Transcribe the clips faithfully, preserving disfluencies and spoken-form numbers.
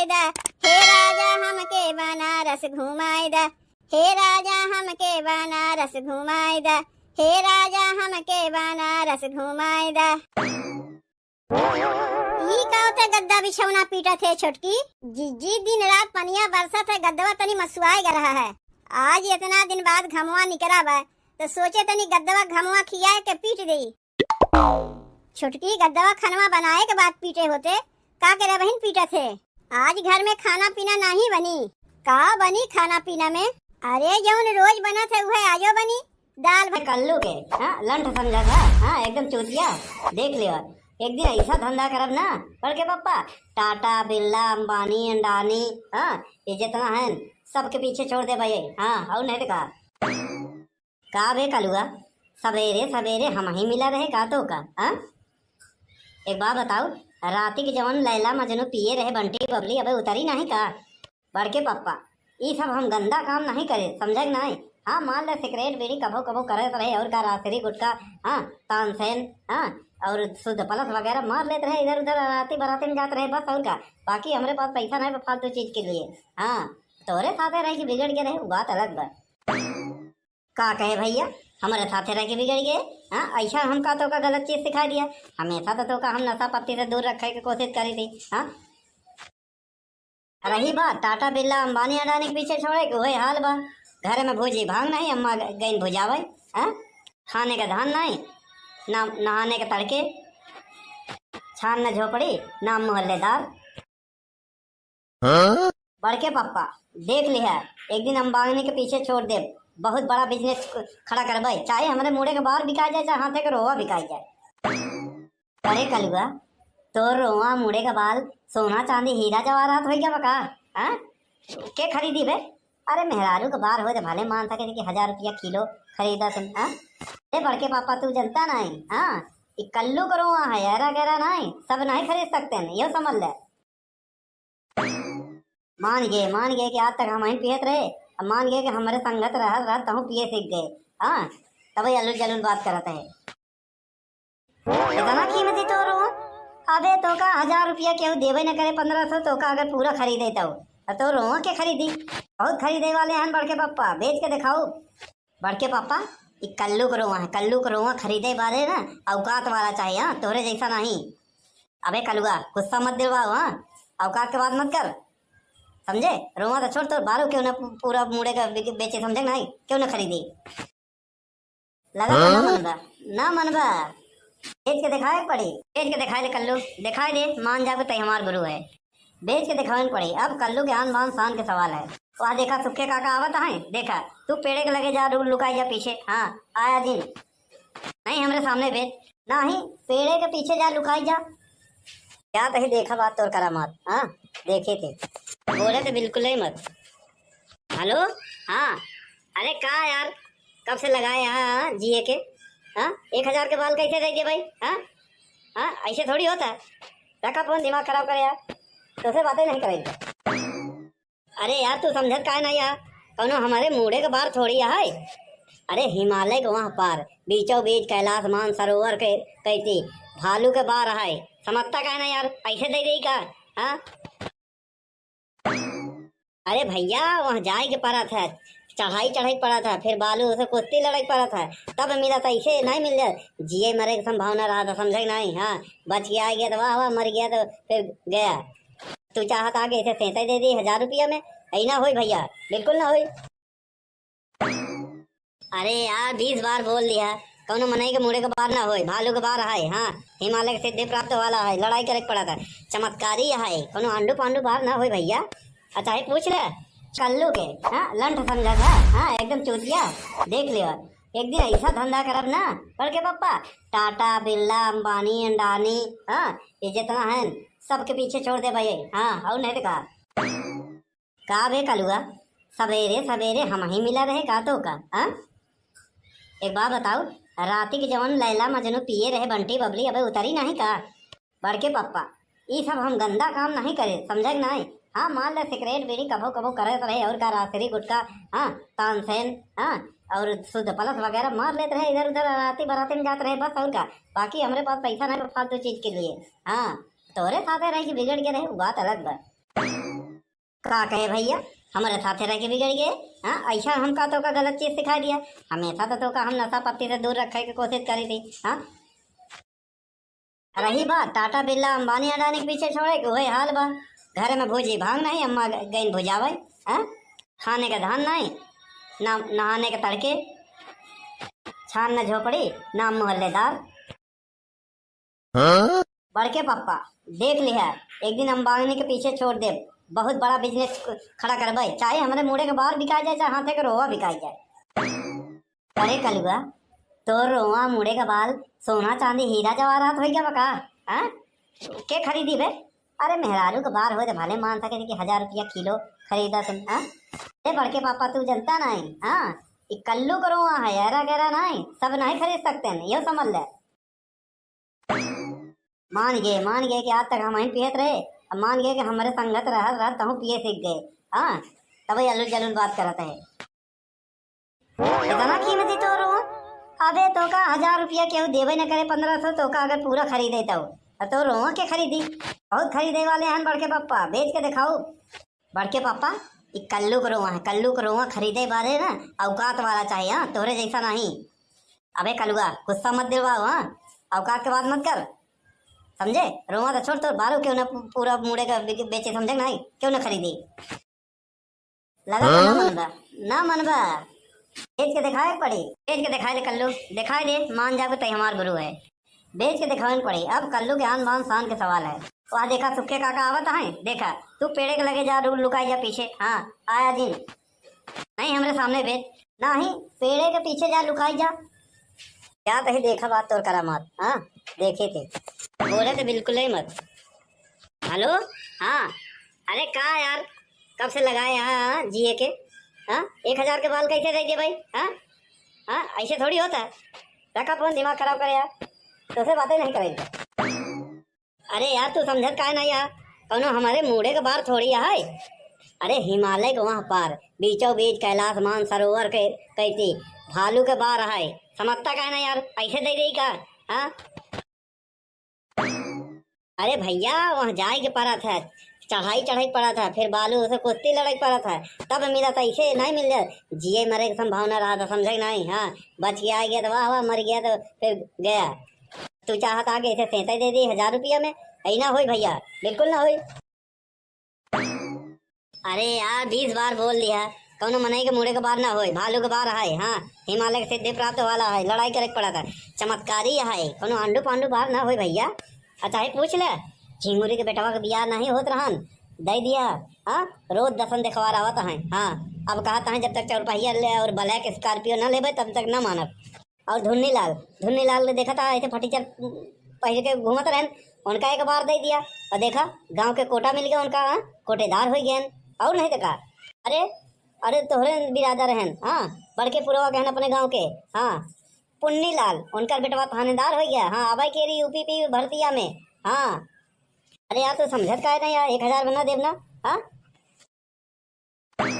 दा, हे राजा हमके बनारस घुमाई दा, हे राजा हमके बनारस घुमाई दा, हे राजा हमके बनारस घुमाई दा। ई का होते गद्दा बिछौना पीटत है छोटकी? जिज्जी, दिन रात पनिया बरसत है, गद्दवा तनी मसुआए ग रहा है। आज इतना दिन बाद घमवा निकरा बा, तो सोचे तनी गद्दवा घमवा खियाए के पीट देई। छोटकी, गद्दवा खनवा बनाए के बाद पीटे होते, का करे बहिन पीटत है? आज घर में खाना पीना नहीं बनी। का बनी खाना पीना में? अरे जौन रोज बनत है उहे आजो बनी। दाल भात। कल्लू के, हाँ, लंठ समझा था, हाँ, एकदम चूतिया। देख लियो, एक दिन ऐसा धंधा करब ना, बड़के पप्पा, टाटा, बिरला, अंबानी, अंडानी, हाँ, ये जितना है, सबके पीछे छोड़ दे भाई, हाँ, और नहीं तो का। का बे कलुआ, सवेरे सवेरे हम ही मिला रहे का तो का, हाँ? एक बात बताओ, राती के जवन लैला मजनू पिए रहे बंटी बबली, अबे उतरी नहीं का? बड़के पप्पा, ई सब हम गंदा काम नहीं करे, समझे कि नहीं? हाँ, मान ले सिगरेट बीड़ी कभो कभो करत रहे, और का रासरी गुटखा, हाँ, तानसेन, हाँ, और शुद्ध प्लस वगैरह मार लेत रहे इधर उधर, राती बराती में जात रहे बस, और का। बाकी हमरे पास पैसा नहीं बा फालतू चीज के लिए। हाँ, तोरे साथे रह के बिगड़ के रहे, वो बात अलग बा। का कहे भैया, हमरे साथे रह के बिगड़ गए? हाँ, ऐसा हम का तोका गलत चीज सिखा दिया? हमेशा तो तोका हम नशा पत्ती से दूर रखे के कोशिश करी थी। हाँ, रही बात टाटा बिरला अंबानी अडानी के पीछे छोड़े के, वही हाल बा। घर में भूजी भांग नहीं, अम्मा ग-, गईन भुजावे। हाँ, खाने का धान नहीं, ना नहाने के तड़के, छान न झोपड़ी, ना मोहल्लेदार। हाँ? बड़के पप्पा, देख लिहा, एक दिन अंबानी के पीछे छोड़ दे, बहुत बड़ा बिजनेस खड़ा करबे, चाहे हमरे मुड़े के बार बिका जाए, चाहे हाथे के रोवा बिका जाए। अरे कलुआ, तोर रोवा, मुड़े का बाल, सोना चांदी हीरा जवाहरात होइ गया बा का? हाँ? के खरीदी बे? अरे मेहरारू के बार होए तो भले मान सके कि हजार रुपया किलो खरीदा तुम, हाँ? अरे बड़के पापा, तू जनता नहीं, हाँ? ई कल्लू के रोवा है, ऐरा गैरा नहीं, सब नहीं खरीद सकते हैं, यो समझ ले। मान गए, मान गए कि आज तक हम ही पियत रहे, अब मान गए कि हमरे संगत रहत रहत तहूँ पिए सीख गए, हाँ? तबे अलुल जलुल बात करत है। इतना कीमती तोर रोवा? अबे तोका हजार रुपया केहू देबे न करे, पन्द्रह सौ, तोका अगर पूरा खरीदे तो, तो तोर रोवा के खरीदी? बहुत खरीदे वाले हैं बड़के पप्पा, बेच के दिखाओ। बड़के पप्पा, ई कल्लू के रोवा है, कल्लू के रोवा खरीदे बारे ना औकात वाला चाहिए, हाँ, तोहरे जैसा नहीं। अबे कलुआ, गुस्सा मत दिलवाओ, हाँ, औकात के बात मत कर, समझे? रोवा तो छोड़, तोर बारू क्यों ना पू-, पूरा मुड़े का बे-, बेचे, समझे नहीं? क्यों ना खरीदी? लगा तो ना हाँ? मनबा, ना मनबा। बेच के दिखाए के पड़ी, बेच के दिखाए दे कल्लू, दिखाए दे, मान जाबे तई हमार गुरु है। बेच के दिखावे के पड़ी। अब कल्लू के आन बान शान के सवाल है। वह देखा सुखे काका आवत है, देखा तू पेड़े के लगे जा, लु-, लुकाई जा पीछे। हाँ, आया जिन। नहीं हमरे सामने बेच, नहीं पेड़े के पीछे जा लुकाई जा। क्या तही देखा बात तोर करामात, हाँ, देखे थे। बोले तो बिल्कुल ही मत। हेलो, हाँ, अरे का यार, कब से लगाए यहाँ, हाँ, जिए के, हाँ, एक हजार के बाल कैसे दे दिए भाई, हाँ, हाँ, ऐसे थोड़ी होता है, रखा फोन, दिमाग खराब करे यार, तो से बातें नहीं करेंगे। अरे यार, तू समझत काहे नहीं यार, कौनो हमारे मुड़े के बार थोड़ी है, अरे हिमालय के वहाँ पार, बीचों बीच कैलाश मानसरोवर के कैती, भालू के बार है, समझता काहे नहीं यार, ऐसे दे दे का, हाँ? अरे भैया, वहाँ जाए के पड़त है, चढ़ाई चढ़ाई पड़त है, फिर बालू से कुश्ती लड़ाई पड़त है, तब मिलत है, ऐसे नहीं मिल जाए। जिए मरे के संभावना रहा था, समझे नहीं? हाँ, बच के आ गया तो वाह वाह, मर गया तो फिर गया। तू चाहत आगे ऐसे सेंते दे दी हजार रुपया में, ऐ ना होई भैया, बिल्कुल ना होई। अरे यार, बीस बार बोल दिया, कौनो मनई के मुड़े के बार ना होए, भालू के बार है। हाँ, हिमालय के सिद्धि प्राप्त वाला है, लड़ाई करे के पड़ा था, चमत्कारी है, कौनो आंडू पांडू बार ना होए भैया। अच्छा है, पूछ ले कल्लू के, हाँ, लंठ समझा था, हाँ, एकदम चूतिया। देख लियो, एक दिन ऐसा धंधा करब ना, बड़के पप्पा, टाटा, बिरला, अंबानी, अंडानी, हाँ, ये जितना है, सबके पीछे छोड़ दे भाई, हाँ, और नहीं तो का। का बे कलुआ, सबेरे सबेरे हम ही मिला रहे का तो का, हाँ? एक बात बताओ, राती के जवन लैला मजनू पिए रहे बंटी बबली, अबे उतरी नहीं का? बड़के पप्पा, ई सब हम गंदा काम नहीं करे, समझे कि नहीं? हाँ, मान ले सिगरेट बीड़ी कभो कभो करत रहे, और का रासरी गुटखा, हाँ, तानसेन, हाँ, और शुद्ध प्लस वगैरह मार लेत रहे इधर उधर, राती बराती में जात रहे बस, और का। बाकी हमरे पास पैसा नहीं बा फालतू चीज के लिए। हाँ, तोरे साथे रह के बिगड़ के रहे, वो बात अलग बा। का कहे भइया, हमरे साथे रह के बिगड़ गए। हाँ, ऐसा हमका तोका गलत चीज सिखाइ दिया। हमेशा तो तोका हम नशा पत्ती से दूर रखे के कोशिश करी थी। हाँ, रही बात टाटा बिरला अंबानी अडानी के पीछे छोड़े के, वही हाल बा। घर में भूजी भांग नहीं, अम्मा ग-, गईन भुजावे। हाँ, खाने का धान नहीं, ना नहाने के तड़के, छान न झोपड़ी, ना मोहल्लेदार। हाँ? बड़के पप्पा, देख लिहा, एक दिन अंबानी के पीछे छोड़ देब, बहुत बड़ा बिजनेस खड़ा करबे, चाहे हमरे मूड़े के बार बिकाइ जाए, चाहे हाथे के रोवा बिकाइ जाए। अरे कलुआ, तोर रोवा, मूड़े के बाल, सोना चांदी हीरा जवाहरात होइ गया बा का? हाँ? के खरीदी बे? अरे मेहरारू के बार होए तो भले मान सके कि हजार रुपया किलो खरीदा तुम, हाँ? ए बड़के पापा, तू जनता नहीं, हाँ? ई कल्लू के रोवा है, ऐरा गैरा नहीं, सब नहीं खरीद सकते हैं, यो समझ ले। मान गए, मान गए कि आज तक हम ही पियत रहे, अब मान गए कि हमरे संगत रहत रहत तहूँ पिए सीख गए। हाँ, तब ये अलूल जलूल बात करत है। इतना कीमती तोर रोवा? अबे तोका हजार रुपया केहू देबे न करे, पन्द्रह सौ, तोका अगर पूरा खरीदे तो, तो रोवा के खरीदी? बहुत खरीदे वाले हैं बड़के पप्पा, बेच के दिखाओ। बड़के पापा, ई कल्लू के रोवा है, कल्लू के रोवा खरीदे बारे ना औकात वाला चाहिए, हाँ, तोहरे जैसा नहीं। अबे कलुआ, गुस्सा मत दिलवाओ, हाँ, औकात के बात मत कर, समझे? रोवा तो छोड़, तोर बारू क्यों ना पू-, पूरा मूड़े का बे-, बेचे, समझे नहीं? क्यों ना खरीदी? लगा तो ना हाँ? मनबा, ना मनबा, बेच के दिखाए के पड़ी, बेच के दिखाए दे कल्लू, दिखाए दे, मान जाबे तई हमार गुरु है। बेच के दिखावे के पड़ी। अब कल्लू के आन बान शान के सवाल है। वह देखा, सुखे काका आवत हैं, देखा, तू पेड़े के लगे जा, रू-, लुकाई जा पीछे। हाँ, आया जिन। नहीं, हमरे सामने बेच। नहीं, पेड़े के पीछे जा, लुकाई जा। क्या तही देखा बात तोर करामात, हाँ, देखे थे। बोले थे बिल्कुल ही मत। हेलो, हाँ, अरे का यार, कब से लगाए यहाँ, हाँ, जिए के, हाँ, एक हजार के बाल कैसे दे दिए भाई, हाँ, हाँ, ऐसे थोड़ी होता है। रखा फोन, दिमाग खराब करे यार, तोसे बातें नहीं करेंगे। अरे यार, तू समझत काहे नहीं यार? कौनो हमारे मूड़े के बार थोड़ी है। अरे हिमालय के वहाँ पार, बीचों बीच कैलाश मानसरोवर के कैती भालू के बार है। समझता काहे नहीं यार? ऐसे दे देई का? हाँ? अरे भैया, वहाँ जाए के पड़त है, चढ़ाई चढ़ाई के पड़त है, फिर बालू से कुश्ती लड़े के पड़त है, तब मिलत है, ऐसे नहीं मिल जाए। जिए मरे के संभावना रहा था, समझे नहीं? हाँ, बच के आ गया तो वाह वाह, मर गया तो फिर गया। तू चाहत आगे ऐसे सेंते दे दी हजार रुपया में, ऐ ना होई भैया, बिल्कुल ना होई। अरे यार, बीस बार बोल दिया, कौनो मनई के मुड़े के बार ना होई, भालू के बार है। हाँ, हिमालय के सिद्धि प्राप्त वाला है, लड़ाई करे के पड़ा था, चमत्कारी है, कौनो आंडू पांडू बार ना होई भैया। अच्छा, है पूछ ले, झिंगुरी के बेटवा के बियाह नहीं होत रहन, दे दिया, हाँ, रोज दसन देखवार आवत है। हाँ, अब कहत है जब तक चौरपहिया ले और ब्लैक स्कॉर्पियो ना लेबे तब तक ना मानब। और धुन्नी लाल, धुन्नी लाल देखा था ऐसे फटीचर पहिर के घूमत रहन, उनका एक बार दे दिया और देखा गांव के कोटा मिल गया उनका, हाँ, कोटेदार हो गए। और नहीं तो का? अरे, अरे तोहरे बिरादर रहन, हाँ, बड़के पुरवा के हन अपने गांव के, हाँ, पुन्नी लाल, उनकर बेटवा थानेदार हो गया, हाँ, अबे के रही यूपी पी भर्तिया में, हाँ। अरे यार, तू समझत काहे नहीं यार, एक हजार बना देब ना, हाँ।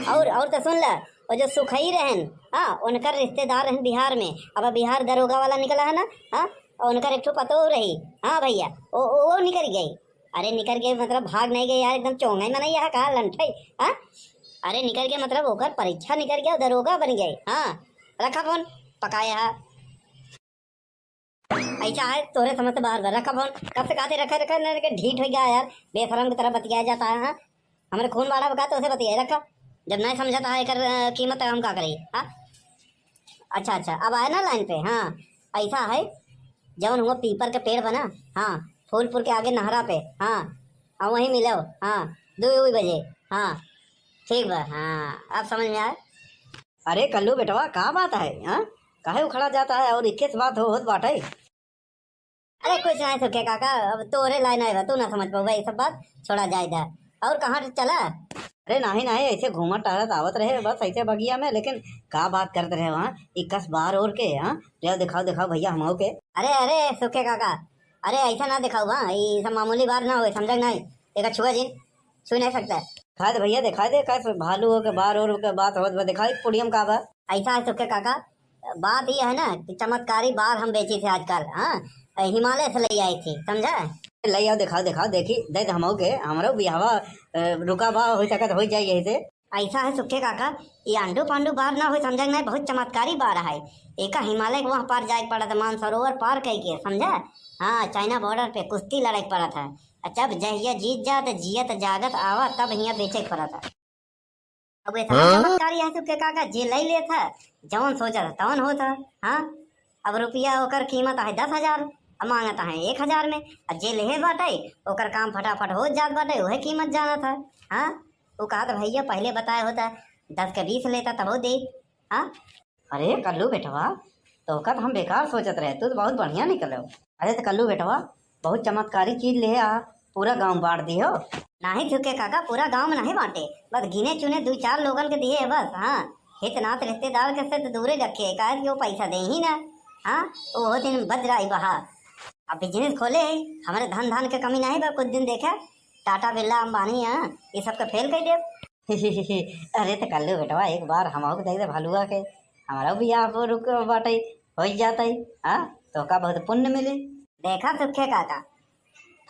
और, और तो सुन ल, वो जो सुखई रहन, हाँ, उनकर रिश्तेदार रहन बिहार में। अब बिहार दरोगा वाला निकला है ना, हाँ, और उनकर एक ठो पतोह रही। हाँ भैया, वो, वो, वो निकल गई। अरे निकल गए मतलब भाग नहीं गए यार, एकदम चोंगा ही मनई है का, लंठई, हाँ। अरे निकल गए मतलब ओकर परीक्षा निकल गया, दरोगा बन गए। हाँ, रखा फोन, पकाया है। ऐसा है, तोरे समझ से बाहर बा। रखा फोन, कब से कहते रखा, रखा, ना, ना, ढीठ हो गया यार, बेशरम की तरह बतियाया जाता है, हाँ? हमरे खून बाढ़ा बका, तो उसे बतियाए रखा। जब नहीं समझता है एकर, अ, कीमत, तो हम का करी, हाँ? अच्छा, अच्छा, अब आए ना लाइन पे, हाँ, ऐसा है, जौन हुआ पीपर के पेड़ बना, हाँ, फूलपुर के आगे नहरा पे, हाँ, और वहीं मिलो, हाँ, दो बजे, हाँ, ठीक बा, हाँ, अब समझ में आए। अरे कल्लू बेटवा, का बात है, हाँ? काहे उखड़ा जाता है और इक्कीस बात हो, होत बाटे? अरे कुछ नहीं सुखे काका, अब तोरे लाइन आए बा, तू ना समझ पाऊबा ये सब बात, छोड़ा जाए दा। और कहाँ से चला? अरे नहीं नहीं, ऐसे घूमत टहरत आवत रहे बस ऐसे बगिया में, लेकिन का बात करत रहे वहाँ इक्कीस बार और के, हाँ? ले दिखाओ दिखाओ भैया हमहू के। अरे अरे सुखे काका, अरे ऐसा ना दिखाओ, हाँ, ये सब मामूली बात ना होए, समझा कि नहीं? एक छुआ जिन, छू नहीं सकता। दिखाई दे भैया, दिखाई दे, कैसे भालू हो के बार और के बात होत बा, दिखाई पुड़ियम का बा। ऐसा है सुखे काका, बात ये है ना कि चमत्कारी बार हम बेची थे आजकल, हाँ, हिमालय से ले आई थी, समझा? ले आओ, देखाओ, देखाओ, देखी, दे दे हमहू के, हमरो बियाहवा, अ, रुका बा, हो सकत हो जाई यही से। ऐसा है सुखे काका, ये आंडू पांडू बार ना हो, समझे ना, बहुत चमत्कारी बार है। एका हिमालय के वहाँ पार जाए के पड़त है, मानसरोवर पार कई के, समझा? हाँ, चाइना बॉर्डर पे कुश्ती लड़े के पड़त है। आ जब जहिया जीत जा, तो जियत जागत आवा, तब हियाँ बेचे के पड़त है। अब इतना हाँ? चमत्कारी है सुखे काका, जे लई लेत है, जवन सोचत है, तवन होत है। हाँ, अब रुपया ओकर कीमत है दस हजार, अब मांगत है एक हजार में, अब जे लेहे बाटे, ओकर काम फटाफट हो जात बाटे, उहे कीमत जानत है। हाँ, वो कहत, "भैया, पहले बताए होता, दस के बीस लेता, तबो दे।" हाँ, अरे कल्लू बेटवा, तोहका तो हम बेकार सोचत रहे, तू तो बहुत बढ़िया निकलो। अरे तो कल्लू बेटवा, बहुत चमत्कारी चीज ले आ, पूरा गांव बांट दियो। नहीं सुखे काका, पूरा गांव में नहीं बांटे, बस गिने चुने दो चार लोगन के दिए है बस। हाँ, हित नात रिश्तेदार के से तो दूरे रखे, काहे कि वो पैसा दे ही ना। हाँ, वो दिन बजराई बहा। अब बिजनेस खोले है, हमारे धन धान के कमी नहीं बा, कुछ दिन देखा, टाटा बिरला अंबानी, हाँ, ये सबके फेल कर देब। अरे तो कल्लू बेटवा, एक बार हमहू के दे दे भलुआ के, हमारा बियाह पर रुक बाटे, हो जाता है। हाँ, तो का बहुत पुण्य मिली। देखा सुखे काका,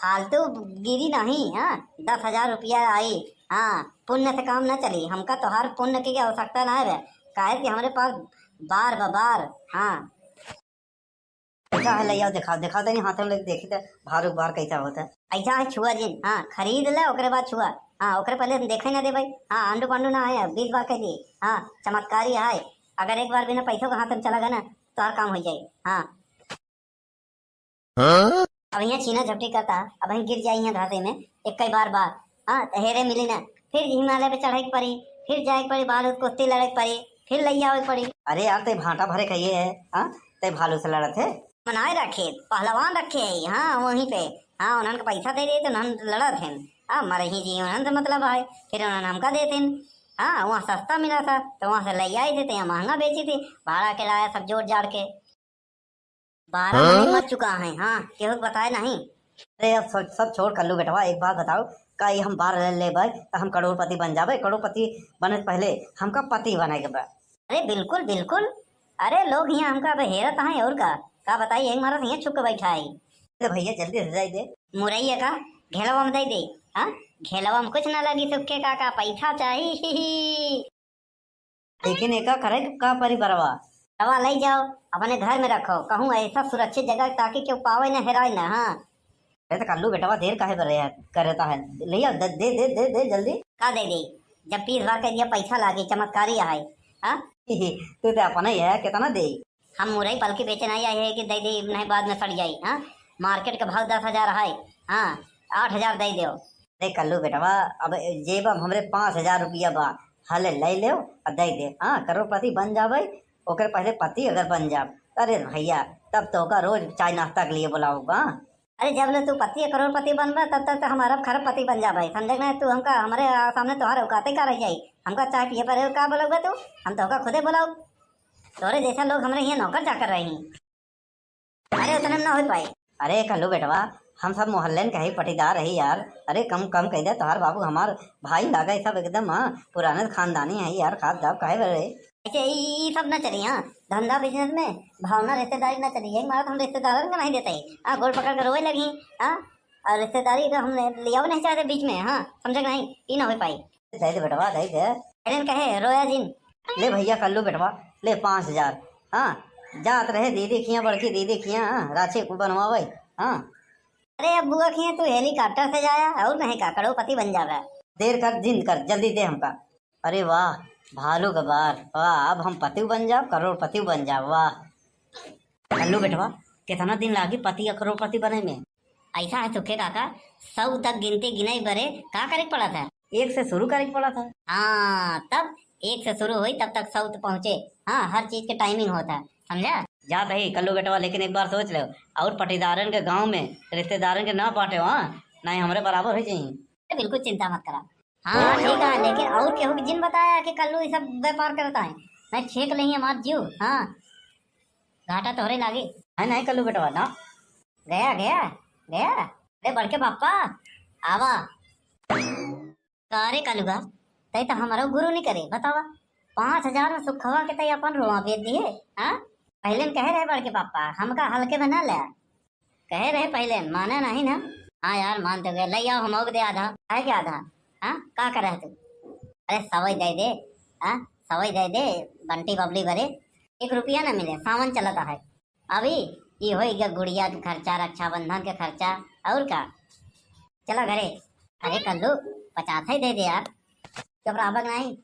फालतू गिरी नहीं, हाँ, दस हजार रुपया आई, हाँ, पुण्य से काम न चली, हमका तोहार पुण्य की आवश्यकता ना है, काहे कि हमरे पास बार बा, बार। हाँ, कैसा है, ले आओ, दिखाओ, दिखाओ, तनी हाथ में लेके देखी तो भार उबार कैसा होता है। ऐसा है, छुआ जिन, हाँ, खरीद ले, ओकरे बाद छुआ। हाँ, ओकरे पहले हम देखे ना दे भाई। हाँ, आंडू पांडू ना है, बीस बार कह दिए। हाँ, चमत्कारी है, अगर एक बार बिना पैसों के हाथ में चला गया ना, तो हर काम हो जाए। हाँ। हाँ? अब यहाँ छीना झपटी करता, अब हम गिर जाई यहाँ घासे में, एक कई बार बार। हाँ, तो हेरे मिली ना, फिर हिमालय पे चढ़े के पड़ी, फिर जाए के पड़ी, बालू से कुश्ती लड़े के पड़ी, फिर लई आवे के पड़ी। अरे यार, ते भांटा भरे खाइए है, हाँ, ते भालू से लड़त है। बनाए रखे, पहलवान रखे है, हाँ, वहीं पे, हाँ, उन्हन के पैसा दे दिए तो उन्हन लड़त हैं, हाँ, मरे ही जी, उन्हन से मतलब है, फिर उन्हन हमका देते हैं, हाँ, वहाँ सस्ता मिला था, तो वहाँ से ले आई थे, तो यहाँ महंगा बेची थी, भाड़ा किराया सब जोड़ जाड़ के। बारह हाँ? महीने मर चुका है, हाँ, केहू के बताए नहीं। अरे, अब सब, सब छोड़ कल्लू बेटवा, एक बात बताओ, का ये हम बार ले लेबै, तो हम करोड़पति बन जाबै? करोड़पति बने से पहले हमका पति बने के बा। अरे, बिल्कुल, बिल्कुल। अरे, लोग यहाँ हमका अब हेरत हैं, और का, का बताई, एक मारत यहाँ छुप के बैठा है। अरे भैया, जल्दी से जाई दे। मुरैया का घेलवा में दे दे, हाँ, घेलवा में कुछ ना लगी, सुखे काका, पैसा चाही। लेकिन एका करे का परी बरवा? रवा लई जाओ, अपने घर में रखो, कहूँ ऐसा सुरक्षित जगह, ताकि केहू पावे न, हेराए न। हाँ। अरे तो कल्लू बेटवा, देर काहे बर रहे, करता है? ले आओ, दे, दे, दे, दे, दे जल्दी। का दे दे? जब बीस बार कह दिया पैसा लागे, चमत्कारी है। हाँ? तू तो अपना ही है, कितना दे? हम मुरई पलकी बेचे नहीं आए हैं कि दे दे, नहीं बाद में सड़ जाई। हाँ, मार्केट के भाव दस हजार है। हाँ, आठ हजार दे दो। देख कल्लू बेटवा, अब जेब में हमरे पाँच हजार रुपया बा, हले ले लेव और दे दे। हाँ, करोड़पति बन जाबे, ओकर पहले पति अगर बन जाब, अरे भैया, तब तो का रोज चाय नाश्ता के लिए बुलाऊंगा। अरे, जब ले तू पति या करोड़पति बनबे, तब तक तो हम अरब खरबपति बन जाबे, समझे ना? तू हमका, हमरे, आ, सामने तोहार औकाते का रह जाई? हमका चाय पिए पर का बोलबे तू? हम तो का खुदे बोलाऊ। तोरे जैसा लोग हमरे यहाँ नौकर चाकर रही। अरे, उतने में ना हो पाई। अरे कल्लू बेटवा, हम सब मोहल्ले के ही पटीदार है यार। अरे कम कम कह दे, तोहार बाबू हमार भाई लागे, सब एकदम, हाँ, पुराने खानदानी है यार। खाब दाब काहे बरे? अच्छा, ई, ई सब ना चली, हाँ, धंधा बिजनेस में भावना रिश्तेदारी ना चली। यही मारा तो हम रिश्तेदारन का नहीं देते हैं, हाँ, गोड़ पकड़ के रोए लगी, हाँ, और रिश्तेदारी का हमने लिया नहीं चाहते बीच में, हाँ, समझे कि नहीं, ई ना हो पाई। दे दे बेटवा, दे दे। एलन कहे, "रोया जिन।" ले भैया, कल्लू बेटवा, ले पाँच हजार। हाँ, जात रहे दीदी खिया, बड़की दीदी खिया, हाँ, राछी को बनवावे। हाँ। अरे, अब बुआ खिया तू हेलीकॉप्टर से जाया, और नहीं का, करोड़पति बन जावे। देर कर, जिन कर, जल्दी दे हमका। अरे वाह, भालू का बार, वाह, अब हम पति बन जाब, करोड़पति बन जाब, वाह। कल्लू बेटवा, कितना दिन लागी पति या करोड़पति बने में? ऐसा है सुखे काका, सौ तक गिनती गिनाई बरे का करे के पड़ा था? एक से शुरू करे के पड़ा था। हाँ, तब एक से शुरू हुई, तब तक सौ तक पहुँचे। हाँ, हर चीज के टाइमिंग होता है, समझा? जात ही कल्लू बेटवा, लेकिन एक बार सोच ले, और पटीदारन के गांव में रिश्तेदारन के ना बांटे, हाँ, नहीं हमरे बराबर हो जाई। अरे बिल्कुल चिंता मत करा। हाँ, ठीक है, लेकिन और केहू के जिन बताया कि कल्लू ये सब व्यापार करता है, नहीं छेक लेही हमार जीव। हाँ, घाटा तोहरे लागी। है नहीं कल्लू बेटवा ना। गया, गया, गया। अरे बड़के पापा, आवा। का रे कलुआ, तै तो हमारो गुरु नहीं करे, बतावा। पाँच हजार में सुखवा के तै अपन रोआ बेच दिए, हाँ? पहले न कहे रहे बड़के पापा, हमका हल्के में ना ले। कहे रहे पहले, माने नहीं ना। हाँ यार, मान तो गए, लइ आओ, हमहू के दे आधा। काहे के आधा? हाँ, का करे है तू? अरे सवई दे दे, हाँ, सवई दे दे, बंटी बबली बरे, एक रुपया ना मिले, सावन चलता है। अभी ई होई गया गुड़िया के खर्चा, रक्षाबंधन के खर्चा, और का? चला घरे। अरे कल्लू, पचास ही दे दे यार। चुप रहा बक नहीं,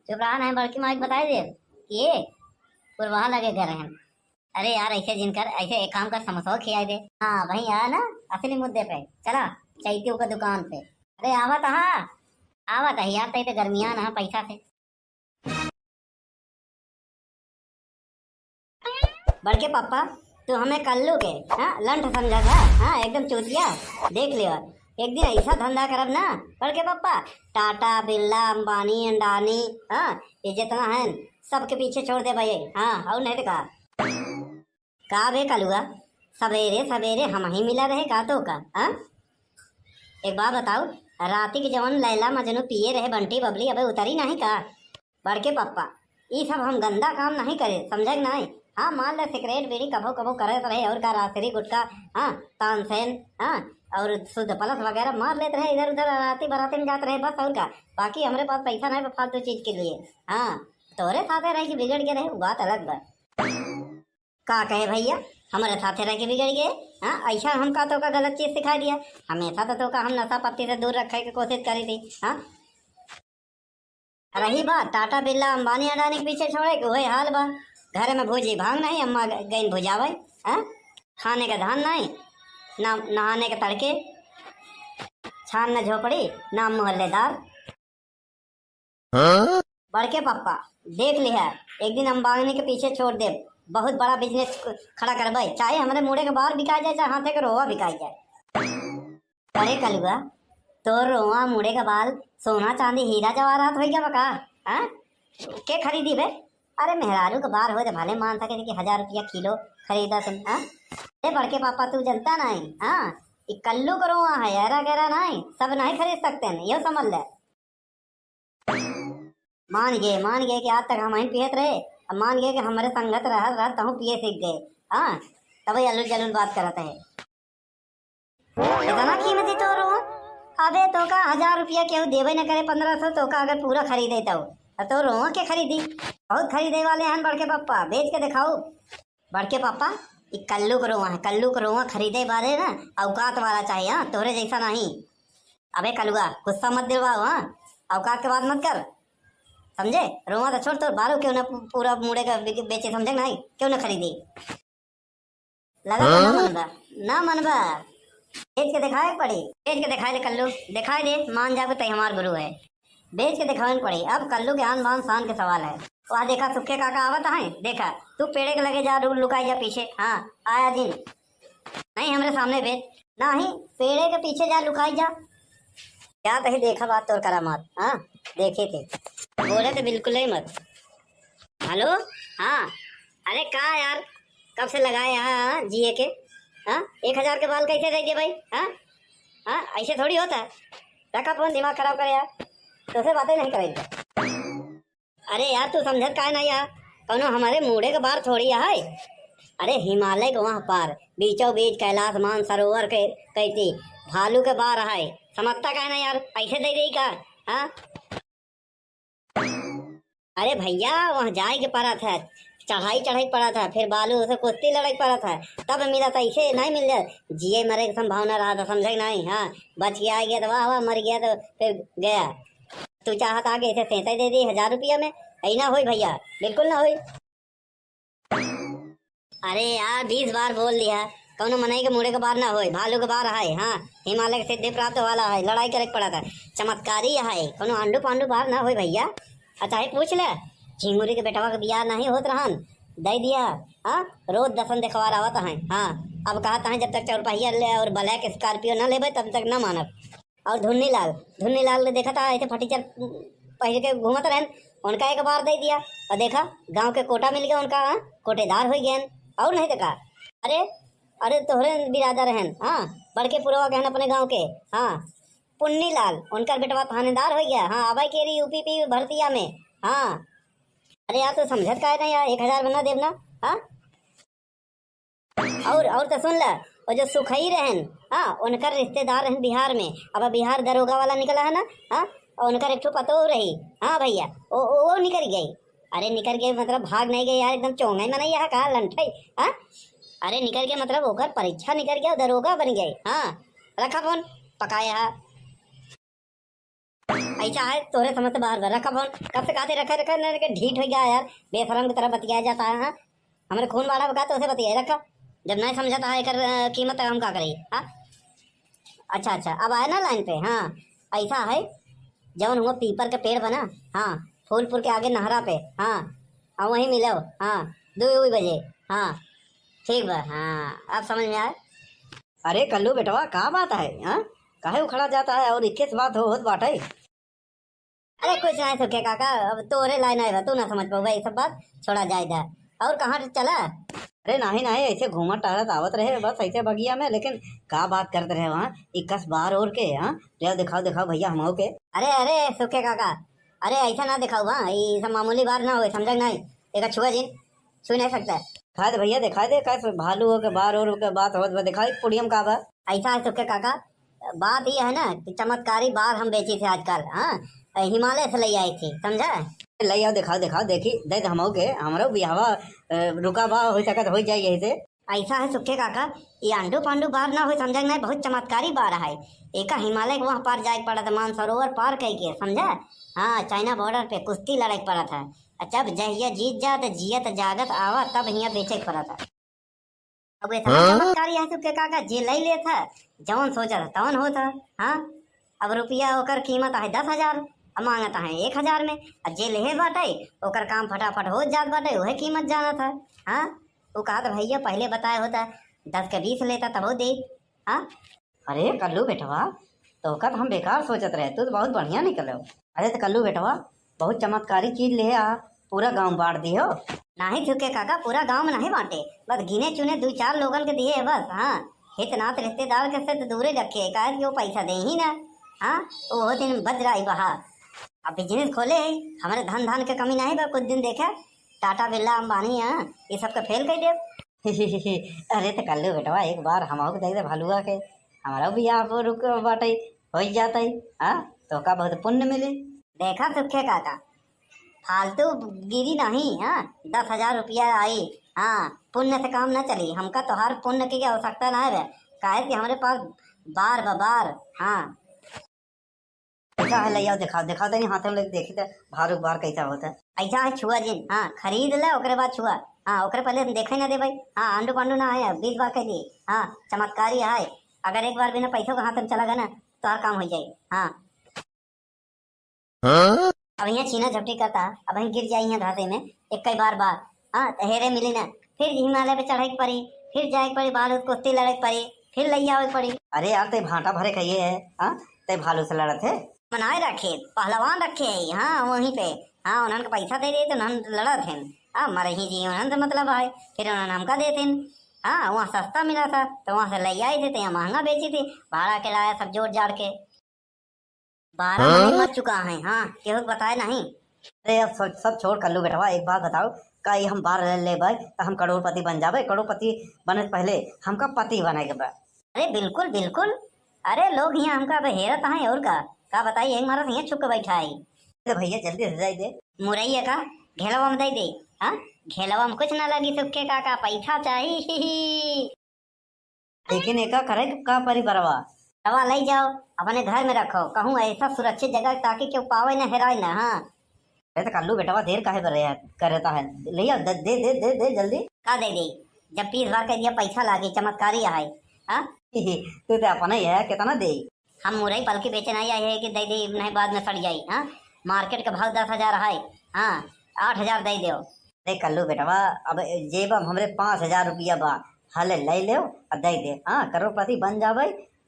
चुप रहा नहीं, बड़की माई के बताई दे कि ये पुरवाहा लगे घर हैं। अरे यार, ऐसे जिन कर, ऐसे एक काम कर, समोसा खियाई दे। हाँ, वही आया ना असली मुद्दे पे। चला, चैतियो का दुकान पे। अरे आवत हा, आवत है यार, तई तो गर्मियान है पैसा से। बड़के पापा, तू हमें कल्लू के, हाँ, लंठ समझा था, हाँ, एकदम चूतिया। देख ले, एक दिन ऐसा धंधा करब ना, बड़के पापा, टाटा, बिरला, अंबानी, अंडानी, हाँ, ये जितना है, सबके पीछे छोड़ दे भाई, हाँ, और नहीं तो का। का बे कलुआ, सवेरे सवेरे हम ही मिला रहे का तो का, हाँ? एक बात बताओ, राती के जवन लैला मजनू पिए रहे बंटी बबली, अबे उतरी नहीं का? बड़के पप्पा, ई सब हम गंदा काम नहीं करे, समझे के नहीं? हाँ, मान ले सिगरेट बीड़ी कभो कभो करत रहे, और का रासरी गुटखा, हाँ, तानसेन, हाँ, और शुद्ध प्लस वगैरह मार लेत रहे इधर उधर, राती बराती में जात रहे बस, और का। बाकी हमरे पास पैसा नहीं बा फालतू चीज के लिए। हाँ, तोरे साथे रह के बिगड़ के रहे, वो बात अलग बा। का कहे भैया, हमरे साथे रह के बिगड़ गए? हाँ, ऐसा हम का तो का गलत चीज सिखा दिया? हमेशा तो, तो का हम नशा पत्ती से दूर रखे के कोशिश करी थी। हाँ, रही बात टाटा बिरला अंबानी अडानी के पीछे छोड़े के, वही हाल बा। घर में भूजी भांग नहीं, अम्मा ग-, गईन भुजावे। हाँ, खाने का धान नहीं, ना नहाने के तड़के, छान न झोपड़ी, ना मोहल्लेदार। हाँ? बड़के पप्पा, देख लिहा, एक दिन अंबानी के पीछे छोड़ देब, बहुत बड़ा बिजनेस खड़ा करबे, चाहे हमरे मुड़े के बार बिकाई जाए, चाहे हाथे के रोवा बिकाई जाए। अरे कलुआ, तोर रोवा, मुड़े के बाल, सोना चांदी हीरा जवाहरात होइ गया बा का? हाँ? के खरीदी बे? अरे मेहरारू के बार होए तो भले मान सके कि हजार रुपया किलो खरीदा तुम, हाँ? अरे बड़के पापा, तू जनता नहीं, हाँ? ई कल्लू के रोवा है, ऐरा गैरा नहीं, सब नहीं खरीद सकते हैं, यो समझ ले। मान गए, मान गए कि आज तक हम ही पियत रहे, अब मान गए कि हमरे संगत रहत रहत तहूँ पिए सीख गए। हाँ, तबही अलूल जलूल बात करत है। इतना कीमती तोर रोवा? अबे तोका हजार रुपया केहू देबे न करे, पन्द्रह सौ, तोका अगर पूरा खरीदे तो। और तोर रोवा के खरीदी? बहुत खरीदे वाले हैं बड़के पप्पा, बेच के दिखाओ। बड़के पापा, ई कल्लू के रोवा है, कल्लू के रोवा खरीदे बारे ना औकात वाला चाहिए, हाँ, तोहरे जैसा नहीं। अबे कलुआ, गुस्सा मत दिलवाओ, हाँ, औकात के बात मत कर, समझे? रोवा तो छोड़, तोर बारू क्यों ना पू-, पूरा मुड़े का बे-, बेचे, समझे नहीं? क्यों ना खरीदे? लगा तो ना हाँ? मनबा, ना मनबा, बेच के दिखाए के पड़ी, बेच के दिखाए दे कल्लू, दिखाए दे, मान जाबे तई हमार गुरु है। बेच के दिखावे के पड़ी। अब कल्लू के आन बान शान के सवाल है। वह देखा सुखे काका आवत हैं, देखा तू पेड़े के लगे जा, लु-, लुकाई जा पीछे। हाँ, आया दिन नहीं हमरे सामने बेच, नहीं पेड़े के पीछे जा लुकाई जा। क्या तही देखा बात तोर करामात, हाँ, देखे थे। बोले तो बिल्कुल ही मत। हेलो, हाँ, अरे का यार, कब से लगाए यहाँ, हाँ, जिए के, हाँ, एक हजार के बाल कैसे दे दे भाई, हाँ, हाँ, ऐसे थोड़ी होता है। रखा फोन, दिमाग खराब करे यार, तोसे बातें नहीं करेंगे। अरे यार, तू समझत काहे नहीं यार, कौनो हमारे मुड़े के बार थोड़ी है। अरे हिमालय के वहाँ पार, बीचों बीच कैलाश मानसरोवर के कैती भालू के बार है, समझता काहे नहीं यार, ऐसे दे दे का, हाँ? अरे भैया, वहाँ जाए के पड़त है, चढ़ाई चढ़ाई पड़त है, फिर बालू से कुश्ती लड़ाई पड़त है, तब मिलत है, ऐसे नहीं मिल जाए। जिए मरे के संभावना रहा तो समझे नहीं, हाँ, बच के आ गया तो वाह वाह, मर गया तो फिर गया। तू चाहत आगे इसे सेंते दे दी हजार रुपया में, ऐ ना होई भैया, बिल्कुल ना होई। अरे यार, बीस बार बोल दिया, कौनो मनई के मुड़े के बार ना होए, भालू के बार है, हाँ, हिमालय के सिद्धि प्राप्त वाला है, लड़ाई करे के पड़ा था, चमत्कारी है, कौनो आंडू पांडू बार ना होए भैया। अच्छा है पूछ ले, झिंगुरी के बेटवा के बियाह नहीं होत रहन, दे दिया, हाँ, रोज दसन देखवार आवत है, हाँ, अब कहत है जब तक चौरपहिया ले और ब्लैक स्कॉर्पियो ना लेबे तब तक ना मानब। और धुन्नी लाल, धुन्नी लाल के देखा था ऐसे फटीचर पहिर के घूमत रहन, उनका एक बार दे दिया और देखा गांव के कोटा मिल गया उनका, हाँ, कोटेदार हो गए। और नहीं तो का। अरे, अरे तोहरे बिरादर रहन, हाँ, बड़के पुरवा कहन अपने गांव के, हाँ, पुन्नी लाल, उनकर बेटवा थानेदार हो गया, हाँ, अब के री यूपी पी भर्तिया में, हाँ। अरे यार, तू समझत काहे नहीं यार, एक हजार बना देब ना, हाँ। और, और तो सुन ले, वो जो सुखई रहन, हाँ, उनकर रिश्तेदार रहन बिहार में, अब बिहार दरोगा वाला निकला है ना, हाँ, और उनकर एक ठो पतोह रही, हाँ भैया, वो, वो, वो निकल गई। अरे निकल गई मतलब भाग नहीं गई यार, एकदम चोंगा ही मनई है का लंठई, हाँ? अरे निकल गई मतलब ओकर परीक्षा निकल गया, दरोगा बन गई, हाँ। रखा फोन, पकाया है। ऐसा है तोरे समझ से बाहर बा। रखा फोन, कब से कहते रखा, रखा, ना, ना, ढीठ हो गया यार, बेशरम की तरह बतियाया जाता है, हाँ? हमरे खून बाढ़ा बका तो उसे बतियाए रखा, जब नहीं समझता है एकर, अ, कीमत, हम का करी, हाँ? अच्छा, अच्छा, अब आए ना लाइन पे, हाँ, ऐसा है, जौन हुआ पीपर के पेड़ बना, हाँ, फूलपुर के आगे नहरा पे, हाँ, और वहीं मिलो, हाँ, दो बजे, हाँ, ठीक बा, हाँ, अब समझ में आए। अरे कल्लू बेटवा, का बात है, हाँ? काहे उखड़ा जाता है और इक्कीस बात हो, होत बाटे? अरे कुछ नहीं सुखे काका, अब तोरे लाइन आए बा, तू ना समझ पाऊबा, ये सब बात छोड़ा जाए दा। और कहाँ चला? अरे नहीं, नहीं, ऐसे घूमत टहरत आवत रहे, बस ऐसे बगिया में, लेकिन का बात करत रहे वहाँ, इक्कीस बार और के, हाँ? ले दिखाओ, दिखाओ भैया हमहू के। अरे, अरे, सुखे काका, अरे ऐसा ना दिखाओ, हाँ? ये सब मामूली बार ना होए, समझा कि नहीं? एक छुआ जिन, छू नहीं सकता। दिखा दे भैया, दिखा दे, का भालू हो के बार और के बात होत बा, दिखाओ, एक पुड़ियम का बा? ऐसा है सुखे काका, बात ये है ना कि चमत्कारी बार हम बेची थे आजकल, हाँ, हिमालय से ले आई थी, समझा? ले आओ, दिखाओ, दिखाओ, देखी, दे दे हमहू के, हमरो बियाहवा, अ, रुका बा, हो सकत हो जाए यही से। ऐसा है सुखे काका, ये आंडू पांडू बार ना हो, समझा कि नहीं, बहुत चमत्कारी बार है। एका हिमालय के वहाँ पार जाए के पड़त है, मानसरोवर पार कई के, समझा? हाँ, चाइना बॉर्डर पे कुश्ती लड़े के पड़त है। अच्छा, अब जहिया जीत जा तो जियत जागत आवा, तब हियाँ बेचे के पड़त है। अब इतना हाँ? चमत्कारी है सुखे काका, जे लई लेत है, जवन सोचत है, तवन होत है। हाँ, अब रुपया ओकर कीमत है दस हजार, अब मांगत है एक हजार में, अब जे लेहे बाटे, ओकर काम फटाफट हो जात बाटे, उहे कीमत जानत है। हाँ, वो कहत, "भैया, पहले बताए होता, दस के बीस लेता, तबो दे।" हाँ, अरे कल्लू बेटवा, तोहका तो हम बेकार सोचत रहे, तू तो बहुत बढ़िया निकलो। अरे तो कल्लू बेटवा, बहुत चमत्कारी चीज ले आ, पूरा गांव बांट दियो। नाही सुखे काका, पूरा गांव में नाही बांटे, बस गिने चुने दो चार लोगन के दिए है बस। हाँ, हित नात रिश्तेदार के से तो दूरे रखे, काहे कि वो पैसा दे ही ना। हाँ, वो दिन बज्र आई बहा। अब बिजनेस खोले है, हमारे धन धान के कमी नाही बा, कुछ दिन देखे, टाटा बिरला अंबानी, हाँ, ये सबके फेल कर देब। अरे तो कल्लू बेटवा, एक बार हमहू के दे दे भलुआ के, हमारा भी आप रुक बाटे, हो जाते, हाँ, तो का बहुत पुण्य मिली। देखा सुखे काका, फालतू गिरी नहीं, हाँ, दस हजार रुपया आई, हाँ, पुण्य से काम न चली, हमका तोहार पुण्य की आवश्यकता ना है, काहे कि हमरे पास बार बा, बार, हाँ। कैसा है, ले आओ, दिखाओ, दिखाओ तनी हाथ में लेके देखी तो भार उबार कैसा होता है। ऐसा है, छुआ जिन, हाँ, खरीद ले, ओकरे बाद छुआ। हाँ, ओकरे पहले हम देखे ना दे भाई। हाँ, आंडू पांडू ना आए, बीस बार कह दिए। हाँ, चमत्कारी है, अगर एक बार बिना पैसों के हाथ में चला गया ना, तो हर काम हो जाए। हाँ। हाँ? अब यहाँ छीना झपटी करता, अब यहाँ गिर जाई यहाँ घासे में, एक कई बार बार। हाँ, तो हेरे मिली ना, फिर हिमालय पे चढ़े के पड़ी, फिर जाए के पड़ी, बाल कुश्ती लड़े के पड़ी, फिर लैया आवे के पड़ी। अरे यार, ते भाटा भरे खाइए है, हाँ? ते भालू से लड़त है। बनाए रखे, पहलवान रखे है, हाँ, वहीं पे। हाँ, उन्हन के पैसा दे दे तो उन्हन लड़त हैं। हाँ, मरे ही जी, उन्हन से मतलब है, फिर उन्हन हमका देते हैं। हाँ, वहाँ सस्ता मिला था, तो वहाँ से ले आई थे, तो यहाँ महंगा बेची थी, भाड़ा के लाया सब जोड़ जाड़ के। बारह हाँ? महीने मर चुका है, हाँ, केहू के बताए नहीं। अरे अब सब, सब छोड़ कल्लू बेटवा, एक बात बताओ, का ये हम बार ले लेबै तो हम करोड़पति बन जाबै? करोड़पति बने से पहले हमका पति बने के बा। अरे बिल्कुल, बिल्कुल। अरे लोग यहाँ हमका अब हेरत हैं और का, का बताई, एक मारत यहाँ छुप के बैठा है। अरे भैया जल्दी से जाई दे। मुरैया का घेलवा में दे दे, हाँ? घेलवा में कुछ ना लगी, सुखे काका, पैसा चाही। लेकिन एका करे का परी बरवा? दवा ले जाओ, अपने घर में रखो, कहूँ ऐसा सुरक्षित जगह ताकि केहू पावे न, हेराए न। हाँ। अरे तो कल्लू बेटवा, देर काहे बर रहे है, करता है? ले आओ, दे, दे, दे, दे, दे जल्दी। का दे दे? जब बीस बार कह दिया पैसा लागे, चमत्कारी है। हाँ? तू तो अपना ही है, कितना दे? हम मुरई पलकी बेचे नहीं आए हैं कि दे दे, नहीं बाद में सड़ जाई। हाँ, मार्केट के भाव दस हजार है। हाँ, आठ हजार दे दो। देख कल्लू बेटवा, अब जेब में हमरे पाँच हजार रुपया बा, हले ले लेव और दे दे। हाँ, करोड़पति बन जाबे,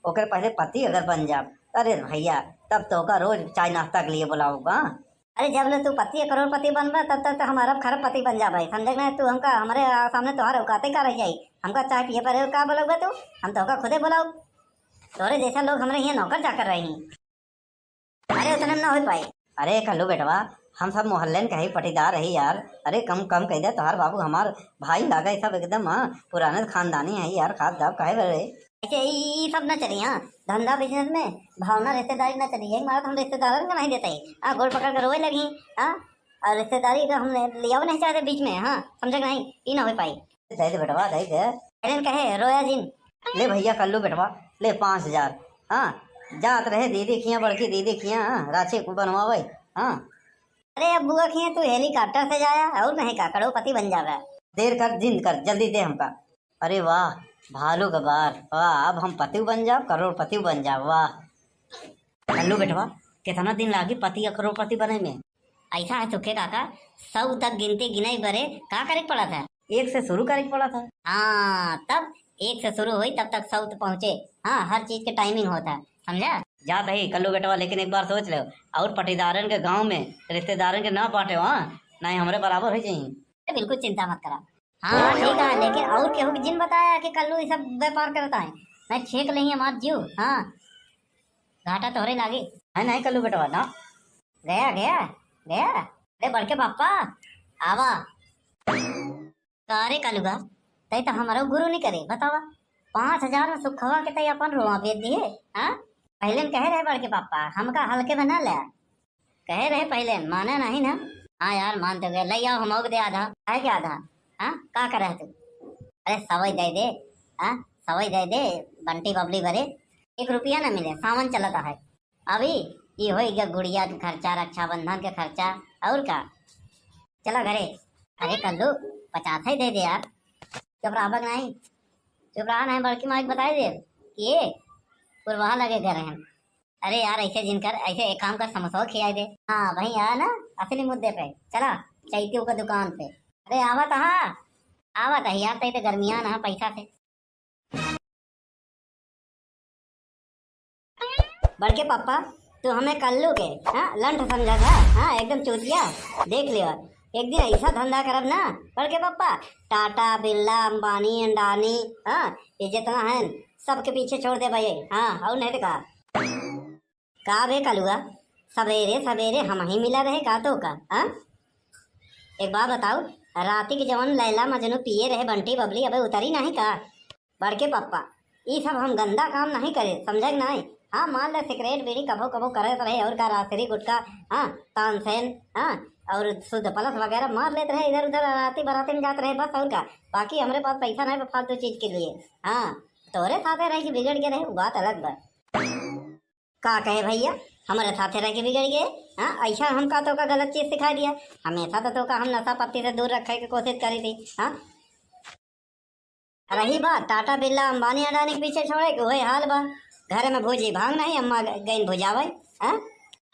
ओकर पहले पति अगर बन जाब, अरे भैया, तब तो का रोज चाय नाश्ता के लिए बुलाऊंगा। अरे जब ले तू पति करोड़पति बनबा, तब तक तो हम अरब खरबपति बन जाबे, समझे ना? तू हमका, हमरे सामने तोहर औकाते का रह जाई? हमका चाय पिए पर का बोलबा तू? हम तो का खुदे बुलाऊ। तोरे जैसा लोग हमरे यहाँ नौकर चाकर रही। अरे उतने में ना हो पाए। अरे कल्लू बेटवा, हम सब मोहल्लेन कहे पटीदार है यार। अरे कम, कम कह दे, तोहार बाबू हमार भाई लागे सब एकदम, हाँ, पुराने खानदानी है यार, खास गाँव कहे बरे। ऐसे ई, ई सब ना चली, हाँ, धंधा business में भावना रिश्तेदारी ना चली, यही मारा तो हम रिश्तेदारन का नहीं देते ही, हाँ, गोड़ पकड़ के रोए लगी, हाँ, और रिश्तेदारी का हमने लिया नहीं चाहते बीच में, हाँ, समझे कि नहीं, ई ना हो पाई। दे दे बेटवा, दे दे। अरे कहे रोया जिन। ले भैया कल्लू बेटवा, ले पाँच हजार। हाँ, जात रहे दीदी खिया, बड़की दीदी खिया, हाँ, राखी को बनवावे। हाँ। अरे अब बुआ खिया तू helicopter से जाया और नहीं का करोड़पति बन जावे। देर कर जिन कर, जल्दी दे हमका। अरे वाह, भालू के बार, वाह, अब हम पतिव बन जाब, करोड़पतिव बन जाब, वाह। कल्लू बेटवा, कितना दिन लागी पति या करोड़पति बने में? ऐसा है सुखे काका, सौ तक गिनती गिनाई बरे का करे के पड़ा था? एक से शुरू करे के पड़ा था। हाँ, तब एक से शुरू हुई तब तक सौ तक पहुँचे। हाँ, हर चीज के timing होता है, समझा? जात ही कल्लू बेटवा, लेकिन एक बार सोच लो, और पटीदारन के गाँव में रिश्तेदारन के ना बांटे, हाँ, नहीं हमरे बराबर हो जाई। अरे बिल्कुल चिंता मत करा। हाँ ठीक है, लेकिन और केहू के जिन बताया कि कल्लू ये सब व्यापार करता है, नहीं छेक लेंगे हमार जीव। हाँ, घाटा तोहरे लागे। है नहीं कल्लू बेटवा ना। गया, गया, गया। अरे बड़के पापा, आवा। का रे कलुआ, तै तो हमरो गुरु नहीं करे, बतावा। पाँच हजार में सुखवा के तै अपन रोआ बेच दिए, हाँ? पहले न कहे रहे बड़के पापा, हमका हल्के में ना ले। कहे रहे पहले, माने नहीं ना। हाँ यार, मान तो गए, ले आओ, हम दे आधा। है क्या आधा? हाँ, का करे तू? अरे सवई दे दे, हाँ, सवई दे दे, बंटी बबली बरे, एक रुपया ना मिले, सावन चलता है। अभी ये होई गया गुड़िया के खर्चा, रक्षाबंधन के खर्चा, और का? चला घरे। अरे कल्लू, पचास ही दे दे यार। चुप रहा बक नहीं, चुप रहा नहीं, बड़की माई के बताई दे कि ये पुरवाहा लगे घर हैं। अरे यार, ऐसे जिन कर, ऐसे एक काम कर, समोसा खियाई दे। हाँ भाई, आ ना, असली मुद्दे पे चला, चैतियों का दुकान पे। अरे आवत हा, आवत है यार, तई तो गर्मियान है पैसा से। बड़के पापा, तू हमें कल्लू के, हाँ, लंठ समझा था, हाँ, एकदम चूतिया। देख लियो, एक दिन ऐसा धंधा करब ना, बड़के पापा, टाटा, बिरला, अंबानी, अंडानी, हाँ, ये जितना है, सबके पीछे छोड़ दे भाई, हाँ, और नहीं तो का। का बे कलुआ, सवेरे सवेरे हम ही मिला रहे का तो का, हाँ? एक बात बताओ, राती के जवन लैला मजनू पिए रहे बंटी बबली, अबे उतरी नहीं का? बड़के पप्पा, ई सब हम गंदा काम नहीं करे, समझे कि नहीं? हाँ, मान ले सिगरेट बीड़ी कभो कभो करत रहे, और का रासरी गुटखा, हाँ, तानसेन, हाँ, और शुद्ध प्लस वगैरह मार लेत रहे इधर उधर, राती बराती में जात रहे बस, और का। बाकी हमरे पास पैसा नहीं बा फालतू चीज के लिए। हाँ, तोरे साथे रह के बिगड़ के रहे, वो बात अलग बा। का कहे भैया, हमरे साथे रह के बिगड़ गए? हाँ, ऐसा हम का तो का गलत चीज सिखा दिया? हमेशा तो, तो का हम नशा पत्ती से दूर रखे के कोशिश करी थी। हाँ, रही बात टाटा बिरला अंबानी अडानी के पीछे छोड़े के, वही हाल बा। घर में भूजी भांग नहीं, अम्मा ग-, गईन भुजावे। हाँ,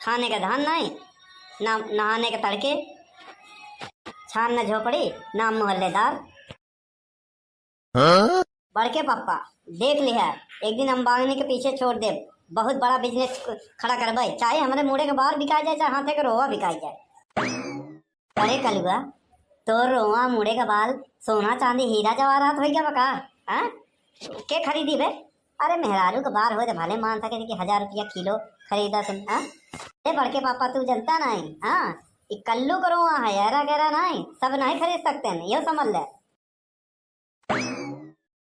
खाने का धान नहीं, ना नहाने के तड़के, छान न झोपड़ी, ना मोहल्लेदार। हाँ? बड़के पप्पा, देख लिहा, एक दिन अंबानी के पीछे छोड़ देब, बहुत बड़ा बिजनेस खड़ा करबे, चाहे हमरे मुड़े के बार बिकाई जाए, चाहे हाथे के रोवा बिकाई जाए। अरे कलुआ, तोर रोवा, मुड़े के बाल, सोना चांदी, हीरा जवाहरात होइ गया बा का? हाँ? के खरीदी बे? अरे मेहरारू के बार हो तो भले मान सके कि हजार रुपया किलो खरीदा सुन, हाँ? ए बड़के पापा, तू जनता नहीं, हाँ? ई कल्लू के रोवा है, ऐरा गैरा नहीं, सब नहीं खरीद सकते हैं, यो समझ ले।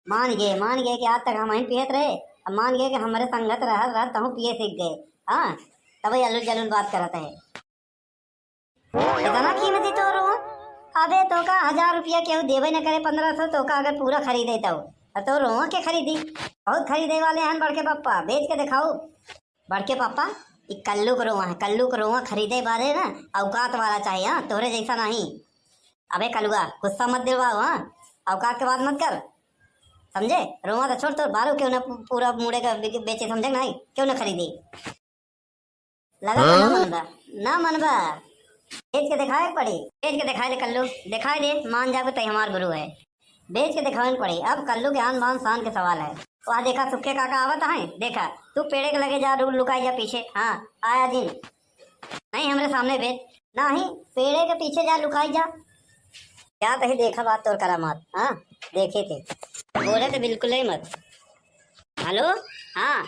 मान गए, मान गए कि आज तक हम ही पियत रहे, अब मान गए कि हमरे संगत रहत रहत तहूँ पिए सीख गए। हाँ, तबे अलुल जलुल बात करत है। इतना कीमती तोर रोवा? अबे तोका हजार रुपया केहू देबे न करे, पन्द्रह सौ, तोका अगर पूरा खरीदे तो। और तोर रोवा के खरीदी? बहुत खरीदे वाले हैं बड़के पप्पा, बेच के दिखाओ। बड़के पापा, ई कल्लू के रोवा है, कल्लू के रोवा खरीदे बारे ना औकात वाला चाहिए, हाँ, तोहरे जैसा नहीं। अबे कलुआ, गुस्सा मत दिलवाओ, हाँ, औकात के बात मत कर, समझे? रोवा तो छोड़, तोर बारू क्यों ना पू-, पूरा मुड़े का बे-, बेचे, समझे नहीं? क्यों ना खरीदी? लगा तो ना हाँ? मनबा, ना मनबा। बेच के दिखाए के पड़ी, बेच के दिखाए दे कल्लू, दिखाए दे, मान जाबे तई हमार गुरु है। बेच के दिखावे के पड़ी। अब कल्लू के आन बान शान के सवाल है। वह देखा सुखे काका आवत हैं, देखा तू पेड़े के लगे जा, लु-, लुकाई जा पीछे। हाँ, आया जिन। नहीं हमरे सामने बेच, नहीं पेड़े के पीछे जा लुकाई जा। क्या तही देखा बात तोर करामात, हाँ, देखे थे। बोले तो बिल्कुल ही मत। हेलो, हाँ,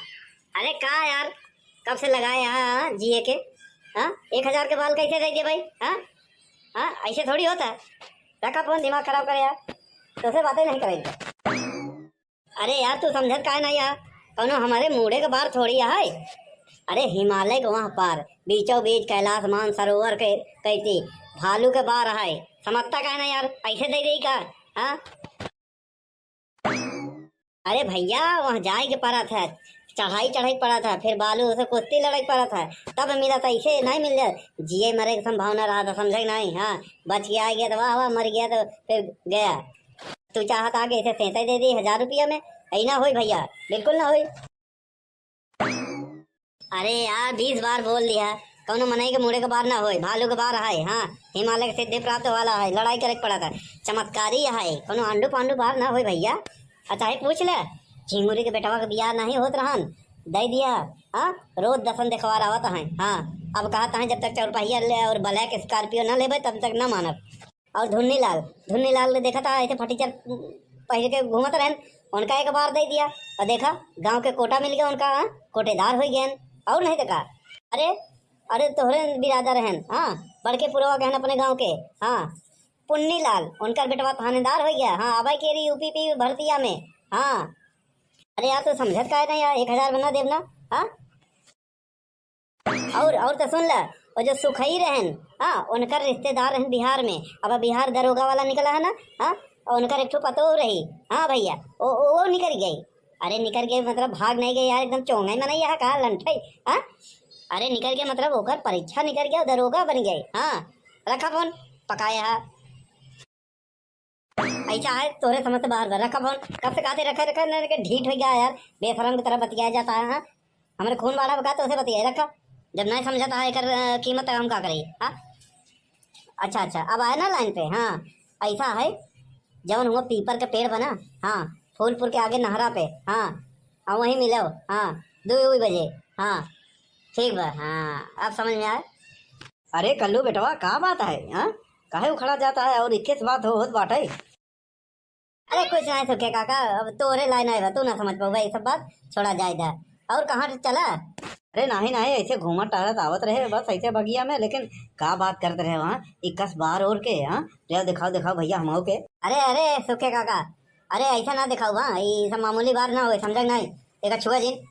अरे का यार, कब से लगाए यहाँ, हाँ, जिए के? हाँ, एक हजार के बाल कैसे दे दे भाई? हाँ, हाँ, ऐसे थोड़ी होता है। रखा फोन, दिमाग खराब करे यार, तोसे बातें नहीं करेंगे। अरे यार, तू समझत काहे ना यार? कौनो हमारे मूड़े के बार थोड़ी है। अरे, हिमालय के वहाँ पार, बीचों बीच कैलाश मानसरोवर के कैती भालू के बार है। समझता काहे ना यार? ऐसे दे दे का? हाँ? अरे भैया, वहाँ जाए के पड़त है, चढ़ाई चढ़ाई के पड़त है, फिर बालू से कुश्ती लड़े के पड़त है, तब मिला था, ऐसे नहीं मिल जाए। जिए मरे के संभावना रहा था, समझे कि नहीं? हाँ, बच के आ गया तो वाह वाह, मर गया तो फिर गया। तू चाहत आगे इसे सेंते दे दी हजार रुपया में, ऐ ना होई भैया, बिल्कुल ना होई। अरे यार, बीस बार बोल दिया, कौनो मनई के मुड़े के बार ना होई, भालू के बार है। हाँ, हिमालय के सिद्धि प्राप्त वाला है, लड़ाई करे के पड़ा था, चमत्कारी है, कौनो आंडू पांडू बार ना होई भैया। अच्छा है, पूछ ले, झिंगुरी के बेटवा के बियाह नहीं होत रहन, दे दिया। हाँ, रोज दसन देखवार आवत है। हाँ, अब कहत है जब तक चौरपहिया ले और ब्लैक स्कॉर्पियो ना लेबे तब तक ना मानब। और धुन्नी लाल, धुन्नी लाल के देखा था ऐसे फटीचर पहिर के घूमत रहन, उनका एक बार दे दिया। और देखा, गांव के कोटा मिल गया उनका, हाँ, कोटेदार हो गए। और नहीं तो का? अरे, अरे तोहरे बिरादर रहन, हाँ, बड़के पुरवा कहन अपने गांव के, हाँ, पुन्नी लाल, उनकर बेटवा थानेदार हो गया। हाँ, अब के रही यूपी पी भर्तिया में। हाँ, अरे यार, तू समझत काहे नहीं यार? एक हजार बना देब ना। हाँ, और, और तो सुन ल, वो जो सुखई रहन, हाँ, उनकर रिश्तेदार रहन बिहार में, अब बिहार दरोगा वाला निकला है ना, हाँ, और उनकर एक ठो पतोह रही, हाँ भैया, वो, वो, वो निकल गई। अरे निकल गई मतलब भाग नहीं गई यार, एकदम चोंगा ही मनई है का लंठई, हाँ? अरे निकल गई मतलब ओकर परीक्षा निकल गया, दरोगा बन गई, हाँ। रखा फोन, पकाया है। ऐसा है, तोरे समझ से बाहर बा। रखा फोन, कब से कहते रखे, रखे, ना रखे, ढीठ हो गया यार, बेशरम की तरह बतियाया जाता है, हाँ? हमारे खून बाढ़ा बका तो उसे बतियाए रखा, जब नहीं समझता है एकर, अ, कीमत, हम का करी, हाँ? अच्छा, अच्छा, अब आए ना लाइन पे, हाँ, ऐसा है, जवन हुआ पीपर के पेड़ बना, हाँ, फूलपुर के आगे नहरा पे, हाँ, और वहीं मिलो, हाँ, दो बजे, हाँ, ठीक बा, हाँ, अब समझ में आए। अरे कल्लू बेटवा, का बात है, हाँ? काहे उखड़ा जाता है और इक्कीस बात हो, होत बाटे? अरे कुछ नहीं सुखे काका, अब तोरे लाइन आए बा, तू ना समझ पाऊ भाई, सब बात छोड़ा जाए दा। और कहाँ चला? अरे नहीं नहीं, ऐसे घूमत टहरत आवत रहे बस ऐसे बगिया में, लेकिन का बात करत रहे वहाँ इक्कीस बार और के, हाँ? ले दिखाओ दिखाओ भैया हमहू के। अरे अरे सुखे काका, अरे ऐसा ना दिखाऊ, हाँ, ये सब मामूली बात ना होए, समझे नहीं? एक छुआ जिन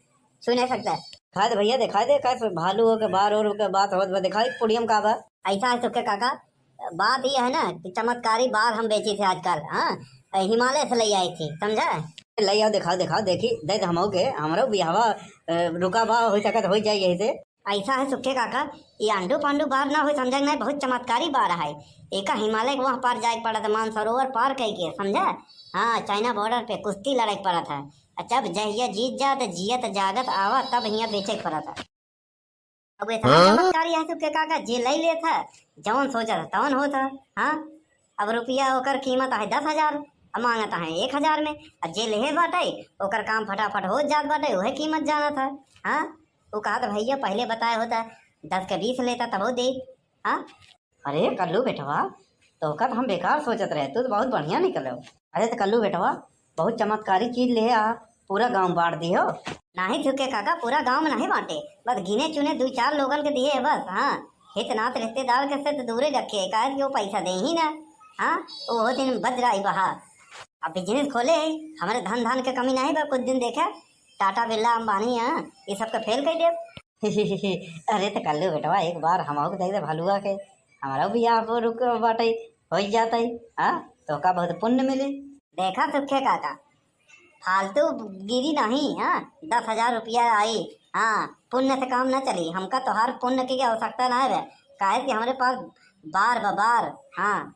छू नहीं सकता। दिखा दे भैया, दिखा दे, कैसे भालू हो के बार और के बात होत बा, दिखाई पुड़ियम का बा। ऐसा है सुखे काका, बात ये है ना कि चमत्कारी बार हम बेची थे आजकल, हाँ, हिमालय से ले आई थी, समझा? ले आओ, दिखाओ, दिखाओ, देखी, दे दे हमहू के, हमरो बियाहवा, अ, रुका बा, हो सकत हो जाए यही से। ऐसा है सुखे काका, ये आंडू पांडू बार ना हो, समझा कि नहीं, बहुत चमत्कारी बार है। एका हिमालय के वहाँ पार जाए के पड़त है, मानसरोवर पार कई के, समझा? हाँ, चाइना बॉर्डर पे कुश्ती लड़े के पड़त है। अच्छा, अब जहिया जीत जा त जियत जागत आवा, तब हियाँ बेचे के पड़त है। अब इतना हाँ? चमत्कारी है सुखे काका, जे लई लेत है, जवन सोचत है तवन होत है। हाँ, अब रुपया ओकर कीमत है दस हजार, अब मांगत है एक हजार में, अब जे लेहे बाटे ओकर काम फटाफट हो जात बाटे, उहे कीमत जानत है। हाँ, वो कहत भैया पहले बताए होता दस के बीस लेता तबो दे। हाँ, अरे कल्लू बेटवा, तोहका तो हम बेकार सोचत रहे, तू तो बहुत बढ़िया निकलो। अरे तो कल्लू बेटवा, बहुत चमत्कारी चीज ले आ, पूरा गांव बांट दियो। नाही सुखे काका, पूरा गांव में नहीं बांटे, बस गिने चुने दो चार लोगन के दिए है बस। हाँ, हित नात रिश्तेदार के से तो दूरे रखे, काहे कि वो पैसा दे ही ना। हाँ, वो दिन बज्र आई बहा। अब बिजनेस खोले है, हमारे धन धान के कमी नहीं बा, कुछ दिन देखा टाटा बिरला अंबानी, हाँ, ये सब के फेल कर देब। अरे तो कल्लू बेटवा, एक बार हमहू के दे दे भलुआ के, हमारा बियाह पर रुक बाटे, हो जाता है। हाँ, तो का बहुत पुण्य मिली। देखा सुखे काका, फालतू गिरी नहीं, हाँ, दस हजार रुपया आई, हाँ, पुण्य से काम ना चली, हमका तोहार पुण्य की आवश्यकता ना है, काहे कि हमारे पास बार बा, बार। हाँ,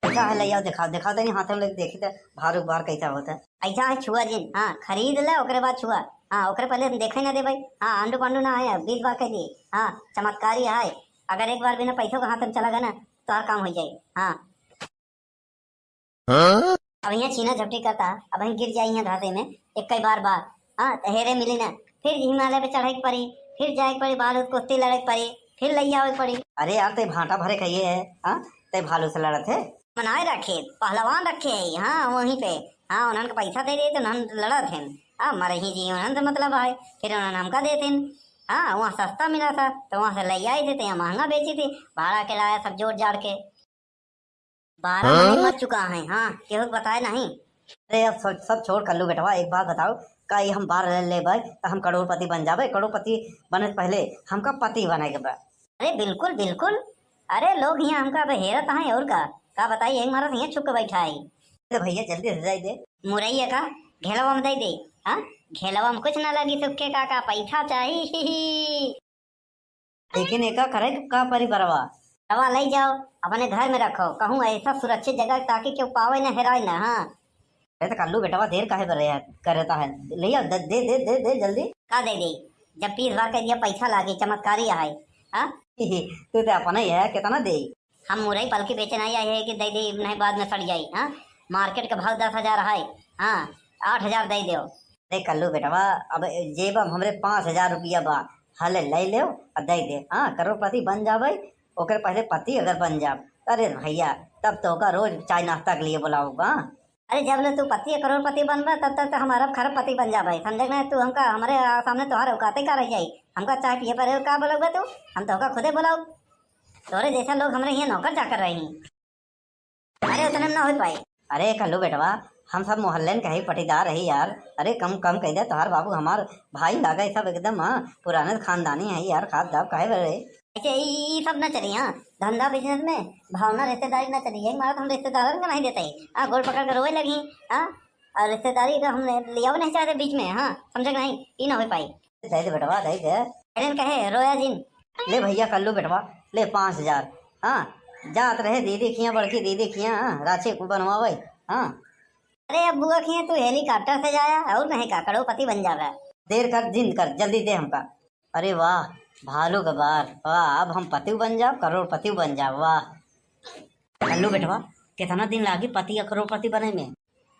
ऐसा है, ले आओ, दिखाओ, दिखाओ, तनी हाथ में लेके देखी तो भार उबार कैसा होता है। ऐसा है, छुआ जिन, हाँ, खरीद ले, ओकरे बाद छुआ। हाँ, ओकरे पहले हम देखे ना दे भाई। हाँ, आंडू पांडू ना आया, बीस बार कह दिए। हाँ, चमत्कारी है, अगर एक बार बिना पैसों के हाथ में चला गया ना, तो हर काम हो जाए। हाँ। हाँ? अब यहाँ छीना झपटी करता, अब यहाँ गिर जाई यहाँ घासे में, एक कई बार बा। हाँ, तो हेरे मिली ना, फिर हिमालय पे चढ़े के पड़ी, फिर जाए के पड़ी, बालू से कुश्ती लड़े के पड़ी, फिर लई आवे के पड़ी। अरे यार, ते भांटा भरे खाइए है, हाँ, ते भालू से लड़त है। बनाए रखे, पहलवान रखे है, हाँ, वहीं पे, हाँ, उन्हन के पैसा दे दे तो उन्हन लड़त हैं, हाँ, मरे ही जी, उन्हन से मतलब है, फिर उन्हन हमका देते हैं। हाँ, वहाँ सस्ता मिला था, तो वहाँ से ले आई थी, तो यहाँ महंगा बेची थी, भाड़ा के लाया सब जोड़ जाड़ के। बारह हाँ? महीने मर चुका है, हाँ, केहू के बताए नहीं। अरे, अब सब, सब छोड़ कल्लू बेटवा, एक बात बताओ, का ये हम बारह ले लेबै, तो हम करोड़पति बन जाबै? करोड़पति बने से पहले हमका पति बने के बा। अरे बिल्कुल, बिल्कुल। अरे, लोग यहाँ हमका अब हेरत हैं, और का, का बताई, एक मारत यहाँ छुप के बैठा है। अरे भैया, जल्दी से दे दे। मुरैया का घेलवा में दे दे। हाँ, घेलवा में कुछ ना लगी, सुखे काका, पैसा चाही। लेकिन एका करे का परी बरवा? दवा ले जाओ, अपने घर में रखो, कहूँ ऐसा सुरक्षित जगह, ताकि केहू पावे ना, हेराए ना। हाँ। अरे तो कल्लू बेटवा, देर काहे बर यार करता है? ले आओ, दे, दे, दे, दे, दे जल्दी। का दे दे? जब बीस बार कह दिया पैसा लागे, चमत्कारी है। हाँ? तू तो अपना ही है, कितना दे? हम मुरई पलकी बेचे नहीं आए हैं कि दे दे, नहीं बाद में सड़ जाई। हाँ, मार्केट का भाव दस हजार है। हाँ, आठ हजार दे दो। देख कल्लू बेटवा, अब जेब में हमरे पाँच हजार रुपया बा, हले ले ले और दे दे। हाँ, करोड़पति बन जाबे, ओकर पहले पति अगर बन जाब, अरे भैया, तब तो का रोज चाय नाश्ता के लिए बुलाऊंगा। अरे, जब ले तू पति करोड़पति बनबे, तब तक तो हम अरब खरबपति बन जाबे, समझे ना? तू हमका, हमरे आ, सामने तोहार औकाते का रह जाई? हमका चाय पिए पर का बोलबे तू? हम तो का खुदे बोलाऊ। तोरे जैसा लोग हमरे यहाँ नौकर चाकर रही। अरे, उतने में ना हो पाई। अरे कल्लू बेटवा, हम सब मोहल्ले में कहीं पटीदार रही यार। अरे कम कम कह दे, तोहार बाबू हमार भाई लागे सब एकदम, हाँ, पुराने खानदानी है यार, खाब दाब काहे बरे? ऐसे ई, ई सब ना चली, हाँ, धंधा बिजनेस में भावना रिश्तेदारी ना चली, यही मारत हम रिश्तेदारन का नहीं देते ही, हाँ, गोड़ पकड़ के रोए लगी, हाँ, और रिश्तेदारी का हम लियावे नहीं चाहते बीच में, हाँ, समझे कि नहीं, ई ना हो पाई। दे दे बेटवा, दे दे। एलन कहे, रोया जिन। ले भैया कल्लू बेटवा, ले पाँच हजार। हाँ, जात रहे दीदी खिया, बड़की दीदी खिया, हाँ, रांची को बनवावे। हाँ। अरे अब बुआ खिया तू हेलीकॉप्टर से जाया और नहीं का करोड़पति बन जावे। देर कर, जिंद कर, जल्दी दे हमका। अरे वाह, भालू के बार, वाह, अब हम पतिव बन जाब, करोड़पति बन जाब, वाह। कल्लू बेटवा, कितना दिन लागी पति या करोड़पति बने में?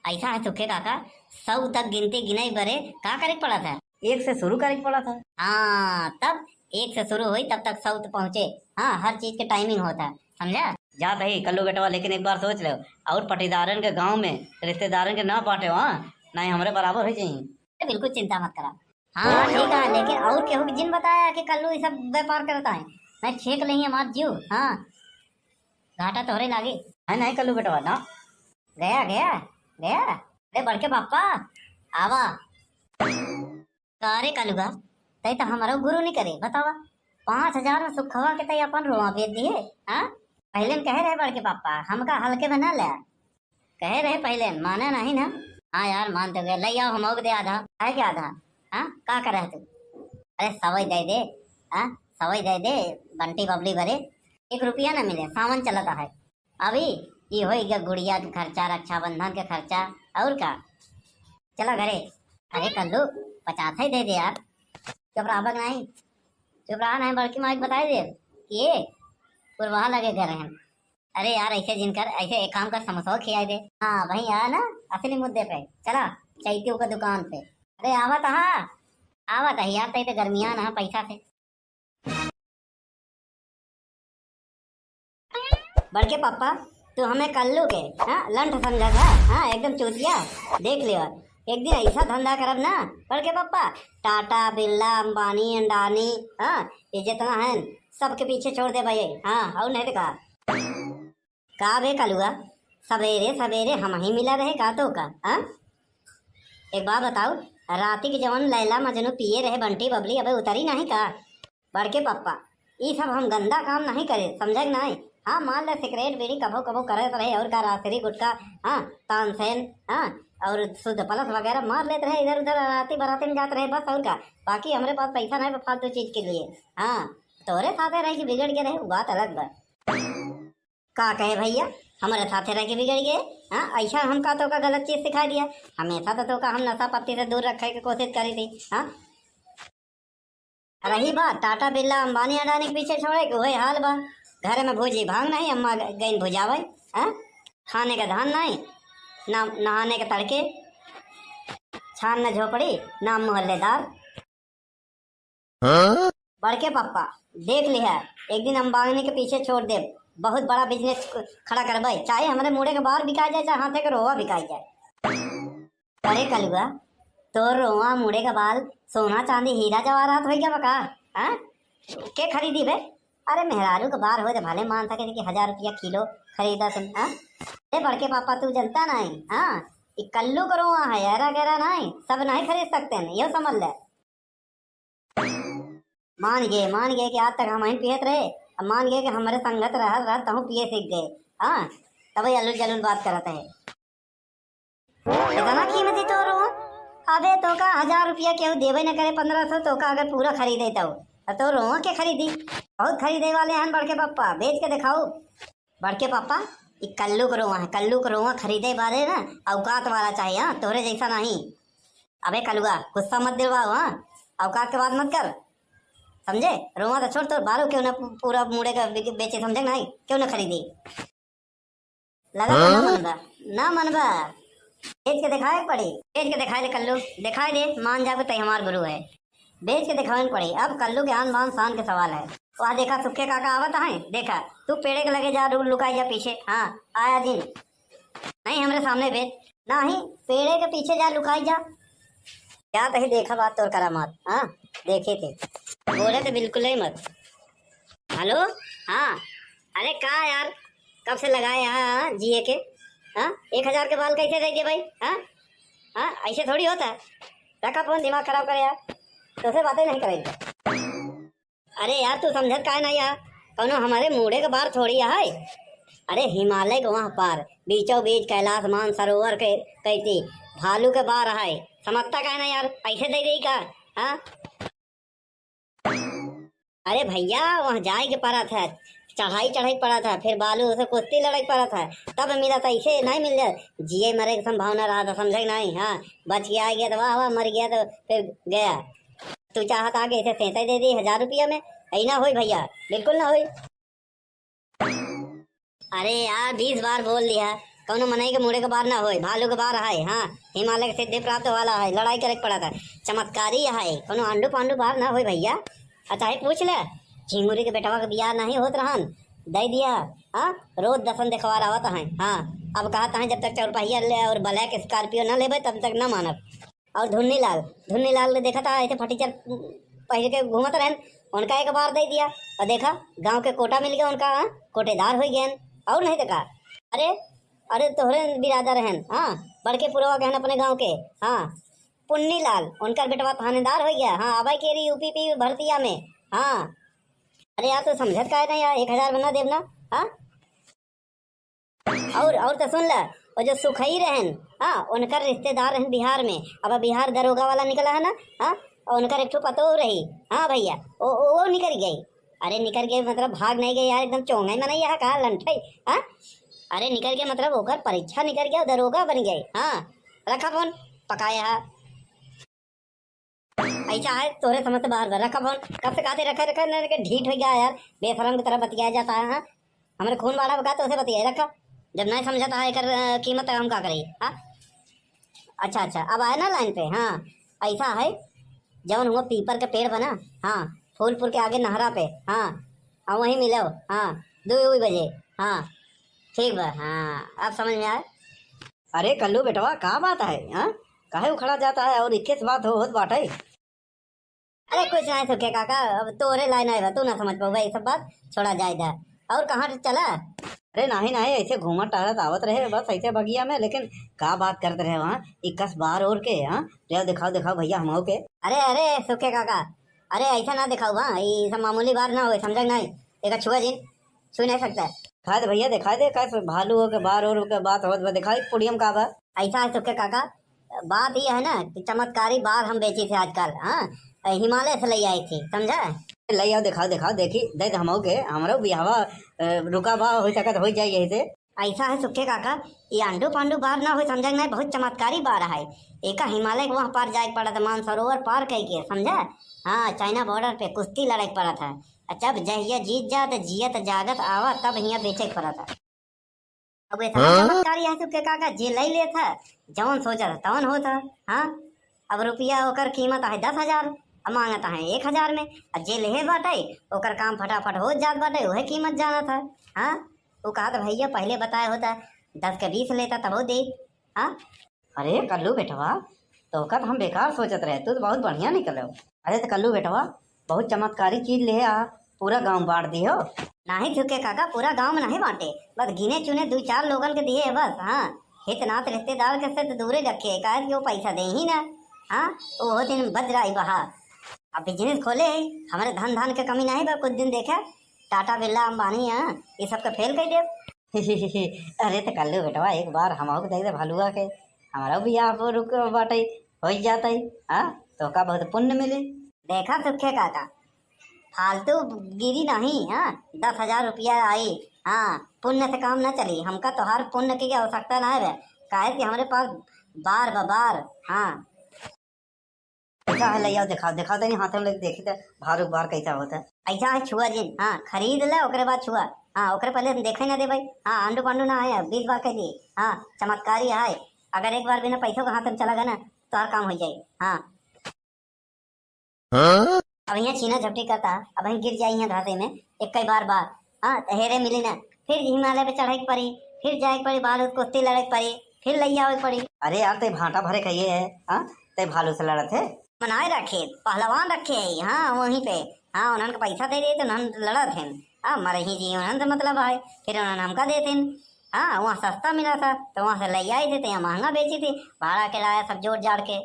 ऐसा है सुखे काका, सौ तक गिनती गिनाई बरे का करे के पड़ा था? एक से शुरू करे के पड़ा था। हाँ, तब एक से शुरू हुई तब तक सौ तक पहुँचे। हाँ, हर चीज के टाइमिंग होता है, समझा? जात ही कल्लू बेटवा, लेकिन एक बार सोच ले, और पटीदारन के गांव में रिश्तेदारन के ना बांटे, हाँ, नहीं हमरे बराबर हो जाई। अरे बिल्कुल चिंता मत करा। हाँ, ठीक है, लेकिन और केहू के जिन बताया कि कल्लू ये सब व्यापार करता है, नहीं छेक लेही हमार जीव। हाँ, घाटा तोहरे लागे। है नहीं कल्लू बेटवा ना। गया, गया, गया। अरे बड़के पापा, आवा। का रे कलुआ, तै तो हमारो गुरु नहीं करे, बतावा। पाँच हजार में सुखवा के तै अपन रोआ बेच दिए, हाँ? पहले न कहे रहे बड़के पापा, हमका हल्के में ना ले। कहे रहे पहले, माने नहीं ना। हाँ यार, मान तो गए, ले आओ, हम दे आधा। है क्या आधा? हाँ, का करे तू? अरे सवई दे दे, हाँ, सवई दे दे, बंटी बबली बरे। एक रुपया ना मिले, सावन चलता है। अभी ई होई गया गुड़िया के खर्चा, रक्षाबंधन के खर्चा, और का? चला घरे। अरे कल्लू, पचास ही दे दे यार। चुप रहा बक नहीं, चुप रहा नहीं, बड़की माई के बताई दे कि ये पुरवाहा लगे घर हैं। अरे यार, ऐसे जिन कर, ऐसे एक काम कर, समोसा खियाई दे। हाँ भाई, आ ना असली मुद्दे पे, चला चैतियों का दुकान पे। अरे आवत हा, आवत है यार, तै तो गर्मिया ना पैसा से। बड़के पापा, तू हमें कल्लू के, हाँ, लंठ समझा था, हाँ, एकदम चूतिया। देख लियो, एक दिन ऐसा धंधा करब ना, बड़के पापा, टाटा, बिरला, अंबानी, अंडानी, हाँ, ये जितना है, सबके पीछे छोड़ दे भाई, हाँ, और नहीं तो का। का बे कलुआ, सबेरे सबेरे हम ही मिला रहे का तो का, हाँ? एक बात बताओ, राती के जवन लैला मजनू पिए रहे बंटी बबली, अबे उतरी नहीं का? बड़के पप्पा, ई सब हम गंदा काम नहीं करे, समझे कि नहीं? हाँ, मान ले सिगरेट बीड़ी कभो कभो करत रहे, और का रासरी गुटखा, हाँ, तानसेन, हाँ, और शुद्ध प्लस वगैरह मार लेत रहे इधर उधर, राती बराती में जात रहे बस, और का। बाकी हमरे पास पैसा नहीं बा फालतू चीज के लिए। हाँ, तोरे साथे रह के बिगड़ के रहे, वो बात अलग बा। का कहे भैया, हमरे साथे रह के बिगड़ गए? हाँ, ऐसा हम का तोका गलत चीज सिखा दिया? हमेशा तो तोका हम नशा पत्ती से दूर रखे के कोशिश करी थी। हाँ, रही बात टाटा बिरला अंबानी अडानी के पीछे छोड़े के, वही हाल बा। घर में भूजी भांग नहीं, अम्मा ग-, गईन भुजावे। हाँ, खाने का धान नहीं, ना नहाने के तड़के, छान न झोपड़ी, ना मोहल्लेदार। हाँ? बड़के पप्पा, देख लिहा, एक दिन अंबानी के पीछे छोड़ देब, बहुत बड़ा बिजनेस खड़ा करबे, चाहे हमरे मुड़े के बाल बिकाई जाए, चाहे हाथे के रोआ बिकाई जाए। अरे कलुआ, तोर रोआ, मुड़े के बाल, सोना चांदी हीरा जवाहरात हो गया बा का? हाँ? के खरीदी बे? अरे, मेहरारू के बार होए त भले मान सके कि हजार रुपया किलो खरीदा सुन, हाँ? अरे बड़के पापा, तू जनता नहीं, हाँ? ई कल्लू के रोआ है, ऐरा गैरा नहीं, सब नहीं खरीद सकते हैं, यो समझ ले। मान गए, मान गए कि आज तक हम ही पियत रहे, अब मान गए कि हमरे संगत रहत रहत तहूँ पिए सीख गए। हाँ, तब ये अलुल जलुल बात करत है। इतना कीमती तोर रोआ? अबे तोका हजार रुपया केहू देबे न करे, पन्द्रह सौ, तोका अगर पूरा खरीदे तो, तो तोर रोआ के खरीदी? बहुत खरीदे वाले हैं बड़के पप्पा, बेच के दिखाओ। बड़के पापा, ई कल्लू के रोआ है, कल्लू के रोआ खरीदे बारे ना औकात वाला चाहिए, हाँ, तोहरे जैसा नहीं। अबे कलुआ, गुस्सा मत दिलवाओ, हाँ, औकात के बात मत कर, समझे? रोआ तो छोड़, तोर बारो क्यों ना पू-, पूरा मूड़े का बे-, बेचे, समझे नहीं, क्यों ना खरीदे। लगा तो ना हाँ? मनबा, ना मनबा, बेच के दिखाए के पड़ी, बेच के दिखाए दे कल्लू, दिखाए दे, मान जाबे तई हमार गुरु है। बेच के दिखावे के पड़ी। अब कल्लू के आन बान शान के सवाल है। वह देखा, सुखे काका आवत हैं, देखा, तू पेड़े के लगे जा, लु-, लुकाई जा पीछे। हाँ, आया दिन। नहीं, हमरे सामने बेच। नहीं, पेड़े के पीछे जा, लुकाई जा। क्या तही देखा बात तोर करामात, हाँ, देखे थे। बोले तो बिल्कुल ही मत। हेलो, हाँ, अरे का यार, कब से लगाए यहाँ, हाँ, जिए के, हाँ, एक हजार के बाल कैसे दे दिए भाई, हाँ, हाँ, ऐसे थोड़ी होता है। रखा फोन, दिमाग खराब करे यार, तोसे बातें नहीं करेंगे। अरे यार, तू समझत काहे नहीं यार, कौनो हमारे मूड़े के बार थोड़ी है। अरे हिमालय के वहाँ पार, बीचों बीच कैलाश मानसरोवर के कैती, भालू के बार है, समझता काहे नहीं यार, ऐसे दे दे का, हाँ? अरे भैया, वहाँ जाए के पड़त है, चढ़ाई चढ़ाई पड़त है, फिर बालू से कुश्ती लड़ाई पड़त है, तब मिलत है, ऐसे नहीं मिल जाए। जिए मरे के संभावना रहा था, समझे नहीं? हाँ, बच के आ गया तो वाह वाह, मर गया तो फिर गया। तू चाहत आगे इसे सैंता दे दी हजार रुपया में, ऐ ना होई भैया, बिल्कुल ना होई। अरे यार, बीस बार बोल दिया, कौनो मनई के मुड़े के बार ना होए, भालू के बार है। हाँ, हिमालय के सिद्धि प्राप्त वाला है, लड़ाई करे के पड़ा था, चमत्कारी है, कौनो आंडू पांडू बार ना होए भैया। अच्छा, है पूछ ले, झिंगुरी के बेटवा के बियाह नहीं होत रहन, दे दिया। हाँ, रोज दसन देखवार आवत है। हाँ, अब कहत है जब तक चौरपहिया ले और ब्लैक स्कॉर्पियो ना लेबे तब तक ना मानब। और धुन्नी लाल, धुन्नी लाल के देखा था ऐसे फटीचर पहिर के घूमत रहन, उनका एक बार दे दिया। और देखा, गांव के कोटा मिल गया उनका, हाँ? कोटेदार हो गए। और नहीं तो का? अरे, अरे तोहरे बिरादर रहन, हाँ, बड़के पुरवा कहन अपने गांव के, हाँ, पुन्नी लाल, उनकर बेटवा थानेदार हो गया, हाँ, अब के रही यूपीपी भर्तिया में, हाँ। अरे यार, तू समझत काहे नहीं यार, एक हजार बना देब ना, हाँ? और, और तो सुन ल, वो जो सुखई रहन, हाँ, उनकर रिश्तेदार रहन बिहार में, अब बिहार दरोगा वाला निकला है ना, हाँ, और उनकर एक ठो पतोह रही, हाँ भैया, वो, वो, वो निकल गई। अरे निकल गई मतलब भाग नहीं गई यार, एकदम चोंगा ही मनई है का, लंठई, हाँ? अरे निकल गई मतलब ओकर परीक्षा निकल गया, दरोगा बन गई, हाँ। रखा फोन, पकाया है। ऐसा है, तोरे समझ से बाहर बा। रखा फोन, कब से कहते रखा, रखा, ना, ना, ढीठ हो गया यार, बेशरम की तरह बतियाया जाता है, हाँ? हमरे खून बाढ़ा बका, तो उसे बतियाए रखा। जब नहीं समझता है एकर, अ, कीमत, तो हम का करी, हाँ? अच्छा, अच्छा, अब आए ना लाइन पे, हाँ? ऐसा है, जौन हुआ पीपर के पेड़ बना, हाँ, फूलपुर के आगे नहरा पे, हाँ, और वहीं मिलो, हाँ, दो बजे, हाँ, ठीक बा, हाँ, अब समझ में आए। अरे कल्लू बेटवा, का बात है, हाँ? काहे उखड़ा जाता है और इक्कीस बात हो, होत बाटे? अरे कुछ नहीं सुखे काका, अब तोरे लाइन आए बा, तू ना समझ पाऊबा, ये सब बात छोड़ा जाए दा। और कहाँ चला? अरे नहीं नहीं, ऐसे घूमत टहरत आवत रहे बस ऐसे बगिया में, लेकिन का बात करत रहे वहाँ इक्कीस बार और के, हाँ? ले दिखाओ, दिखाओ भैया हमहू के। अरे अरे सुखे काका, अरे ऐसा ना दिखाओ, हाँ, ये सब मामूली बार ना होए, समझा नहीं? एक छुआ जिन, सुन नहीं सकता। दिखा दे भैया, दिखा दे, का भालू हो के बार और के बात होत बा, दिखाई पुड़ियम का बा। ऐसा है सुखे काका, बात ये है ना कि चमत्कारी बार हम बेची थे आजकल, हाँ, हिमालय से ले आई थी, समझा? ले आओ, दिखाओ, दिखाओ, देखी, दे दे हमहू के, हमरो बियाहवा, अ, रुका बा, हो सकत हो जाए यही से। ऐसा है सुखे काका, ये आंडू पांडू बार ना हो, समझा नहीं, बहुत चमत्कारी बार है। एका हिमालय के वहाँ पार जाए के पड़त, मानसरोवर पार कह के, समझा? हाँ, चाइना बॉर्डर पे कुश्ती लड़े के पड़त है। अच्छा, अब जहिया जीत जा त जियत जागत आवा, तब हियाँ बेचे के पड़त है। अब इतना हाँ? चमत्कारी है सुखे काका, जे लई लेत है, जवन सोचत है तवन होत है। हाँ, अब रुपया ओकर कीमत है दस हजार, अब मांगत है एक हजार में, अब जे लेहे बाटे ओकर काम फटाफट हो जात बाटे, वह कीमत जानत है। हाँ, वो कहत भैया पहले बताए होता, दस के बीस लेता तब दे। हाँ, अरे कल्लू बेटवा, तोका तो हम बेकार सोचत रहे, तू तो बहुत बढ़िया निकलो। अरे तो कल्लू बेटवा, बहुत चमत्कारी चीज ले आ, पूरा गांव बांट दियो। नाही सुखे काका, पूरा गांव में नाही बांटे, बस गिने चुने दुइ चार लोगन के दिए है बस। हाँ, हित नात रिश्तेदार के से तो दूरे रखे, काहे कि वो पैसा दे ही ना। हाँ, वो दिन बज रहा है बहा। अब बिजनेस खोले है, हमारे धन धान के कमी नाही बा, कुछ दिन देखे टाटा बिरला अंबानी, हाँ, ये सब के फेल कर देब। अरे तो कल्लू बेटवा, एक बार हमहू के दे दे भलुआ के, हमारा भी यहाँ पर रुक बाटे, हो जाता है। हाँ, तो का बहुत पुण्य मिली। देखा सुखे काका, फालतू गिरी नहीं। हाँ, दस हजार रुपया आई। हाँ, पुण्य से काम न चली, हमका तोहार पुण्य की आवश्यकता ना है, काहे कि हमरे पास बार बा बार। हाँ, कैसा है, ले आओ, दिखाओ, दिखाओ तनी हाथ में लेके देखी तो भार उबार कैसा होता है। ऐसा है, छुआ जिन। हाँ, खरीद ले, ओकरे बाद छुआ। हाँ, ओकरे पहले देखे ना दे भाई। हाँ, आंडू पांडू ना है, बीस बार कह दिए। हाँ, चमत्कारी है, अगर एक बार बिना पैसों के हाथ में चला गया ना, तो हर काम हो जाए। हाँ। हाँ? अब यहाँ छीना झपटी करता, अब यहाँ गिर जाई है घासे में, एक कई बार बार। हाँ, तो हेरे मिली ना, फिर हिमालय पे चढ़े के पड़ी, फिर जाए के पड़ी, बाल कुश्ती लड़े के पड़ी, फिर लैया आवे के पड़ी। अरे यार, ते भाटा भरे खाइए है, हाँ, ते भालू से लड़त है। बनाए रखे, पहलवान रखे है, हाँ, वहीं पे। हाँ, उन्हन के पैसा दे दे तो उन्हन लड़त हैं। हाँ, मरे ही जी, उन्हन से मतलब है, फिर उन्हन हमका देते हैं। हाँ, वहाँ सस्ता मिला था, तो वहाँ से ले आई थे, तो यहाँ महंगा बेची थी, भाड़ा किराया सब जोड़ जाड़ के।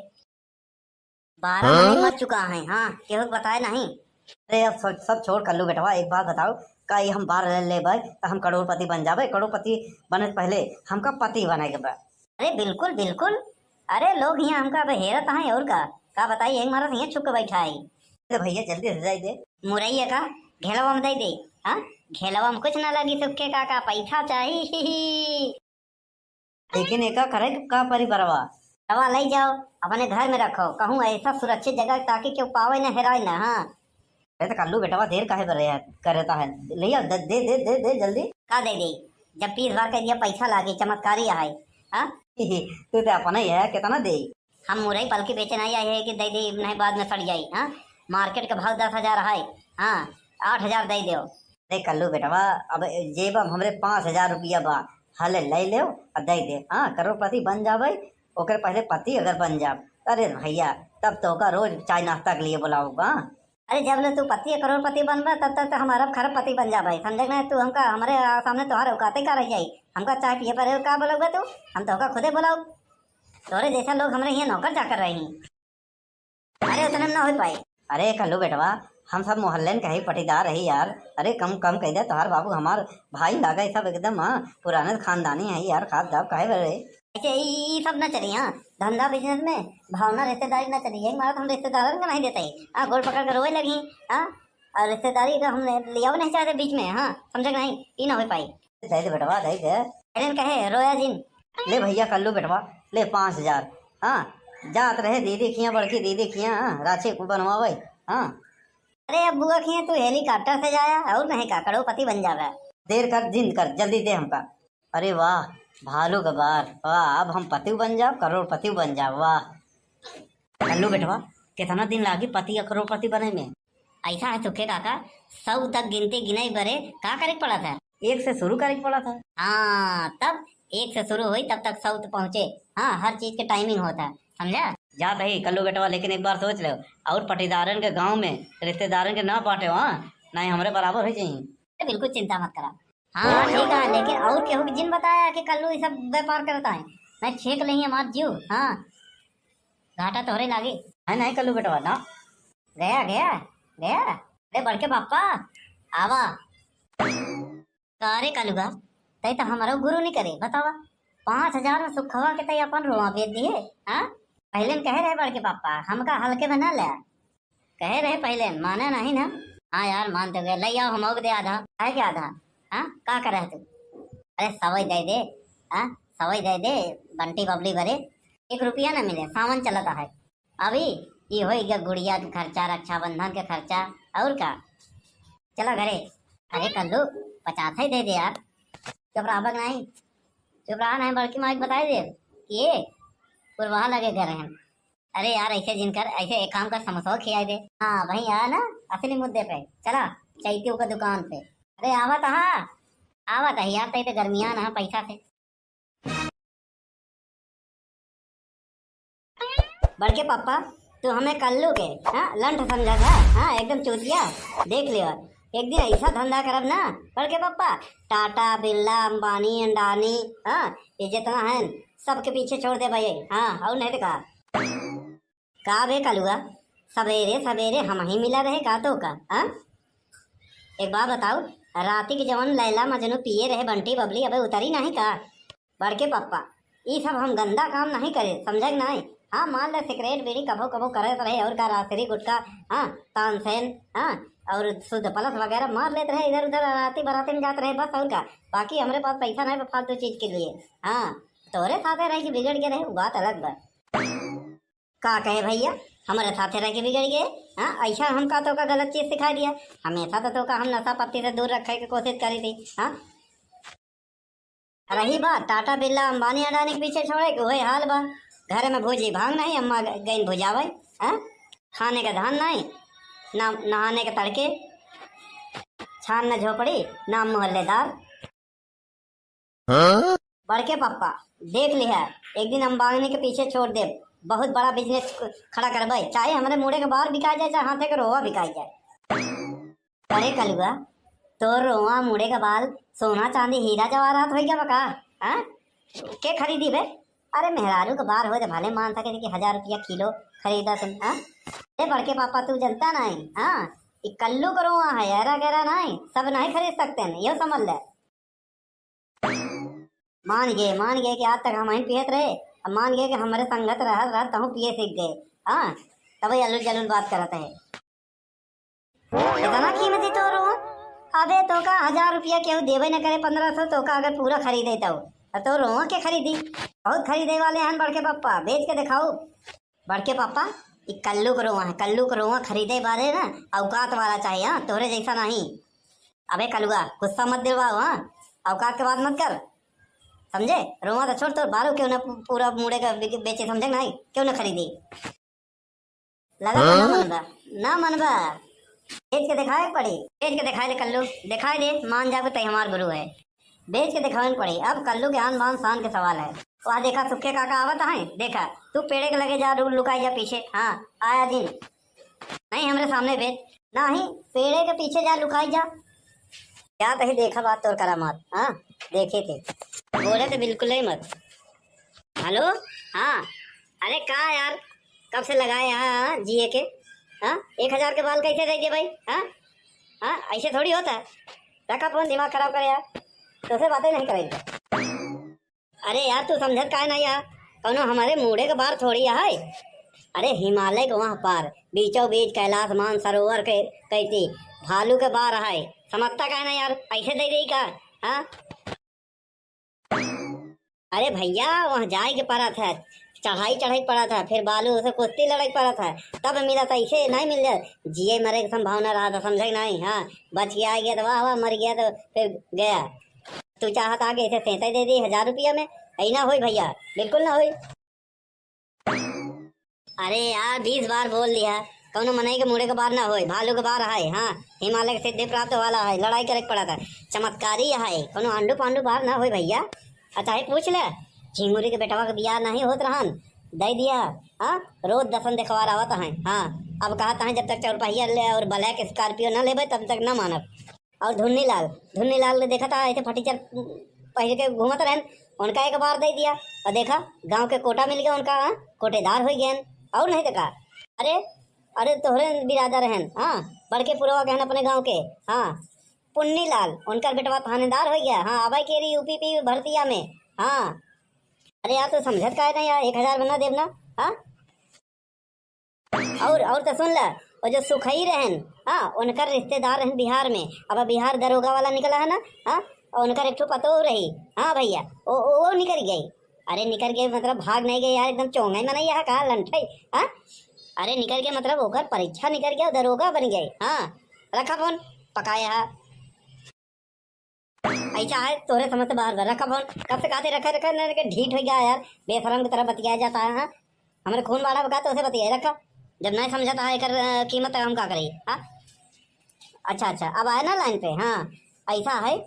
बारह हाँ? महीने मर चुका है, हाँ, केहू के बताए नहीं। अरे अब सब, सब छोड़ कल्लू बेटवा, एक बात बताओ, का ये हम बार ले लेबै तो हम करोड़पति बन जाबै? करोड़पति बने से पहले हमका पति बने के बा। अरे बिल्कुल, बिल्कुल। अरे लोग यहाँ हमका अब हेरत हैं और का, का बताई, एक मारा से यहाँ छुप के बैठा है। अरे भैया जल्दी से जाई दे। मुरैया का घेलवा में दे दे। हाँ, घेलवा में कुछ ना लगी सुखे काका, पैसा चाही। लेकिन एका करे का परी बरवा? रवा ले जाओ, अपने घर में रखो, कहूँ ऐसा सुरक्षित जगह ताकि केहू पावे न हेराए न। हाँ। अरे तो कल्लू बेटवा देर काहे बर रहे है, करता है? ले आओ, दे, दे, दे, दे, दे जल्दी। का दे दे? जब बीस बार कह दिया पैसा लागे, चमत्कारी है। हाँ? तू तो अपना ही है, कितना दे? हम मुरई पलकी बेचे नहीं आए हैं कि दे दे, नहीं बाद में सड़ जाई। हाँ, मार्केट का भाव दस हजार है। हाँ, आठ हजार दे दो। अरे कल्लू बेटवा, अब जेब में हमरे पाँच हजार रुपया बा, हले ले लेव और दे दे। हाँ, करोड़पति बन जावे, ओकर पहले पति अगर बन जाब। अरे भैया, तब तो का रोज चाय नाश्ता के लिए बुलाओगा। अरे जब ले तू पति करोड़पति बनबा, तब तक तो हम अरब खरब पति बन जाबे, समझे कि नहीं? तू हमका, हमरे आ, सामने तोहार औकाते का रह जाई? हमका चाय पिए पर का बोलबा तू? हम तो का खुदे बोलाओ। तोरे जैसा लोग हमरे यहाँ नौकर चाकर रही। अरे उतने में ना हो पाई। अरे कल्लू बेटवा, हम सब मोहल्ले में कहीं पटीदार रही यार। अरे कम कम कह दे, तोहार बाबू हमार भाई लागे, सब एकदम, हाँ, पुराने खानदानी है यार, खाब दाब काहे बरे? ऐसे ई, ई सब ना चली, हाँ, धंधा बिजनेस में भावना रिश्तेदारी ना चली, यही मारा तो हम रिश्तेदारन का नहीं देते ही, हाँ, गोड़ पकड़ के रोए लगी, हाँ, और रिश्तेदारी का हमने लियाओ नहीं चाहते बीच में, हाँ, समझे कि नहीं, ई ना हो पाई। दे दे बेटवा, दे दे। अरे कहे रोया जिन। ले भैया कल्लू बेटवा, ले पाँच हजार। हाँ, जात रहे दीदी किया, बड़की दीदी किया, हाँ, रांची को बनवावे। हाँ। अरे अब बुआ किया तू हेलीकॉप्टर से जाया और नहीं का करोड़पति बन जावे। देर कर, जिंद कर, जल्दी दे हमका। अरे वाह, भालू का बार, वाह, अब हम पति बन जाओ, करोड़पति बन जाओ, वाह। कल्लू बेटवा, कितना दिन लागी पति या करोड़पति बने में? ऐसा है सुखे काका, सौ तक गिनती गिनाई बरे का करे के पड़ा था? एक से शुरू करे के पड़ा था। हाँ, तब एक से शुरू हुई तब तक सौ तक पहुँचे। हाँ, हर चीज के टाइमिंग होता है, समझा? जात ही कल्लू बेटवा, लेकिन एक बार सोच लो, और पटीदारन के गांव में रिश्तेदारन के ना बांटे, हाँ, नहीं हमरे बराबर हो जाई। अरे बिल्कुल चिंता मत करा। हाँ, ठीक है, लेकिन और केहू के जिन बताया कि कल्लू ये सब व्यापार करता है, नहीं छेक लेही हमार जीव। हाँ, घाटा तोहरे लागे। है नहीं कल्लू बेटवा ना। गया, गया, गया। अरे बड़के पापा, आवा। का रे कलुआ, तै तो हमारो गुरु नहीं करे, बतावा। पाँच हजार में सुखवा के तै अपन रोआ बेच दिए, हाँ? पहले न कहे रहे बड़के पापा, हमका हल्के में ना ले। कहे रहे पहले, माने नहीं ना। हाँ यार, मान तो गए, ले आओ, हम दे आधा। काहे के आधा? हाँ, का करे है तू? अरे सवई दे दे, हाँ, सवई दे दे, बंटी बबली बरे। एक रुपया ना मिले, सावन चलता है। अभी ई होई गया गुड़िया के खर्चा, रक्षाबंधन के खर्चा, और का? चला घरे। अरे कल्लू, पचास ही दे दे यार। चुप रहा बक नहीं, चुप रहा नहीं, बड़की माई के बताई दे कि ये पुरवाहा लगे घर हैं। अरे यार, ऐसे जिन कर, ऐसे एक काम कर, समोसा खियाई दे। हाँ भाई, आ ना असली मुद्दे पे। चला, चैतियों का दुकान पे। अरे आवत हा, आवत है यार, तै तो गर्मियान है पैसा से। बड़के पापा, तू हमें कल्लू के, हाँ, लंठ समझत है, हाँ, एकदम चूतिया। देख लियो, एक दिन ऐसा धंधा करब ना, बड़के पप्पा, टाटा, बिरला, अंबानी, अंडानी, हाँ, ये जितना है, सबके पीछे छोड़ देबे, हाँ, और नहीं तो का। का बे कलुआ, सबेरे सबेरे हमहीं मिला रहे का तोका, हाँ? एक बात बताओ, राती के जवन लैला मजनू पिए रहे बंटी बबली, अबे उतरी नहीं का? बड़के पप्पा, ई सब हम गंदा काम नहीं करे, समझे कि नहीं? हाँ, मान ले सिगरेट बीड़ी कभो कभो करत रहे, और का रासरी गुटखा, हाँ, तानसेन, हाँ, और सुद्ध पलस वगैरह मार लेत रहे इधर उधर, राती बराती में जात रहे बस, और का। बाकी हमरे पास पैसा नहीं बा फालतू चीज के लिए। हाँ, तोरे साथे रह के बिगड़ के रहे, वो बात अलग बा। का कहे भैया, हमरे साथे रह के बिगड़ गए? हाँ, ऐसा हम का तोका गलत चीज सिखा दिया? हमेशा तो तोका हम नशा पत्ती से दूर रखे के कोशिश करी थी। हाँ, रही बात टाटा बिरला अंबानी अडानी के पीछे छोड़े के, वही हाल बा। घर में भूजी भांग नहीं, अम्मा ग-, गईन भुजावे। हाँ, खाने का धान नहीं, ना नहाने के तड़के, छान न झोपड़ी, ना मोहल्लेदार। हाँ? बड़के पप्पा, देख लिहा, एक दिन अंबानी के पीछे छोड़ देब, बहुत बड़ा बिजनेस खड़ा करबे, चाहे हमरे मुड़े के बार बिकाई जाए, चाहे हाथे के रोवा बिकाई जाए। अरे कलुआ, तोर रोवा, मुड़े के बाल, सोना चांदी हीरा जवाहरात होइ गया बा का? हाँ? के खरीदी बे? अरे मेहरारू के बार होए तो भले मान सके कि हजार रुपया किलो खरीदा तुम, हाँ? अरे बड़के पापा, तू जनता नहीं, हाँ? ई कल्लू के रोवा है, ऐरा गैरा नहीं, सब नहीं खरीद सकते हैं, यो समझ ले। मान गए, मान गए कि आज तक हमहीं पियत रहे, अब मान गए कि हमरे संगत रहत रहत तहूँ पिए सीख गए। हाँ, तबे अलुल जलुल बात करत है। इतना कीमती तोर रोवा? अबे तोका हजार रुपया केहू देबे न करे, पन्द्रह सौ तोका अगर पूरा खरीदे तो, तो तोर रोवा के खरीदी? बहुत खरीदे वाले हैं बड़के पप्पा, बेच के दिखाओ। बड़के पापा, ई कल्लू के रोवा है, कल्लू के रोवा खरीदे बारे ना औकात वाला चाहिए, हाँ, तोहरे जैसा नहीं। अबे कलुआ, गुस्सा मत दिलवाओ, हाँ, औकात के बात मत कर, समझे? रोवा तो छोड़, तोर बारू क्यों ना पू-, पूरा मुड़े का बे-, बेचे, समझे नहीं, क्यों ना खरीदे? लगा तो ना हाँ? मनबा, ना मनबा, बेच के दिखाए के पड़ी, बेच के दिखाए दे कल्लू, दिखाए दे, मान जाबे तई हमार गुरु है। बेच के दिखावे के पड़ी। अब कल्लू के आन बान शान के सवाल है। वह देखा सुखे काका आवत हैं, देखा तू पेड़े के लगे जा, लु-, लुकाई जा पीछे। हाँ, आया दिन नहीं हमरे सामने बेच, नहीं पेड़े के पीछे जा लुकाई जा। क्या तही देखा बात तोर करामात, हाँ, देखे थे। बोले तो बिल्कुल ही मत। हेलो, हाँ, अरे का यार, कब से लगाए यहाँ, हाँ, जिए के, हाँ, एक हजार के बाल कैसे दे दिए भाई, हाँ, हाँ, ऐसे थोड़ी होता है। रखा फोन, दिमाग खराब करे यार, तोसे बातें नहीं करेंगे। अरे यार, तू समझत काहे नहीं यार, कौनो हमारे मुड़े के बार थोड़ी है। अरे हिमालय के वहाँ पार, बीचों बीच कैलाश मानसरोवर के कैती भालू के बार है, समझता काहे नहीं यार, ऐसे दे देई का? हाँ, अरे भैया, वहाँ जाए के पड़त है, चढ़ाई चढ़ाई पड़त है, फिर बालू से कुश्ती लड़ाई पड़त है, तब मिलत है, ऐसे नहीं मिल जाए। जिए मरे के संभावना रहा था, समझे नहीं? हाँ, बच के आ गया तो वाह वाह, मर गया तो फिर गया। तू चाहत आगे इसे सेंते दे दी हजार रुपया में, ऐ ना होई भैया, बिल्कुल ना होई। अरे यार, बीस बार बोल दिया, कौनो मनई के मुड़े के बार ना होए, भालू के बार है। हाँ, हिमालय के सिद्धि प्राप्त वाला है, लड़ाई करे के पड़ा था, चमत्कारी है, कौनो आंडू पांडू बार ना होए भैया। अच्छा, ही पूछ ले, झिंगुरी के बेटवा के बियाह नहीं होत रहन, दे दिया। हाँ, रोज दसन देखवार आवत है। हाँ, अब कहत है जब तक चौरपहिया ले और ब्लैक स्कॉर्पियो न लेबे तब तक न मानब। और धुन्नी लाल, धुन्नी लाल के देखा था ऐसे फटीचर पहिर के घूमत रहन, उनका एक बार दे दिया और देखा गांव के कोटा मिल गया उनका, हाँ, कोटेदार हो गए। और नहीं तो का। अरे, अरे तोहरे बिरादर रहन, हाँ, बड़के पुरवा कहन अपने गांव के, हाँ, पुन्नी लाल, उनकर बेटवा थानेदार हो गया, हाँ, अब के रही यूपी पी भर्तिया में, हाँ। अरे यार, तू समझत काहे नहीं यार, एक हजार बना देब ना, हाँ। और, और तो सुन ले, वो जो सुखई रहन, हाँ, उनकर रिश्तेदार रहन बिहार में, अब बिहार दरोगा वाला निकला है ना, हाँ, और उनकर एक ठो पतोह रही, हाँ भैया, वो, वो, वो निकल गई। अरे निकल गए मतलब भाग नहीं गए यार, एकदम चोंगे मनई है का लंठई, हाँ? अरे निकल गए मतलब ओकर परीक्षा निकल गया, दरोगा बन गए, हाँ। रखा फोन, पकाया है। ऐसा है तोरे समझ से बाहर बा। रखा फोन, कब से कहते रखा, रखा, ना के ढीठ हो गया यार, बेशरम की तरह बतियाया जाता है, हाँ? हमरे खून बाढ़ा बका तो उसे बतियाए रखा, जब नहीं समझता है एकर, अ, कीमत हम का करी, हाँ? अच्छा, अच्छा, अब आए ना लाइन पे। हाँ, ऐसा है,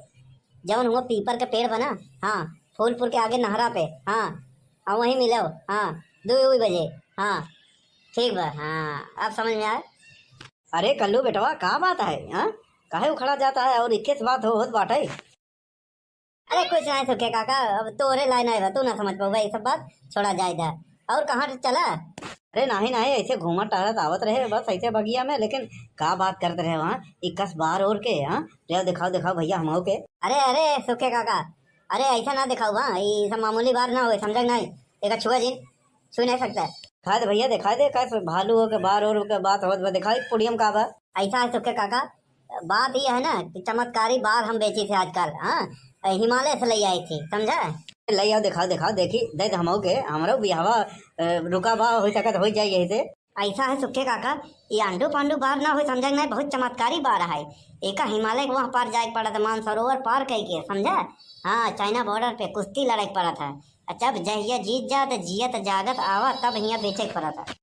जवन हुआ पीपर के पेड़ बना, हाँ, फूलपुर के आगे नहरा पे, हाँ, और वहीं मिलो, हाँ, दो बजे, हाँ। ठीक बा, हाँ, अब समझ में आए। अरे कल्लू बेटवा, का बात है, हाँ? काहे उखड़ा जाता है और इक्कीस बात हो, होत बाटे? अरे कुछ नहीं सुखे काका, अब तोरे लायक नहीं बा, तू ना समझ पाउबा ये सब बात, छोड़ा जाए दा। और कहाँ चला? अरे नहीं नहीं, ऐसे घूमत टहरत आवत रहे बस ऐसे बगिया में, लेकिन का बात करत रहे वहाँ इक्कीस बार और के, हाँ? ले दिखाओ, दिखाओ भैया हमहू के। अरे अरे सुखे काका, अरे ऐसा ना दिखाओ, हाँ, ये सब मामूली बार ना होए, समझा कि नहीं? देखा छुआ जिन, छू नहीं सकता। दिखा दे भैया, दिखा दे, कैसे भालू हो के बार और के बात होत बा, दिखा एक पुड़ियम का बा। ऐसा है सुखे काका, बात ये है ना कि चमत्कारी बार हम बेची थे आजकल, हाँ, हिमालय से ले आई थी, समझा? ले आओ, दिखाओ, दिखाओ, देखी, दे दे हमहू के, हमरो बियाहवा, अ, रुका बा, हो सकत हो जाए यही से। ऐसा है सुखे काका, ये आंडू पांडू बार ना हो, समझा कि नहीं, बहुत चमत्कारी बार है। एका हिमालय के वहाँ पार जाए के पड़त है, मानसरोवर पार कई के, समझा? हाँ, चाइना बॉर्डर पे कुश्ती लड़े के पड़त है। आ जब जहिया जीत जा, त जियत जागत आवा, तब हियाँ बेचे के पड़त है।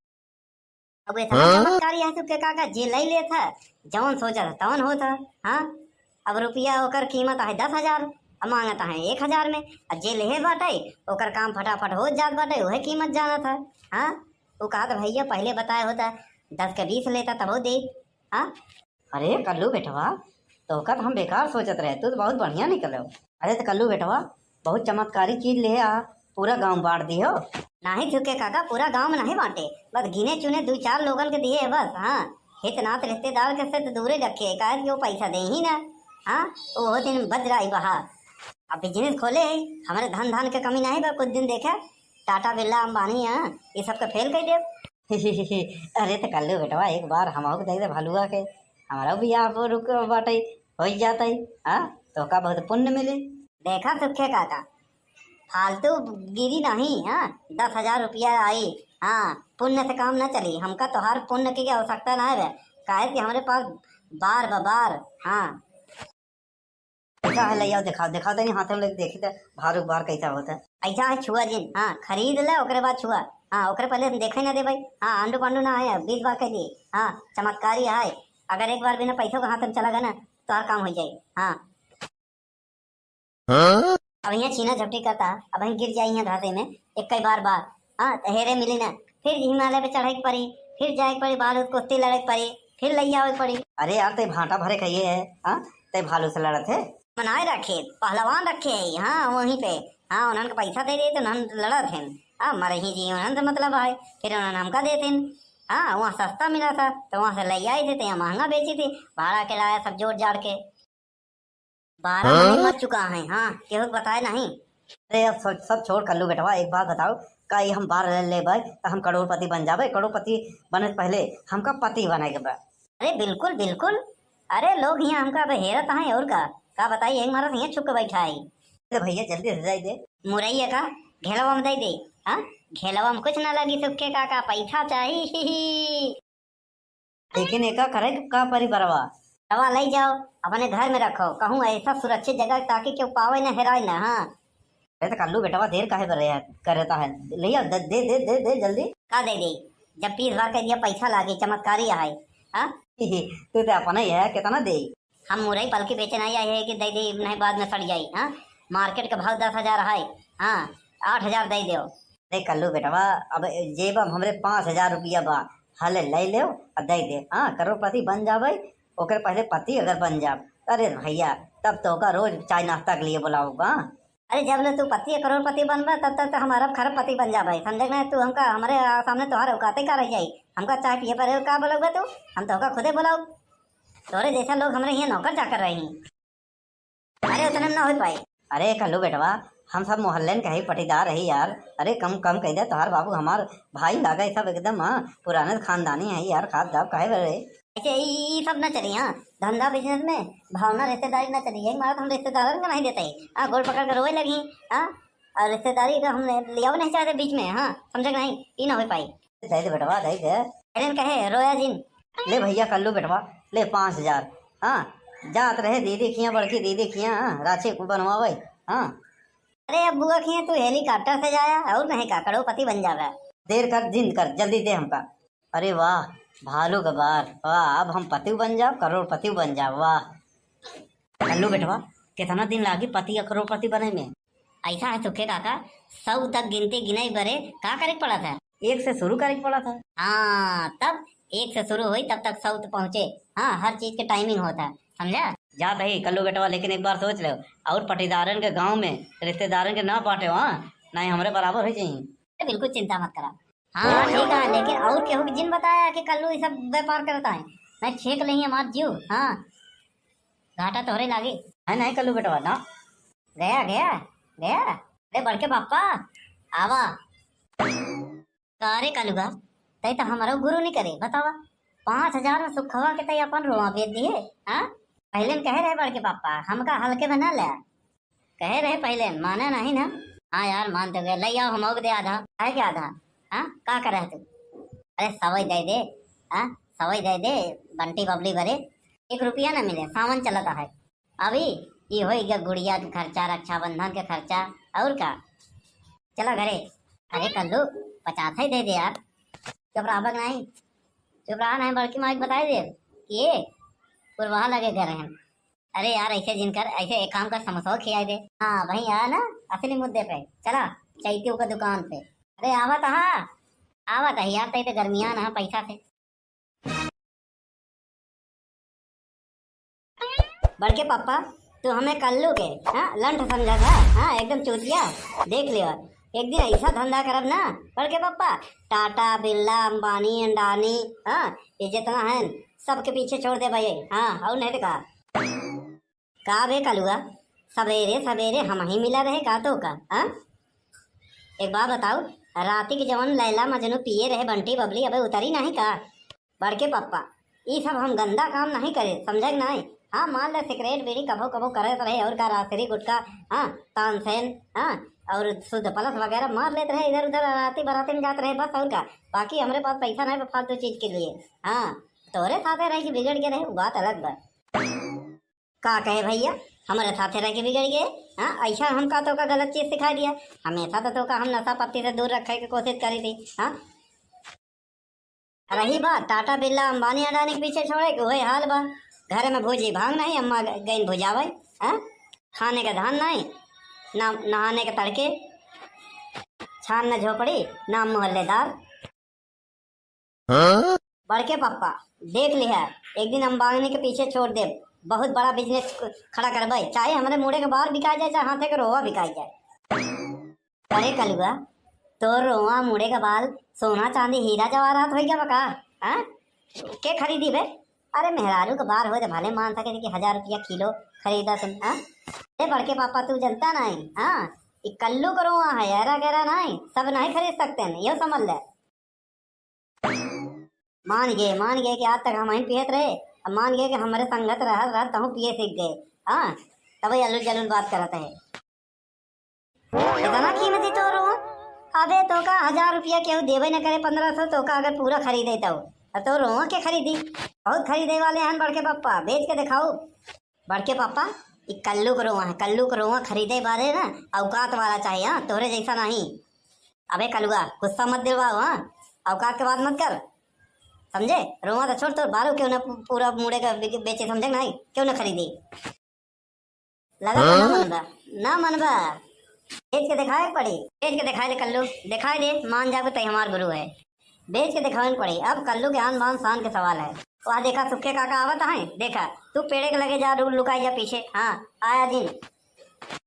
अब इतना हाँ? चमत्कारी है सुखे काका, जे ले लेत है, जवन सोचत है, तवन होत है। हाँ, अब रुपया ओकर कीमत है दस हजार, अब मांगत है एक हजार में। अब जे लेहे बाटे, ओकर काम फटाफट हो जात बाटे, उहे कीमत जानत है। हाँ, वो कहत, "भैया, पहले बताए होता, दस के बीस लेता, तबो दे।" हाँ, अरे कल्लू बेटवा, तोहका तो हम बेकार सोचत रहे, तू तो बहुत बढ़िया निकलो। अरे तो कल्लू बेटवा, बहुत चमत्कारी चीज ले आ, पूरा गांव बांट दियो। नहीं सुखे काका, पूरा गांव में नहीं बांटे, बस गिने चुने दो चार लोगन के दिए है बस। हाँ, हित नात रिश्तेदार के से तो दूरे रखे, काहे कि वो पैसा दे ही ना। हाँ, वो दिन बज रहा है बहा। अब बिजनेस खोले है, हमारे धन धान के कमी नहीं बा, कुछ दिन देखे टाटा बिरला अंबानी, हाँ, ये सबके फेल कर देब। अरे तो कल्लू बेटवा, एक बार हमहू के दे दे भलुआ के, हमारा भी आप रुक बाटे, हो जाता है। हाँ, तो का बहुत पुण्य मिली। देखा सुखे काका, फालतू गिरी नहीं, हाँ, दस हजार रुपया आई, हाँ, पुण्य से काम न चली, हमका तोहार पुण्य की आवश्यकता ना है, काहे कि हमरे पास बार बा, बार। हाँ, कैसा है, ले आओ, दिखाओ, दिखाओ तनी हाथ में लेके देखी तो भार उबार कैसा होता है। ऐसा है, छुआ जिन, हाँ, खरीद ले, ओकरे बाद छुआ। हाँ, ओकरे पहले हम देखे ना दे भाई। हाँ, आंडू पांडू ना है, बीस बार कह दिए। हाँ, चमत्कारी है, अगर एक बार बिना पैसों के हाथ में चला गया ना, तो हर काम हो जाए। हाँ। हाँ? अब यहाँ छीना झपटी करता, अब यहाँ गिर जाई यहाँ घासे में, एक कई बार बार। हाँ, तो हेरे मिली ना, फिर हिमालय पे चढ़े के पड़ी, फिर जाए के पड़ी, बालू कुश्ती लड़े के पड़ी, फिर लैया आवे के पड़ी। अरे यार, ते भाटा भरे खाइए है, हाँ? ते भालू से लड़त है? बनाए रखे, पहलवान रखे है, हाँ, वहीं पे। हाँ, उन्हन के पैसा दे दे, तो उन्हन लड़त हैं। हाँ, मरही जी, उन्हन से मतलब है, फिर उन्हन हमका देते हैं। हाँ, वहाँ सस्ता मिला था, तो वहाँ से ले आई थे, तो यहाँ महंगा बेची थी, भाड़ा किराया सब जोड़ जाड़ के। बारह हाँ? महीने मर चुका है, हाँ, केहू के बताए नहीं। अरे अब सब, सब छोड़ कल्लू बेटवा, एक बात बताओ, का ये हम बार ले लेबै, तो हम करोड़पति बन जाबै? करोड़पति बने से पहले हमका पति बने के बा। अरे बिल्कुल, बिल्कुल। अरे लोग यहाँ हमका अब हेरत हैं और का, का बताई, एक मारत यहाँ छुप के बैठा है। अरे भैया जल्दी से जाई दे। मुरैया का घेलवा में दे दे, हाँ? घेलवा में कुछ ना लगी, सुखे का, का पैसा चाही। लेकिन एका करे का परी बरवा? रवा ले जाओ, अपने घर में रखो, कहूँ ऐसा सुरक्षित जगह ताकि केहू पावे न, हेराए न। हाँ। अरे तो कल्लू बेटवा देर काहे कर रहे है, कर रहता है? ले आओ, दे, दे, दे, दे, दे जल्दी। का दे दे? जब बीस बार कह दिया पैसा लागे, चमत्कारी है। हाँ? तू तो अपना ही है, कितना दे? हम मुरई पलकी बेचे नहीं आए हैं कि दे दे, नहीं बाद में सड़ जाई। हाँ, मार्केट के भाव दस हजार है। हाँ, आठ हजार दे दो। अरे कल्लू बेटवा, अब जेब में हमरे पाँच हजार रुपया बा, हले ले लेव और दे दे। हाँ, करोड़पति बन जावे, ओकर पहले पति अगर बन जाब, अरे भैया, तब तो का रोज चाय नाश्ता के लिए बुलाऊंगा। अरे जब ले तू पति या करोड़पति बनबा, तब तक तो हम अरब खरबपति बन जाबे, समझे कि नहीं? तू हमका, हमरे, आ, सामने तोहर औकाते का रह जाई? हमका चाय पिए पर का बोलबा तू? हम तोहका खुदे बोलाऊ। तोरे जैसा लोग हमरे यहाँ नौकर चाकर रही। अरे उतने में ना हो पाई। अरे कल्लू बेटवा, हम सब मोहल्ले के ही पटीदार है यार। अरे कम, कम कह दे, तोहार बाबू हमार भाई लागे सब एकदम, हाँ, पुराने खानदानी है यार, खाब जाब काहे बरे? ऐसे ई, ई सब ना चली, हाँ, धंधा बिजनेस में भावना रिश्तेदारी ना चली, यही मारा तो हम रिश्तेदारन का नहीं देते ही, हाँ, गोड़ पकड़ के रोए लगी, हाँ, और रिश्तेदारी का हम लियावे नहीं चाहते बीच में, हाँ, समझे कि नहीं, ई ना हो पाई। दे दे बेटवा, दे दे। एलन कहे, रोया जिन। ले भैया कल्लू बेटवा, ले पाँच हजार। हाँ, जात रहे दीदी किहाँ, बड़की दीदी किहाँ, हाँ, राखी को बनवावे। हाँ। अरे अब बुआ किहाँ तू हेलीकॉप्टर से जाया, और नहीं का, करोड़पति बन जावे। देर कर, जिन कर, जल्दी दे हमका। अरे वाह, भालू का बार, वाह, अब हम पतिव बन जाओ, करोड़पति बन जाओ, वाह। कल्लू बेटवा, कितना दिन लागी पति या करोड़पति बने में? ऐसा है सुखे काका, सौ तक गिनती गिनाई बरे का करे के पड़त है? एक से शुरू करे के पड़ा था। हाँ, तब एक से शुरू हुई, तब तक सौ तो पहुँचे। हाँ, हर चीज के टाइमिंग होता है, समझा? जात ही कल्लू बेटवा, लेकिन एक बार सोच लो, और पटीदारन के गांव में रिश्तेदारन के ना बांटे, हाँ, नहीं हमरे बराबर हो जाई। अरे बिल्कुल चिंता मत करा। हाँ, ठीक है, लेकिन और केहू के जिन बताया कि कल्लू ये सब व्यापार करता है, नहीं छेक लेही हमार जीव। हाँ, घाटा तोहरे लागे। है नहीं कल्लू बेटवा ना। गया, गया, गया। अरे बड़के पापा, आवा। का रे कलुआ, तै तो हमरो गुरु नहीं करे, बतावा। पाँच हजार में सुखवा के तै अपन रोआ बेच दिए, हाँ? पहले न कहे रहे बड़के पापा, हमका हल्के में ना ले। कहे रहे पहले, माने नहीं ना। हाँ यार, मान तो गए, ले आओ, हम दे आधा। काहे के आधा? हाँ, का करे तू? अरे सवई दे दे, हाँ, सवई दे दे, बंटी बबली बरे। एक रुपया ना मिले, सावन चलता है। अभी ई होई गया गुड़िया के खर्चा, रक्षाबंधन के खर्चा, और का? चला घरे। अरे कल्लू, पचास ही दे दे यार। चुप रहा बक नहीं, चुप रहा नहीं, बड़की माई के बताई दे कि ये पुरवाहा लगे घर हैं। अरे यार, ऐसे जिन कर, ऐसे एक काम कर, समोसा खियाई दे। हाँ, वही आया ना असली मुद्दे पे। चला, चैतियों का दुकान पे। अरे आवत हा, आवत है यार, तै तो गर्मियान है पैसा से। बड़के पापा, तू हमें कल्लू के, हाँ, लंठ समझा था, हाँ, एकदम चूतिया। देख लियो, एक दिन ऐसा धंधा करब ना, बड़के पापा, टाटा, बिरला, अंबानी, अंडानी, हाँ, ये जितना है, सबके पीछे छोड़ दे भाई, हाँ, और नहीं तो का। का बे कलुआ, सवेरे सवेरे हम ही मिला रहे का तो का, हाँ? एक बात बताओ, राती के जवन लैला मजनू पिए रहे बंटी बबली, अबे उतरी नहीं का? बड़के पप्पा, ई सब हम गंदा काम नहीं करे, समझे कि नहीं? हाँ, मान ले सिगरेट बीड़ी कभो कभो करत रहे, और का रासरी गुटखा, हाँ, तानसेन, हाँ, और शुद्ध प्लस वगैरह मार लेत रहे इधर उधर, राती बराती में जात रहे बस, और का। बाकी हमरे पास पैसा नहीं बा फालतू चीज के लिए। हाँ, तोरे साथे रह के बिगड़ के रहे, वो बात अलग बा। का कहे भैया, हमरे साथे रह के बिगड़ गए? हाँ, ऐसा हमका तोका गलत चीज सिखा दिया। हमेशा तो तोका हम नशा पत्ती से दूर रखे के कोशिश करी थी। हाँ, रही बात टाटा बिरला अंबानी अडानी के पीछे छोड़े के, वही हाल बा। घर में भूजी भांग नहीं, अम्मा ग-, गईन भुजावे। हाँ, खाने का धान नहीं, ना नहाने के तड़के, छान न झोपड़ी, ना मोहल्लेदार। हाँ? बड़के पप्पा, देख लिहा, एक दिन अंबानी के पीछे छोड़ देब, बहुत बड़ा बिजनेस खड़ा करबे, चाहे हमरे मुड़े के बाल बिका जाए, चाहे हाथे के रोवा बिका जाए। अरे कलुआ, तोर रोवा, मुड़े के बाल, सोना चांदी हीरा जवाहरात होइ गया बा का? हाँ? के खरीदी बे? अरे मेहरारू के बार हो तो भले मान सके कि हजार रुपया किलो खरीदा तुम, हाँ? अरे बड़के पापा, तू जनता नहीं, हाँ? ई कल्लू के रोवा है, ऐरा गैरा नहीं, सब नहीं खरीद सकते हैं, यो समझ ले। मान गए, मान गए कि आज तक हम ही पियत रहे, अब मान गए कि हमरे संगत रहत रहत तहूँ पिए सीख गए। हाँ, तबे अलुल जलुल बात करत है। इतना कीमती तोर रोवा? अबे तोका हजार रुपया केहू देबे न करे, पन्द्रह सौ तोका अगर पूरा खरीदे तो, और तोर रोवा के खरीदी? बहुत खरीदे वाले हैं बड़के पप्पा, बेच के दिखाओ। बड़के पापा, ई कल्लू के रोवा है, कल्लू के रोवा खरीदे बारे ना औकात वाला चाहिए, हाँ, तोहरे जैसा नहीं। अबे कलुआ, गुस्सा मत दिलवाओ, हाँ, औकात के बात मत कर, समझे? रोवा तो छोड़, तोर बारू क्यों ना पू-, पूरा मुड़े का बे-, बेचे, समझे नहीं? क्यों ना खरीदे? लगा तो ना हाँ? मनबा, ना मनबा, बेच के दिखाए के पड़ी, बेच के दिखाए दे कल्लू, दिखाए दे, मान जाबे तई हमार गुरु है। बेच के दिखावे के पड़ी। अब कल्लू के आन बान शान के सवाल है। वह देखा सुखे काका आवत है, देखा तू पेड़े के लगे जा, लु-, लुकाई जा पीछे। हाँ, आया जिन।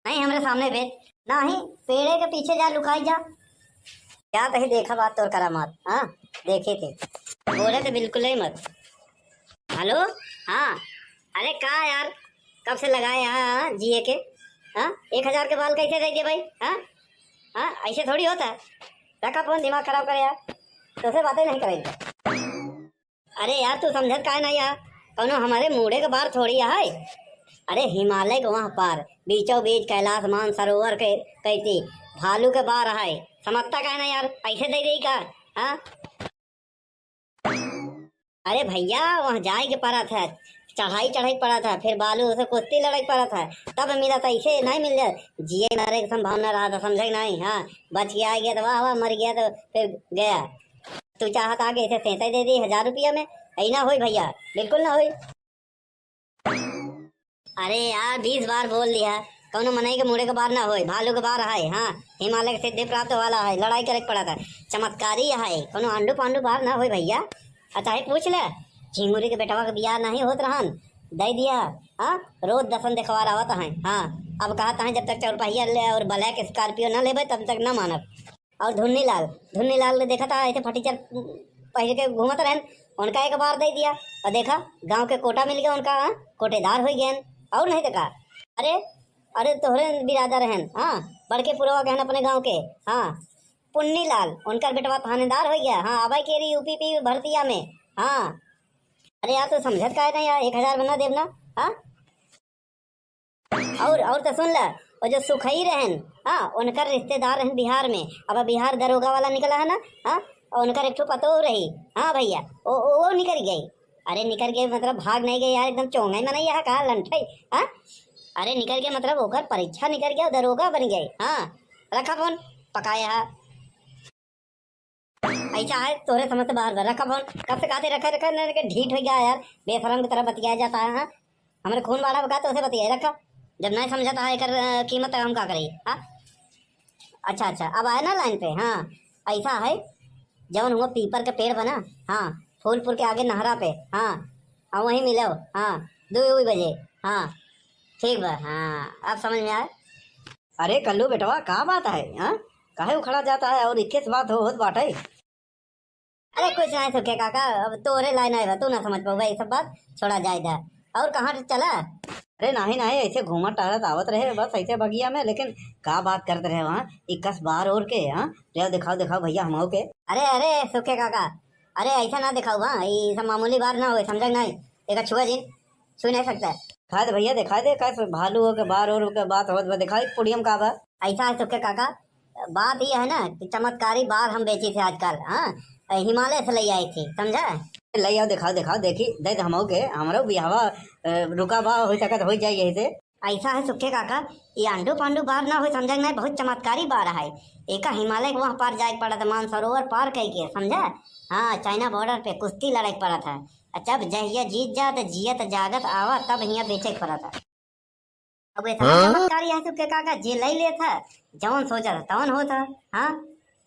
नहीं हमरे सामने बेच, नहीं पेड़े के पीछे जा लुकाई जा। क्या तही देखा बात तोर करामात, हाँ, देखे थे। बोले तो बिल्कुल ही मत। हेलो, हाँ, अरे का यार, कब से लगाए हैं, हाँ, जिए के, हाँ, एक हजार के बाल कैसे दे दे भाई, हाँ, हाँ, ऐसे थोड़ी होता है। रखा फोन, दिमाग खराब करे यार, तोसे बातें नहीं करेंगे। अरे यार, तू समझत काहे नहीं यार, कौनो हमारे मूड़े के बार थोड़ी है। अरे हिमालय के वहाँ पार, बीचों बीच कैलाश मानसरोवर के कैती भालू के बार है, समझता काहे नहीं यार, ऐसे दे दे का, हाँ? अरे भैया, वहाँ जाए के पड़त है, चढ़ाई चढ़ाई पड़त है, फिर बालू से कुश्ती लड़ाई पड़त है, तब मिलत है, ऐसे नहीं मिल जाए। जिए मरे के संभावना रहा तो समझे नहीं, हाँ, बच के आ गया तो वाह वाह, मर गया तो फिर गया। तू चाहत आगे इसे सेंते दे दी हजार रुपया में, ऐ ना होई भैया, बिल्कुल ना होई। अरे यार, बीस बार बोल दिया, कौनो मनई के मुड़े के बार ना होए, भालू के बार है। हाँ, हिमालय के सिद्धि प्राप्त वाला है, लड़ाई करे के पड़त है, चमत्कारी है, कौनो आंडू पांडू बार ना होए भैया। अच्छा है, पूछ ले, झिंगुरी के बेटवा के बियाह नहीं होत रहन, दे दिया। हाँ, रोज दसन देखवार आवत है। हाँ, अब कहत है जब तक चौरपहिया ले और ब्लैक स्कॉर्पियो ना लेबे तब तक ना मानब। और धुन्नी लाल, धुन्नी लाल के देखा था ऐसे फटीचर पहिर के घूमत रहन, उनका एक बार दे दिया और देखा गांव के कोटा मिल गया उनका, हाँ, कोटेदार हो गए। और नहीं देखा, अरे, अरे तोहरे बिरादर रहन, हाँ, बड़के पुरवा कहन अपने गांव के, हाँ, पुन्नी लाल, उनकर बेटवा थानेदार हो गया, हाँ, अबे के रही यूपीपी भर्तिया में, हाँ। अरे यार, तू समझत काहे नहीं यार, एक हजार में ना देब ना, हाँ। और, और तो सुन ले, वो जो सुखई रहन, हाँ, उनकर रिश्तेदार रहन बिहार में, अब बिहार दरोगा वाला निकला है ना, हाँ, और उनकर एक ठो पतोह रही, हाँ भैया, वो, वो, वो निकल गई। अरे निकल गई मतलब भाग नहीं गई यार, एकदम चोंगा ही मनई है का लंठई, हाँ। अरे निकल गई मतलब ओकर परीक्षा निकल गया, दरोगा बन गई, हाँ। रखा फोन, पकाया है। ऐसा है तोरे समझ से बाहर बा। रखा फोन, कब से कहते रखा, रखा, ना रखे, ढीठ हो गया यार, बेशरम की तरह बतियाया जाता है, हाँ? हमरे खून बाढ़ा बका तो उसे बतियाए रखा, जब नहीं समझता है एकर, अ, कीमत तो हम का करी, हाँ? अच्छा, अच्छा, अब आए ना लाइन पे, हाँ, ऐसा है, जौन हुआ पीपर के पेड़ बना, हाँ, फूलपुर के आगे नहरा पे, हाँ, और वहीं मिलो, हाँ, दो बजे, हाँ, ठीक बा, हाँ, अब समझ में आए। अरे कल्लू बेटवा, का बात है, हाँ? काहे उखड़ा जाता है और इक्कीस बात हो, होत बाटे? अरे कुछ नहीं सुखे काका, अब तोरे लाइन आए बा, तू ना समझ पाऊबा, ये सब बात छोड़ा जाए दा। और कहाँ चला? अरे नहीं, नहीं, ऐसे घूमत टहरत आवत रहे बस ऐसे बगिया में, लेकिन का बात करत रहे वहाँ इक्कीस बार और के, हाँ? ले आओ, दिखाओ, दिखाओ भैया, हम के। अरे, अरे, सुखे काका, अरे ऐसा ना दिखाओ, हाँ, ये सब मामूली बार ना होए, समझे नहीं? एक छुआ जी, छू नहीं सकता। दिखा दे भैया, दिखा दे, का भालू हो के बार और के बात होत बा, दिखाई पुड़ियम का बा। ऐसा है सुखे काका, बात ये है ना कि चमत्कारी बार हम बेची थे आजकल, हाँ, हिमालय से ले आई थी, समझा? ले आओ, दिखाओ, दिखाओ, देखी, दे दे हमहू के, हमरो बियाहवा, अ, रुका बा, हो सकत हो जाए यही से। ऐसा है सुखे काका, ये आंडू पांडू बार ना हो, समझा कि नहीं, बहुत चमत्कारी बार है। एका हिमालय के वहाँ पार जाए के पड़त है, मानसरोवर पार कई के, समझा? हाँ, चाइना बॉर्डर पे कुश्ती लड़े के पड़त है। आ जब जहिया जीत जा, त जियत जागत आवा, तब हियाँ बेचे के पड़त है। अब इतना हाँ? चमत्कारी है सुखे काका, जे लई लेत है, जवन सोचत है, तवन होत है। हाँ,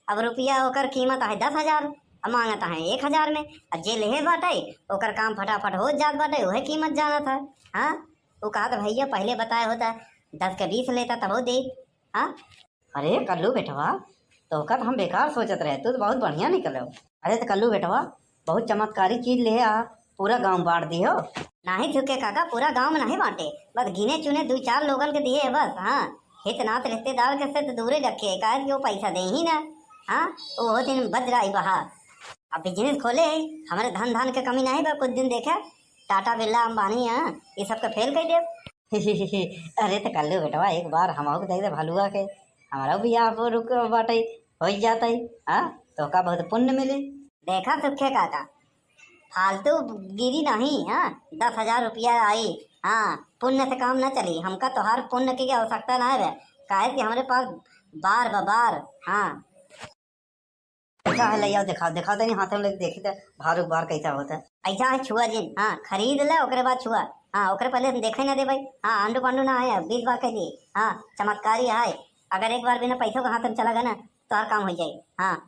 अब रुपया ओकर कीमत है दस हजार, अब मांगत है एक हजार में, अब जे लेहे बाटे, ओकर काम फटाफट हो जात बाटे, उहे कीमत जानत है। हाँ, वो कहत, "भैया, पहले बताए होता, दस के बीस लेता, तबो दे।" हाँ? अरे कल्लू बेटवा, तोहका तो हम बेकार सोचत रहे, तू तो बहुत बढ़िया निकलो। अरे तो कल्लू बेटवा, बहुत चमत्कारी चीज ले आ, पूरा गांव बांट दियो। नहीं सुखे काका, पूरा गांव में नहीं बांटे, बस गिने चुने दो चार लोगन के दिए है बस। हाँ, हित नात रिश्तेदार के से तो दूरे रखे, काहे कि वो पैसा दे ही ना। हाँ, वो दिन बज रहा है बहा। अब बिजनेस खोले है, हमारे धन धान के कमी नहीं बा, कुछ दिन देखे टाटा बिरला अंबानी, हाँ, ये सब के फेल कर देब। अरे तो कल्लू बेटवा, एक बार हमहू के दे दे भलुआ के, हमारा बियाह पर रुक बाटे, हो जाता है। हाँ, तो का बहुत पुण्य मिली। देखा सुखे काका, फालतू गिरी नहीं, हाँ, दस हजार रुपया आई, हाँ, पुण्य से काम ना चली, हमका तोहार पुण्य की आवश्यकता ना है, काहे कि हमरे पास बार बा, बार, हाँ। कैसा है, ले आओ, दिखाओ, दिखाओ तनी हाथ में लेके देखी तो भारुक बार कैसा होता है। ऐसा है छुआ जिन, हाँ, खरीद ले, ओकरे बाद छुआ। हाँ, ओकरे पहले देखे ना दे भाई। हाँ, आंडू पांडू ना आया, बीस बार कह दिए। हाँ, चमत्कारी है, अगर एक बार बिना पैसों के हाथ में चला गया ना, तो हर काम हो जाए। हाँ।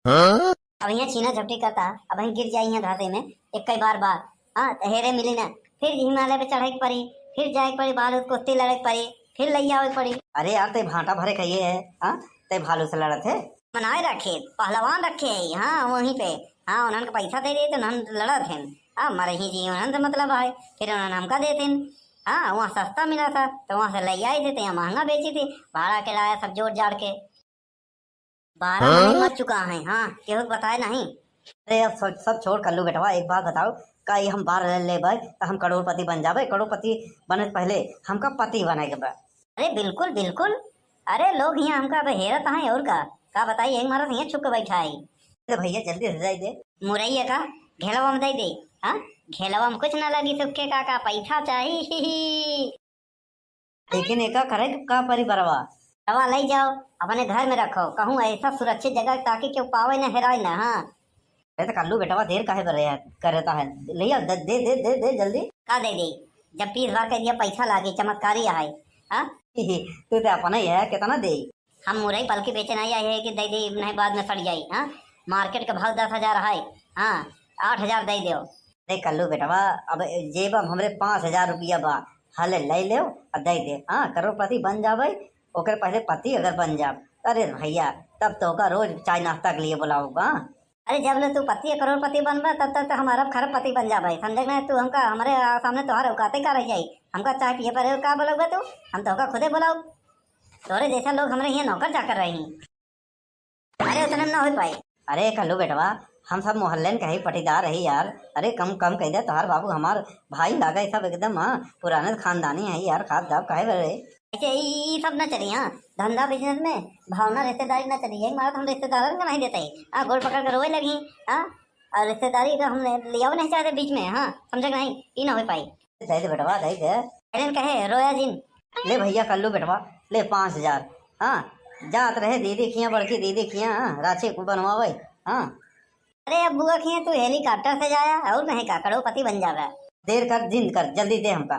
हाँ? अब यहाँ छीना झपटी करता, अब यहाँ गिर जाई यहाँ घासे में, एक कई बार बार। हाँ, तो हेरे मिली ना, फिर हिमालय पे चढ़े के पड़ी, फिर जाए के पड़ी, बालू कुश्ती लड़े के पड़ी, फिर लई आवे के पड़ी। अरे यार, ते भांटा भरे खाइए है, हाँ, ते भालू से लड़त है। बनाए रखे, पहलवान रखे है, हाँ, वहीं पे, हाँ, उन्हन के पैसा दे दे तो उन्हन लड़त हैं, हाँ, मरे ही जी, उन्हन से मतलब है, फिर उन्हन हमका देते हैं, हाँ, वहाँ सस्ता मिला था, तो वहाँ से ले आए थे, तो यहाँ महंगा बेची थी, भाड़ा किराया सब जोड़ जाड़ के। बारह हाँ? महीने मर चुका है, हाँ, केहू के बताए नहीं। अरे अब सब, सब छोड़ कल्लू बेटवा, एक बात बताओ, का ये हम बार ले लेबै त हम करोड़पति बन जाबै? करोड़पति बने से पहले हमका पति बने के बा। अरे बिल्कुल, बिल्कुल। अरे लोग यहाँ हमका अब हेरत हैं और का, का बताई, एक मारा से यहाँ छुप के बैठा है। अरे भैया जल्दी से जाई दे। मुरैया का घेलवा में दे दे। हाँ, घेलवा में कुछ ना लगी सुखे काका, पैसा चाहिए। लेकिन एका करे का परी बरवा? दवा ले जाओ, अपने घर में रखो, कहूँ ऐसा सुरक्षित जगह ताकि केहू पावे ना, हेराए ना। हाँ। अरे तो कल्लू बेटवा देर काहे बर करता है? ले आओ, दे, दे, दे, दे, दे जल्दी। का दे दे? जब पीस भर के दिया पैसा लागी, चमत्कारी है। हाँ? तू तो अपना ही है, कितना दे? हम मुरई पलकी बेचे नहीं आए हैं कि दे दे, नहीं बाद में सड़ जाई। हाँ, मार्केट का भाव दस हजार है। हाँ, आठ हजार दे दो। देख कल्लू बेटवा, अब जेब में हमरे पाँच हजार रुपया बा, हले ले लेव और दे दे। हाँ, करोड़पति बन जावे, ओकर पहले पति अगर बन जाब, अरे भैया, तब तोहका रोज चाय नाश्ता के लिए बुलाऊंगा। अरे, जब ले तू पति या करोड़पति बनबा, तब तक तो हम अरब खरबपति बन जाबे, समझे कि नहीं? तू हमका, हमरे, आ, सामने तोहार औकाते का रह जाई। हमका चाय पिए पर का बोलबा तू? हम तोहका खुदे बुलाऊ। तोरे जैसा लोग हमरे यहाँ नौकर चाकर रही। अरे, उतने में ना हो पाई। अरे कल्लू बेटवा, हम सब मोहल्ले में कहीं पटीदार है यार। अरे कम कम कह दे, तोहार बाबू हमार भाई लागे सब एकदम। हाँ, पुराने खानदानी है यार, खास जाब काहे बरे? अच्छा, ई, ई सब ना चली। हाँ, धंधा बिजनेस में भावना रिश्तेदारी ना चली। यही मारा तो हम रिश्तेदारन का नहीं देते हैं। हाँ, गोड़ पकड़ के रोए लगी। हाँ, और रिश्तेदारी का हमने लिया नहीं चाहते बीच में। हाँ, समझे कि नहीं, ई ना हो पाई। दे दे बेटवा, दे दे। एलन कहे, रोया जिन। ले भैया कल्लू बेटवा, ले पाँच हजार। हाँ, जात रहे दीदी किया, बड़की दीदी किया, हाँ, राखी को बनवावे। हाँ। अरे अब बुआ किया तू हेलीकॉप्टर से जाया और नहीं का करोड़पति बन जावे। देर कर, जिंद कर, जल्दी दे हमका।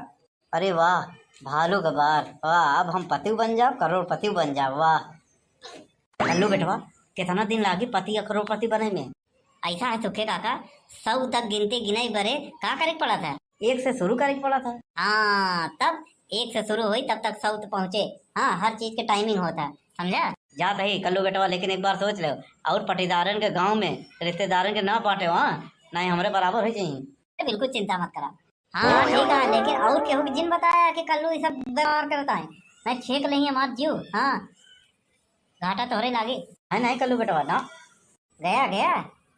अरे वाह, भालू का बार, वाह, अब हम पतिव बन जाओ, करोड़पति बन जाओ, वाह। कल्लू बेटवा, कितना दिन लागी पति या करोड़पति बने में? ऐसा है सुखे काका, सौ तक गिनती गिनाई बरे का करे के पड़ा था? एक से शुरू करे के पड़ा था। हाँ, तब एक से शुरू हुई तब तक सौ तक पहुँचे। हाँ, हर चीज के टाइमिंग होता है, समझा? जात ही कल्लू बेटवा, लेकिन एक बार सोच ले, और पटीदारन के गांव में रिश्तेदारन के ना बांटे, हाँ, नहीं हमरे बराबर हो जाई। अरे बिल्कुल चिंता मत करा। हाँ, ठीक है, लेकिन और केहू के जिन बताया कि कल्लू ये सब व्यवहार करता है, मैं छेक लेंगे हमार जीव। हाँ, घाटा तोहरे लागे। है नहीं कल्लू बेटवा ना। गया, गया,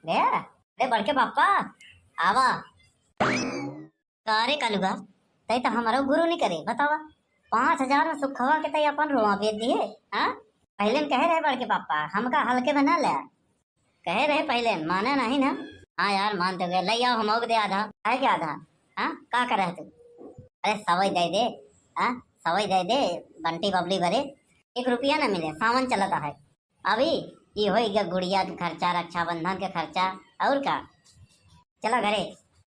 गया। अरे बड़के पापा, आवा। का रे कलुआ, तै तो हमरो गुरु नहीं करे, बतावा। पाँच हजार में सुखवा के तै अपन रोआ बेच दिए, हाँ? पहले न कहे रहे बड़के पापा, हमका हल्के में ना ले। कहे रहे पहले, माने नहीं ना। हाँ यार, मान तो गए, ले आओ, हम दे आधा। है क्या आधा? हाँ, का करे तू? अरे सवई दे दे, हाँ, सवई दे दे, बंटी बबली बरे, एक रुपया ना मिले, सावन चलता है। अभी ई होई गया गुड़िया के खर्चा, रक्षाबंधन के खर्चा, और का? चला घरे।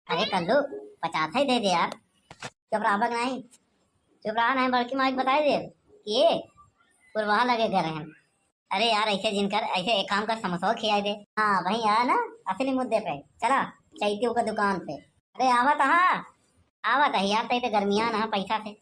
अरे कल्लू, पचास ही दे दे यार। चुप रहा बक नहीं, चुप रहा नहीं, बड़की माई के बताई दे कि ये पुरवाहा लगे घर हैं। अरे यार, ऐसे जिन कर, ऐसे एक काम कर, समोसा खियाई दे। हाँ, वहीं आया ना असली मुद्दे पे। चला, चैती का दुकान पे। अरे आवत हा, आवत है यार, तै तो गर्मियान है पैसा से।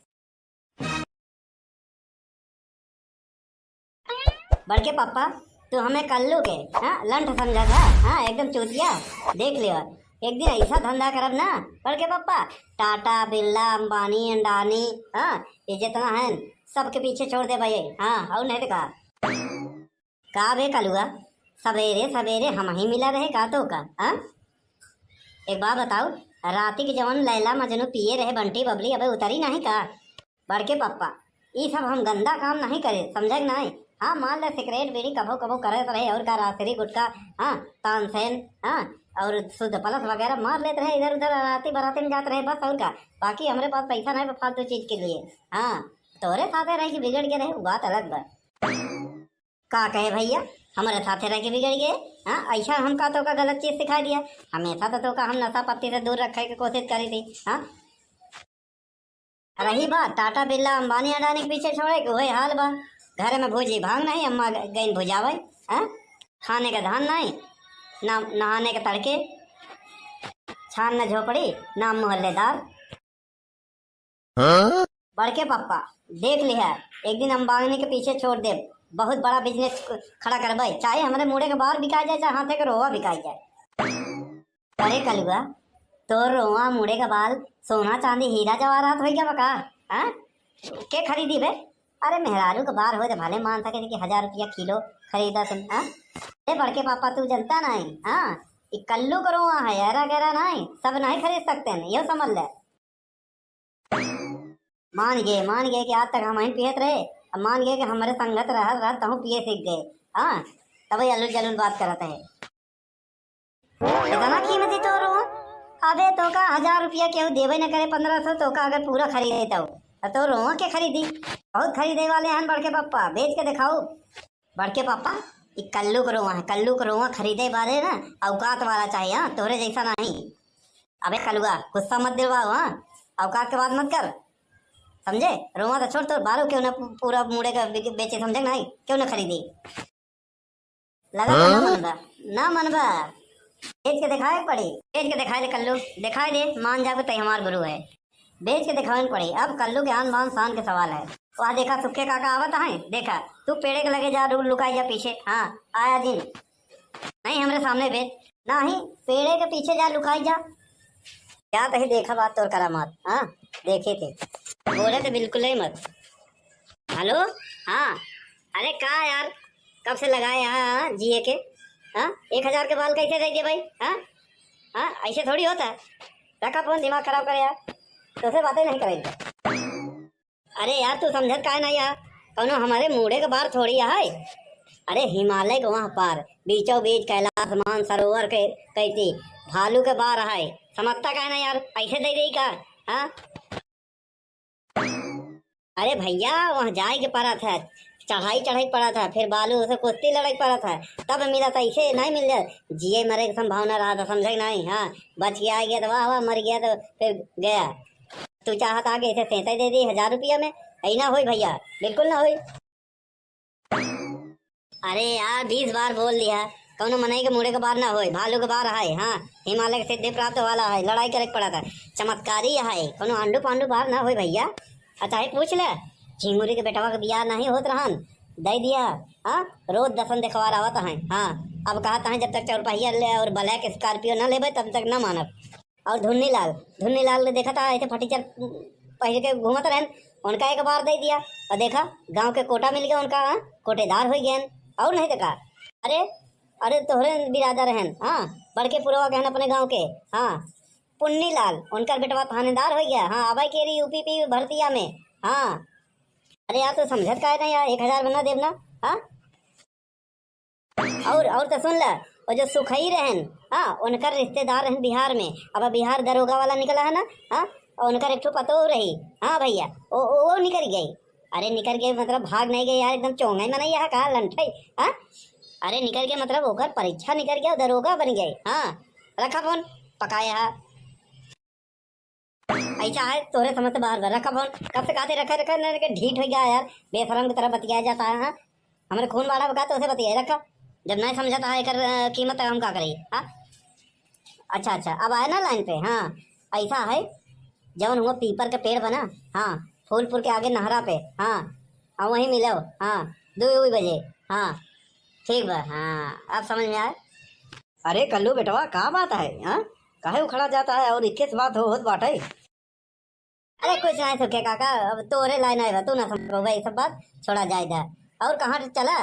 बड़के पप्पा, तू हमें कल्लू के, हाँ, लंठ समझा था, हाँ, एकदम चूतिया। देख लियो, एक दिन ऐसा धंधा करब ना, बड़के पप्पा, टाटा, बिरला, अंबानी, अंडानी, हाँ, ये जितना है, सबके पीछे छोड़ दे भाई, हाँ, और नहीं तो का। का बे कलुआ, सबेरे सबेरे हम ही मिला रहे का तो का, हाँ? एक बात बताओ, राती के जवन लैला मजनू पिए रहे बंटी बबली, अबे उतरी नहीं का? बड़के पप्पा, ई सब हम गंदा काम नहीं करे, समझे कि नहीं? हाँ, मान ले सिगरेट बीड़ी कभो कभो करत रहे, और का रासरी गुटखा, हाँ, तानसेन, हाँ, और शुद्ध पलस वगैरह मार लेत रहे इधर उधर, राती बराती में जात रहे बस, और का? बाकी हमरे पास पैसा नहीं बा फालतू चीज के लिए। हाँ, तोरे साथे रह के बिगड़ के रहे, वो बात अलग बा। का कहे भैया, हमरे साथे रह के बिगड़ गए? हाँ, ऐसा हम का तो का गलत चीज सिखा दिया? हमेशा तो, तो का हम नशा पत्ती से दूर रखे के कोशिश करी थी। हाँ, रही बात टाटा बिरला अंबानी अडानी के पीछे छोड़े के, वही हाल बा। घर में भूजी भांग नहीं, अम्मा ग-, गईन भुजावे। हाँ, खाने का धान नहीं, ना नहाने के तड़के, छान न झोपड़ी, ना मोहल्लेदार। हाँ? बड़के पप्पा, देख लिहा, एक दिन अंबानी के पीछे छोड़ देब, बहुत बड़ा बिजनेस खड़ा करबे, चाहे हमरे मुड़े के बाल बिकाई जाए, चाहे हाथे के रोवा बिकाई जाए। अरे कलुआ, तोर रोवा, मुड़े के बाल, सोना चांदी हीरा जवाहरात होइ गया बा का? हाँ? के खरीदी बे? अरे मेहरारू के बाल हो तो भले मान सके कि हजार रुपया किलो खरीदा तुम, हाँ? अरे बड़के पापा, तू जनता नहीं, हाँ? ई कल्लू के रोवा है, ऐरा गैरा नहीं, सब नहीं खरीद सकते हैं, यो समझ ले। मान गए, मान गए कि आज तक हम ही पियत रहे, अब मान गए कि हमरे संगत रहत रहत तहूँ पिए सीख गए। हाँ, तबे अलुल जलुल बात करत है। इतना कीमती तोर रोवा? अबे तोका हजार रुपया केहू देबे न करे, पन्द्रह सौ, तोका अगर पूरा खरीदे तो, तो तोर रोवा के खरीदी? बहुत खरीदे वाले हैं बड़के पप्पा, बेच के दिखाओ। बड़के पापा, ई कल्लू के रोवा है, कल्लू के रोवा खरीदे बारे ना औकात वाला चाहिए, हाँ, तोहरे जैसा नहीं। अबे कलुआ, गुस्सा मत दिलवाओ, हाँ। औकात के बात मत कर, समझे? रोवा तो छोड़, तोर बारू क्यों ना पू-, पूरा मुड़े का बिक-, बेचे, समझे नहीं? क्यों ना खरीदी? लगा तो ना हाँ? मनबा, ना मनबा। बेच के दिखाए पड़ी, बेच के दिखाए दे कल्लू, दिखाए दे, मान जाबे तई हमार गुरु है। बेच के दिखावे पड़ी। अब कल्लू के आन बान शान के सवाल है। वह देखा सुखे काका आवत है, देखा तू पेड़े के लगे जा, लु-, लुकाई जा पीछे। हाँ, आया दिन। नहीं, हमरे सामने बेच। नहीं, पेड़े के पीछे जा, लुकाई जा। क्या तही देखा बात तोर करामात, हाँ, देखे थे। बोले तो बिल्कुल ही मत। हेलो, हाँ, अरे का यार, कब से लगाए यहाँ, हाँ, जिए के, हाँ, एक हजार के बाल कैसे दे दिए भाई, हाँ, हाँ, ऐसे थोड़ी होता है। रखा फोन, दिमाग खराब करे यार, तोसे बातें नहीं करेंगे। अरे यार, तू समझत काहे ना यार? कौनो हमारे मूड़े के बार थोड़ी है। अरे हिमालय के वहाँ पार, बीचों बीच कैलाश मानसरोवर के कैती भालू के बार है। समझता काहे ना यार? ऐसे दे देई का? हाँ? अरे भैया, वहाँ जाए के पड़त है, चढ़ाई चढ़ाई पड़त है, फिर बालू से कुश्ती लड़ाई पड़त है, तब मिलत है, ऐसे नहीं मिल जाए। जिए मरे के संभावना रहा था, समझे नहीं? हाँ, बच के आ गया तो वाह वाह, मर गया तो फिर गया। तू चाहत आगे इसे सेंते दे दी हजार रुपया में, ऐ ना होई भैया, बिल्कुल ना होई। अरे यार, बीस बार बोल दिया, कौनो मनई के मुड़े के बार ना होई, भालू के बार है। हाँ, हिमालय के सिद्धि प्राप्त वाला है, लड़ाई करे के पड़ा था, चमत्कारी है, कौनो आंडू पांडू बार ना होई भैया। अच्छा, है पूछ ले, झिंगुरी के बेटवा के बियाह नहीं होत रहन, दे दिया। हाँ, रोज दसन देखवार आवत है। हाँ, अब कहत है जब तक चौरपहिया ले और ब्लैक स्कॉर्पियो ना लेबे तब तक ना मानब। और धुन्नी लाल, धुन्नी लाल देखा था ऐसे फटीचर पहिर के घूमत रहन, उनका एक बार दे दिया। और देखा, गांव के कोटा मिल गया उनका, हाँ, कोटेदार हो गए। और नहीं तो का? अरे, अरे तोहरे बिरादर रहन, हाँ, बड़के पुरवा के हन अपने गांव के, हाँ, पुन्नी लाल, उनकर बेटवा थानेदार हो गया, हाँ, अबे के रही यूपी पी भर्तिया में, हाँ। अरे यार, तू समझत काहे नहीं यार, एक हजार में ना देब ना, हाँ? और, और तो सुन ले, वो जो सुखई रहन, हाँ, उनकर रिश्तेदार रहन बिहार में, अब बिहार दरोगा वाला निकला है ना, हाँ, और उनकर एक ठो पतोह रही, हाँ भैया, वो, वो, वो निकल गई। अरे निकल गई मतलब भाग नहीं गई यार, एकदम चोंगा ही मनई है का लंठई, हाँ? अरे निकल गई मतलब ओकर परीक्षा निकल गया, दरोगा बन गई, हाँ। रखा फोन, पकाया है। ऐसा है, तोरे समझ से बाहर बा। रखा फोन, कब से कहते रखा, रखा, ना, ना, ढीठ हो गया यार, बेशरम की तरह बतिया जाता है, हाँ? हमारे खून बाढ़ा बका तो उसे बतिया रखा, जब नहीं समझता है एकर, अ, कीमत तो हम का करी, हाँ? अच्छा, अच्छा, अब आए ना लाइन पे, हाँ? ऐसा है, जौन हुआ पीपर के पेड़ बना, हाँ, फूलपुर के आगे नहरा पे, हाँ, और वहीं मिलो, हाँ, दो बजे, हाँ, ठीक बा, हाँ, अब समझ में आए। अरे कल्लू बेटवा, का बात है, हाँ? काहे उखड़ा जाता है और इक्कीस बात हो, होत बाटे? अरे कुछ नहीं सुखे काका, अब तोरे लाइन आए बा, तू ना समझ पावे, ये सब बात छोड़ा जाए दा। और कहाँ चला?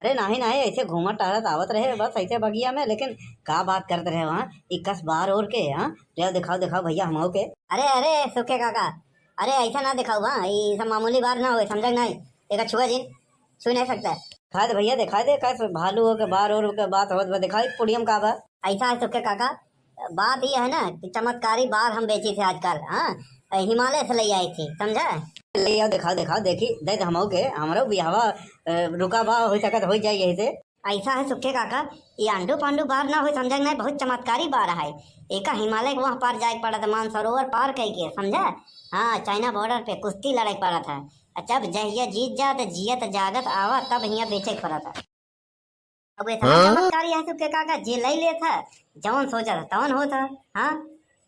अरे नहीं, नहीं, ऐसे घूमत टहरत आवत रहे, बस ऐसे बगिया में, लेकिन का बात करत रहे वहाँ, इक्कीस बार और के, हाँ? ले दिखाओ, दिखाओ भैया हमहू के। अरे, अरे, सुखे काका, अरे ऐसा ना दिखाओ, हाँ, ये सब मामूली बात ना होए, समझे नहीं? एक छुआ जिन, छू नहीं सकता। दिखा दे भैया, दिखा दे, कैसे भालू हो के बार और के बात होत बा, दिखाई पुड़ियम का बा। ऐसा है सुखे काका, बात ये है ना कि चमत्कारी बार हम बेची थे आजकल, हाँ, हिमालय से ले आई थी, समझा? ले आओ, दिखाओ, दिखाओ, देखी, दे दे हमहू के, हमरो बियाहवा, अ, रुका बा, हो सकत हो जाए यही से। ऐसा है सुखे काका, ये आंडू पांडू बार ना हो, समझा कि नहीं, बहुत चमत्कारी बार है। एका हिमालय के वहाँ पार जाए के पड़त है, मानसरोवर पार कई के, समझा? हाँ, चाइना बॉर्डर पे कुश्ती लड़े के पड़त है। अच्छा, अब जहिया जीत जा तो जियत जागत आवा, तब हियाँ बेचे के पड़त है। अब इतना हाँ? चमत्कारी है सुखे काका, जे ले लेत है, जवन सोचत है, तवन होत है। हाँ,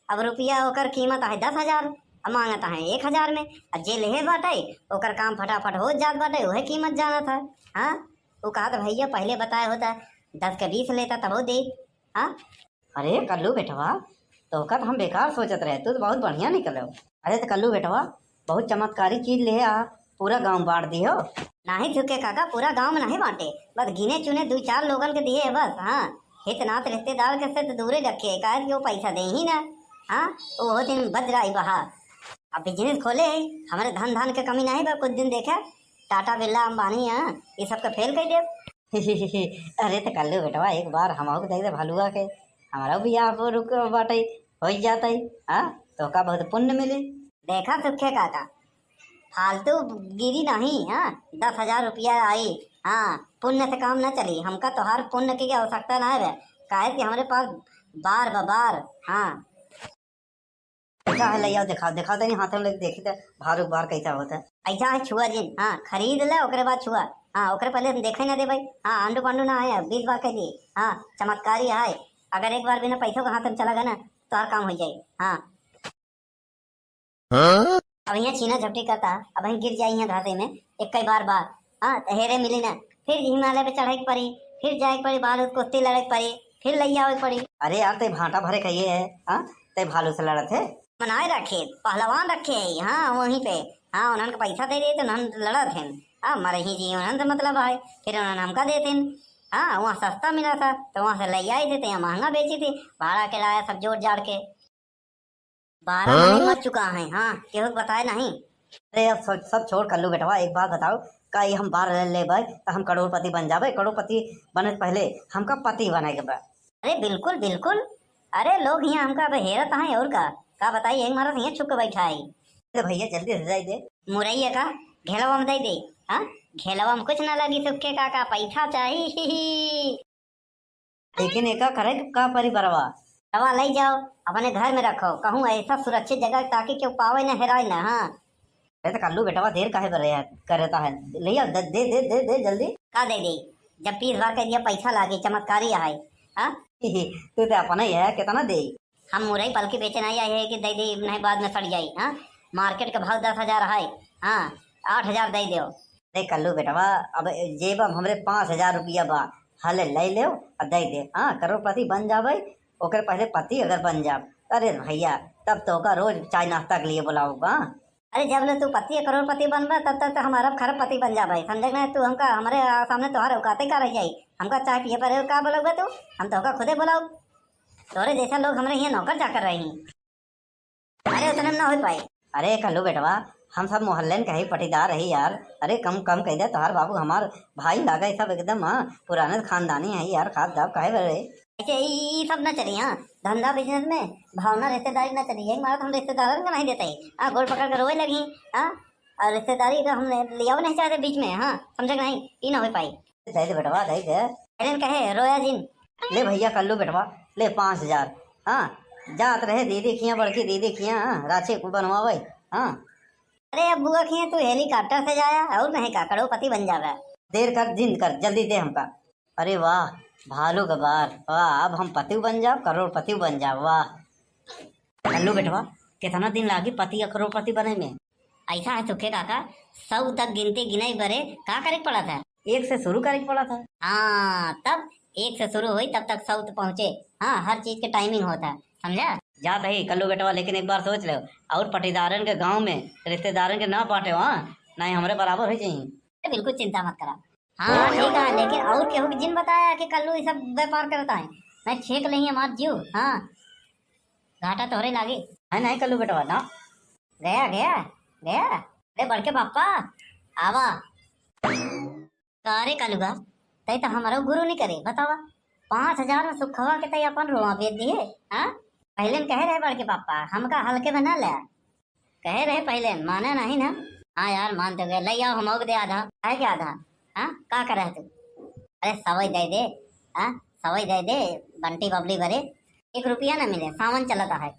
अब रुपया ओकर कीमत है दस हजार, अब मांगत है एक हजार में, अब जे लेहे बाटे, ओकर काम फटाफट हो जात बाटे, उहे कीमत जानत है। हाँ, वो कहत, "भैया, पहले बताए होता, दस के बीस लेता, तबो दे।" हाँ? अरे कल्लू बेटवा, तोहका तो हम बेकार सोचत रहे, तू तो बहुत बढ़िया निकलो। अरे तो कल्लू बेटवा, बहुत चमत्कारी चीज ले आ, पूरा गांव बांट दियो। नाही सुखे काका, पूरा गांव में नाही बांटे, बस गिने चुने दो चार लोगन के दिए है बस। हाँ, हित नात रिश्तेदार के से तो दूरे रखे, काहे कि वो पैसा दे ही ना। हाँ, वो दिन बजराई बहा। अब बिजनेस खोले है, हमारे धन धान के कमी नहीं बा, कुछ दिन देखे, टाटा बिरला अंबानी है, ये सबके फेल कर देब। अरे तो कल्लू बेटवा, एक बार हमहू के दे दे भलुआ के, हमारा बियाह पर रुक बाटे, हो जाते, हाँ, तोहका बहुत पुण्य मिली। देखा सुखे काका, फालतू गिरी नहीं, हाँ, दस हजार रुपया आई, हाँ, पुण्य से काम न चली, हमका तोहार पुण्य की आवश्यकता ना है, काहे कि हमरे पास बार बा, बार, हाँ। अच्छा है, ले आओ, दिखाओ, दिखाओ तनी हाथ में लेके देखी तो भार उबार कैसा होता है। ऐसा है, छुआ जिन, हाँ, खरीद ले, ओकरे बाद छुआ। हाँ, ओकरे पहले हम देखे ना दे भाई। हाँ, आंडू पांडू ना आए, बीस बार कह दिए। हाँ, चमत्कारी है। अगर एक बार बिना पैसों के हाथ में चला गया ना, तो हर काम हो जाए। हाँ। अब यहाँ छीना झपटी करता, अब हम गिर जाई यहाँ घासे में, एक कई बार बार। हाँ, तो हेरे मिली ना, फिर हिमालय पे चढ़े के पड़ी, फिर जाए के पड़ी, बाल कुश्ती लड़े के पड़ी, फिर लैया आवे के पड़ी। अरे यार, ते भांटा भरे खाइए है, हाँ, ते भालू से लड़त है। बनाए रखे, पहलवान रखे है, हाँ, वहीं पे, हाँ, उन्हन के पैसा दे दे तो उन्हन लड़त हैं, हाँ, मरही जी, उन्हन से मतलब है, फिर उन्हन हमका देते हैं, हाँ, वहाँ सस्ता मिला था, तो वहाँ से ले आई थे, तो यहाँ महंगा बेची थी, भाड़ा के लाया सब जोड़ जाड़ के। बारह महीने मर चुका है, हाँ, केहू के बताए नहीं। अरे, अब सब, सब छोड़ कल्लू बेटवा, एक बात बताओ, का ये हम बार ले लेबै तो हम करोड़पति बन जाबै? करोड़पति बने से पहले हमका पति बने के बा। अरे बिल्कुल, बिल्कुल। अरे लोग यहाँ हमका अब हेरत हैं और का, का बताई, एक मारत यहाँ छुप के बैठा है। अरे भैया जल्दी से जाई दे। मुरैया का घेलवा में दे दे, हाँ, घेलवा में कुछ ना लगी, सुखे का, का पैसा चाही। लेकिन एका करे का परी बरवा? बरवा लई जाओ, अपने घर में रखो, कहूँ ऐसा सुरक्षित जगह ताकि केहू पावे न, हेराए न। हाँ। अरे तो कल्लू बेटवा देर काहे बर रहे है, करता है? ले आओ, दे, दे, दे, दे, दे जल्दी। का दे दे? जब बीस बार कह दिया पैसा लागे, चमत्कारी है। हाँ? तू तो अपना ही है, कितना दे? हम मुरई पलकी बेचे नहीं आए हैं कि दे दे, नहीं बाद में सड़ जाई। हाँ? मार्केट के भाव दस हजार है। हाँ, आठ हजार दे दो। अरे कल्लू बेटवा, अब जेब में हमरे पाँच हजार रुपया बा, हले ले लेव और दे दे। हाँ, करोड़पति बन जाबै, ओकर पहले पति अगर बन जाब, अरे भैया, तब तो का रोज चाय नाश्ता के लिए बुलाओ बा। अरे जब ले तू पति या करोड़पति बनबा, तब तक तो हम अरब खरबपति बन जाबै, समझे कि नहीं? तू हमका, हमरे सामने तोहर औकाते का रह जाई? हमका चाय पिए पर का बोलबा तू? हम तोहका खुदे बुलाओ। तोरे जैसा लोग हमरे यहाँ नौकर चाकर रही। अरे उतने में ना हो पाए। अरे कल्लू बेटवा, हम सब मोहल्ले में कहीं पटीदार रही यार। अरे कम कम कह दे, तोहार बाबू हमार भाई लागे सब एकदम, हाँ, पुराने खानदानी है यार, खास दाब काहे बे रे? ऐसे ई, ई सब ना चली, हाँ, धंधा बिजनेस में भावना रिश्तेदारी ना चली, यही मारा तो हम रिश्तेदारन का नहीं देते ही, हाँ, गोड़ पकड़ के रोए लगी, हाँ, और रिश्तेदारी का हमने लिया नहीं चाहते बीच में, हाँ, समझे कि नहीं, ई ना हो पाई। दे दे बेटवा, दे दे। अरे कहे रोया जिन। ले भैया कल्लू बेटवा, ले पाँच हजार। हाँ, जात रहे दीदी खिया, बड़की दीदी खिया, हाँ, रांची को बनवावे। हाँ। अरे अब बुआ खिया तू हेलीकॉप्टर से जाया और नहीं का करोड़पति बन जावे। देर कर जिन कर, जल्दी दे हमका। अरे वाह, भालू का बार, वाह, अब हम पतिव बन जाओ, करोड़पति बन जाओ, वाह। कल्लू बेटवा, कितना दिन लागी पति या करोड़पति बने में? ऐसा है सुखे काका, सौ तक गिनती गिनाई बरे का करे के पड़ा था? एक से शुरू करे के पड़ा था। हाँ, तब एक से शुरू हुई तब तक सौ तक पहुँचे। हाँ, हर चीज के टाइमिंग होता है, समझा? जात ही कल्लू बेटवा, लेकिन एक बार सोच लो, और पटीदारन के गांव में रिश्तेदारन के ना बांटे, हाँ, नहीं हमरे बराबर हो जाई। अरे बिल्कुल चिंता मत करा। हाँ ठीक है, लेकिन और केहू के जिन बताया कि कल्लू ये सब व्यापार करता है, मैं छेक लेंगे मार जीव। हाँ, घाटा तोहरे लागे। है नहीं कल्लू बेटवा ना। गया, गया, गया। अरे बड़के पापा, आवा। का रे कलुआ, तै तो हमरो गुरु नहीं करे, बतावा। पाँच हजार में सुखवा के तै अपन रोआ बेच दिए, हाँ? पहले न कहे रहे बड़के पापा, हमका हल्के में ना ले। कहे रहे पहले, माने नहीं ना। हाँ यार, मान तो गए, ले आओ, हम दे आधा। है क्या आधा? हाँ, का करे तू? अरे सवई दे दे, हाँ, सवई दे दे, बंटी बबली बरे। एक रुपया ना मिले, सावन चलता है।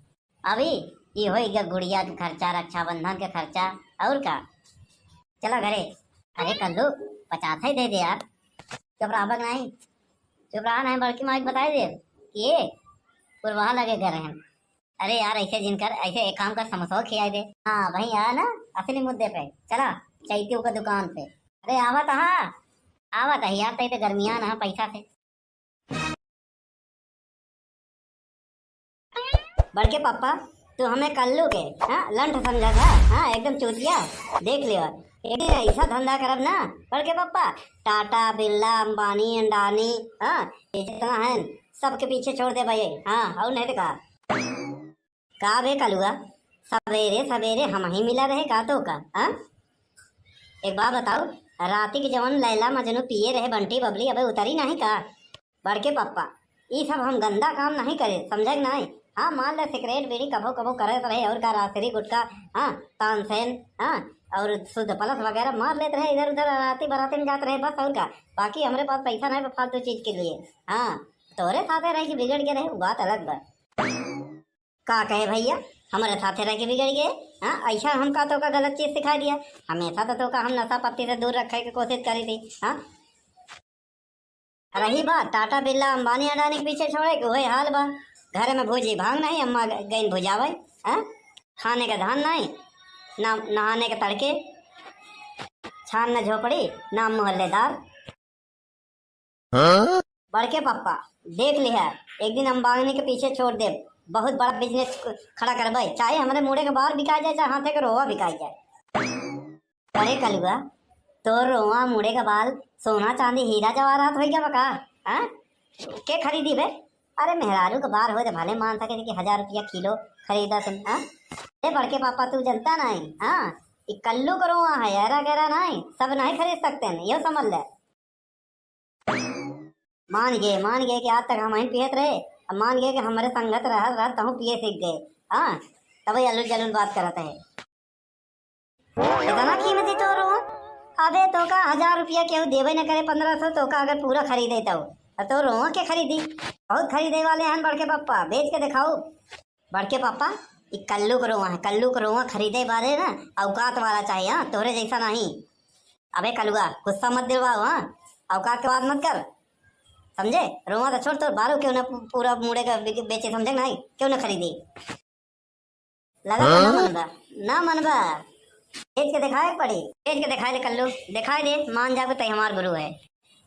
अभी ई होई गया गुड़िया के खर्चा, रक्षाबंधन के खर्चा, और का? चला घरे। अरे कल्लू, पचास ही दे दे यार। चुप रहा बक नहीं, चुप रहा नहीं, बड़की माई के बताई दे कि ये पुरवाहा लगे घर हैं। अरे यार, ऐसे जिन कर, ऐसे एक काम कर, समोसा खियाई दे। हाँ भाई, आ ना असली मुद्दे पे, चला चैतियों का दुकान पे। अरे आवत हा, आवत है यार, तै तो गर्मियान है पैसा से। बड़के पापा, तू हमें कल्लू के, हाँ, लंठ समझा था, हाँ, एकदम चूतिया। देख लियो, एक दिन ऐसा धंधा करब ना, बड़के पापा, टाटा, बिरला, अंबानी, अंडानी, हाँ, ये जितना है, सबके पीछे छोड़ दे भाई, हाँ, और नहीं तो का। का बे कलुआ, सवेरे सवेरे हम ही मिला रहे का तो का, हाँ? एक बात बताओ, राती के जवन लैला मजनू पिए रहे बंटी बबली, अबे उतरी नहीं का? बड़के पप्पा, ई सब हम गंदा काम नहीं करे, समझे कि नहीं? हाँ, मान ले सिगरेट बीड़ी कभो कभो करत रहे और का रासरी गुटखा, हाँ, तानसेन, हाँ, और शुद्ध प्लस वगैरह मार लेत रहे इधर उधर, राती बराती में जात रहे बस, और का। बाकी हमरे पास पैसा नहीं बा फालतू चीज के लिए। हाँ, तोरे साथे रह के बिगड़ के रहे, वो बात अलग बा। का कहे भैया, हमरे साथे रह के बिगड़ गए। हाँ, ऐसा हमका तोका गलत चीज सिखा दिया। हमेशा तो तोका हम नशा पत्ती से दूर रखे के कोशिश करी थी। हाँ, रही बात टाटा बिरला अंबानी अडानी के पीछे छोड़े के, वही हाल बा। घर में भूजी भांग नहीं, अम्मा ग-, गईन भुजावे। हाँ, खाने का धान नहीं, ना नहाने के तड़के, छान न झोपड़ी, ना मोहल्लेदार। हाँ? बड़के पप्पा, देख लिहा, एक दिन अंबानी के पीछे छोड़ देब, बहुत बड़ा बिजनेस खड़ा करबे, चाहे हमरे मुड़े के बार बिकाई जाए, चाहे हाथे के रोवा बिकाई जाए। अरे कलुआ, तोर रोवा, मुड़े के बाल, सोना चांदी हीरा जवाहरात होइ गया बा का? हाँ? के खरीदी बे? अरे मेहरारू के बार होए तो भले मान सके कि हजार रुपया किलो खरीदा तुम, हाँ? ए बड़के पापा, तू जनता नहीं, हाँ? ई कल्लू के रोवा है, ऐरा गैरा नहीं, सब नहीं खरीद सकते हैं, यो समझ ले। मान गए, मान गए कि आज तक हम ही पियत रहे, अब मान गए कि हमरे संगत रह रह तहु पिए सीख गए। हाँ, तब ये अलूल जलूल बात करत है। इतना कीमती तोर रोवा? अबे तोका हजार रुपया केहू देबे न करे, पन्द्रह सौ, तोका अगर पूरा खरीदे तो, और तोर रोवा के खरीदी? बहुत खरीदे वाले हैं बड़के पप्पा, बेच के दिखाओ। बड़के पापा, ई कल्लू के रोवा है, कल्लू के रोवा खरीदे बारे ना औकात वाला चाहिए, हाँ, तोहरे जैसा नहीं। अबे कलुआ, गुस्सा मत दिलवाओ, हाँ, औकात के बात मत कर, समझे? रोवा तो छोड़, तोर बारू क्यों ना पू-, पूरा मुड़े का बे-, बेचे, समझे नहीं? क्यों ना खरीदी? लगा तो ना हाँ? मनबा, ना मनबा, बेच के दिखाए के पड़ी, बेच के दिखाए दे कल्लू, दिखाए दे, मान जाबे तई हमार गुरु है।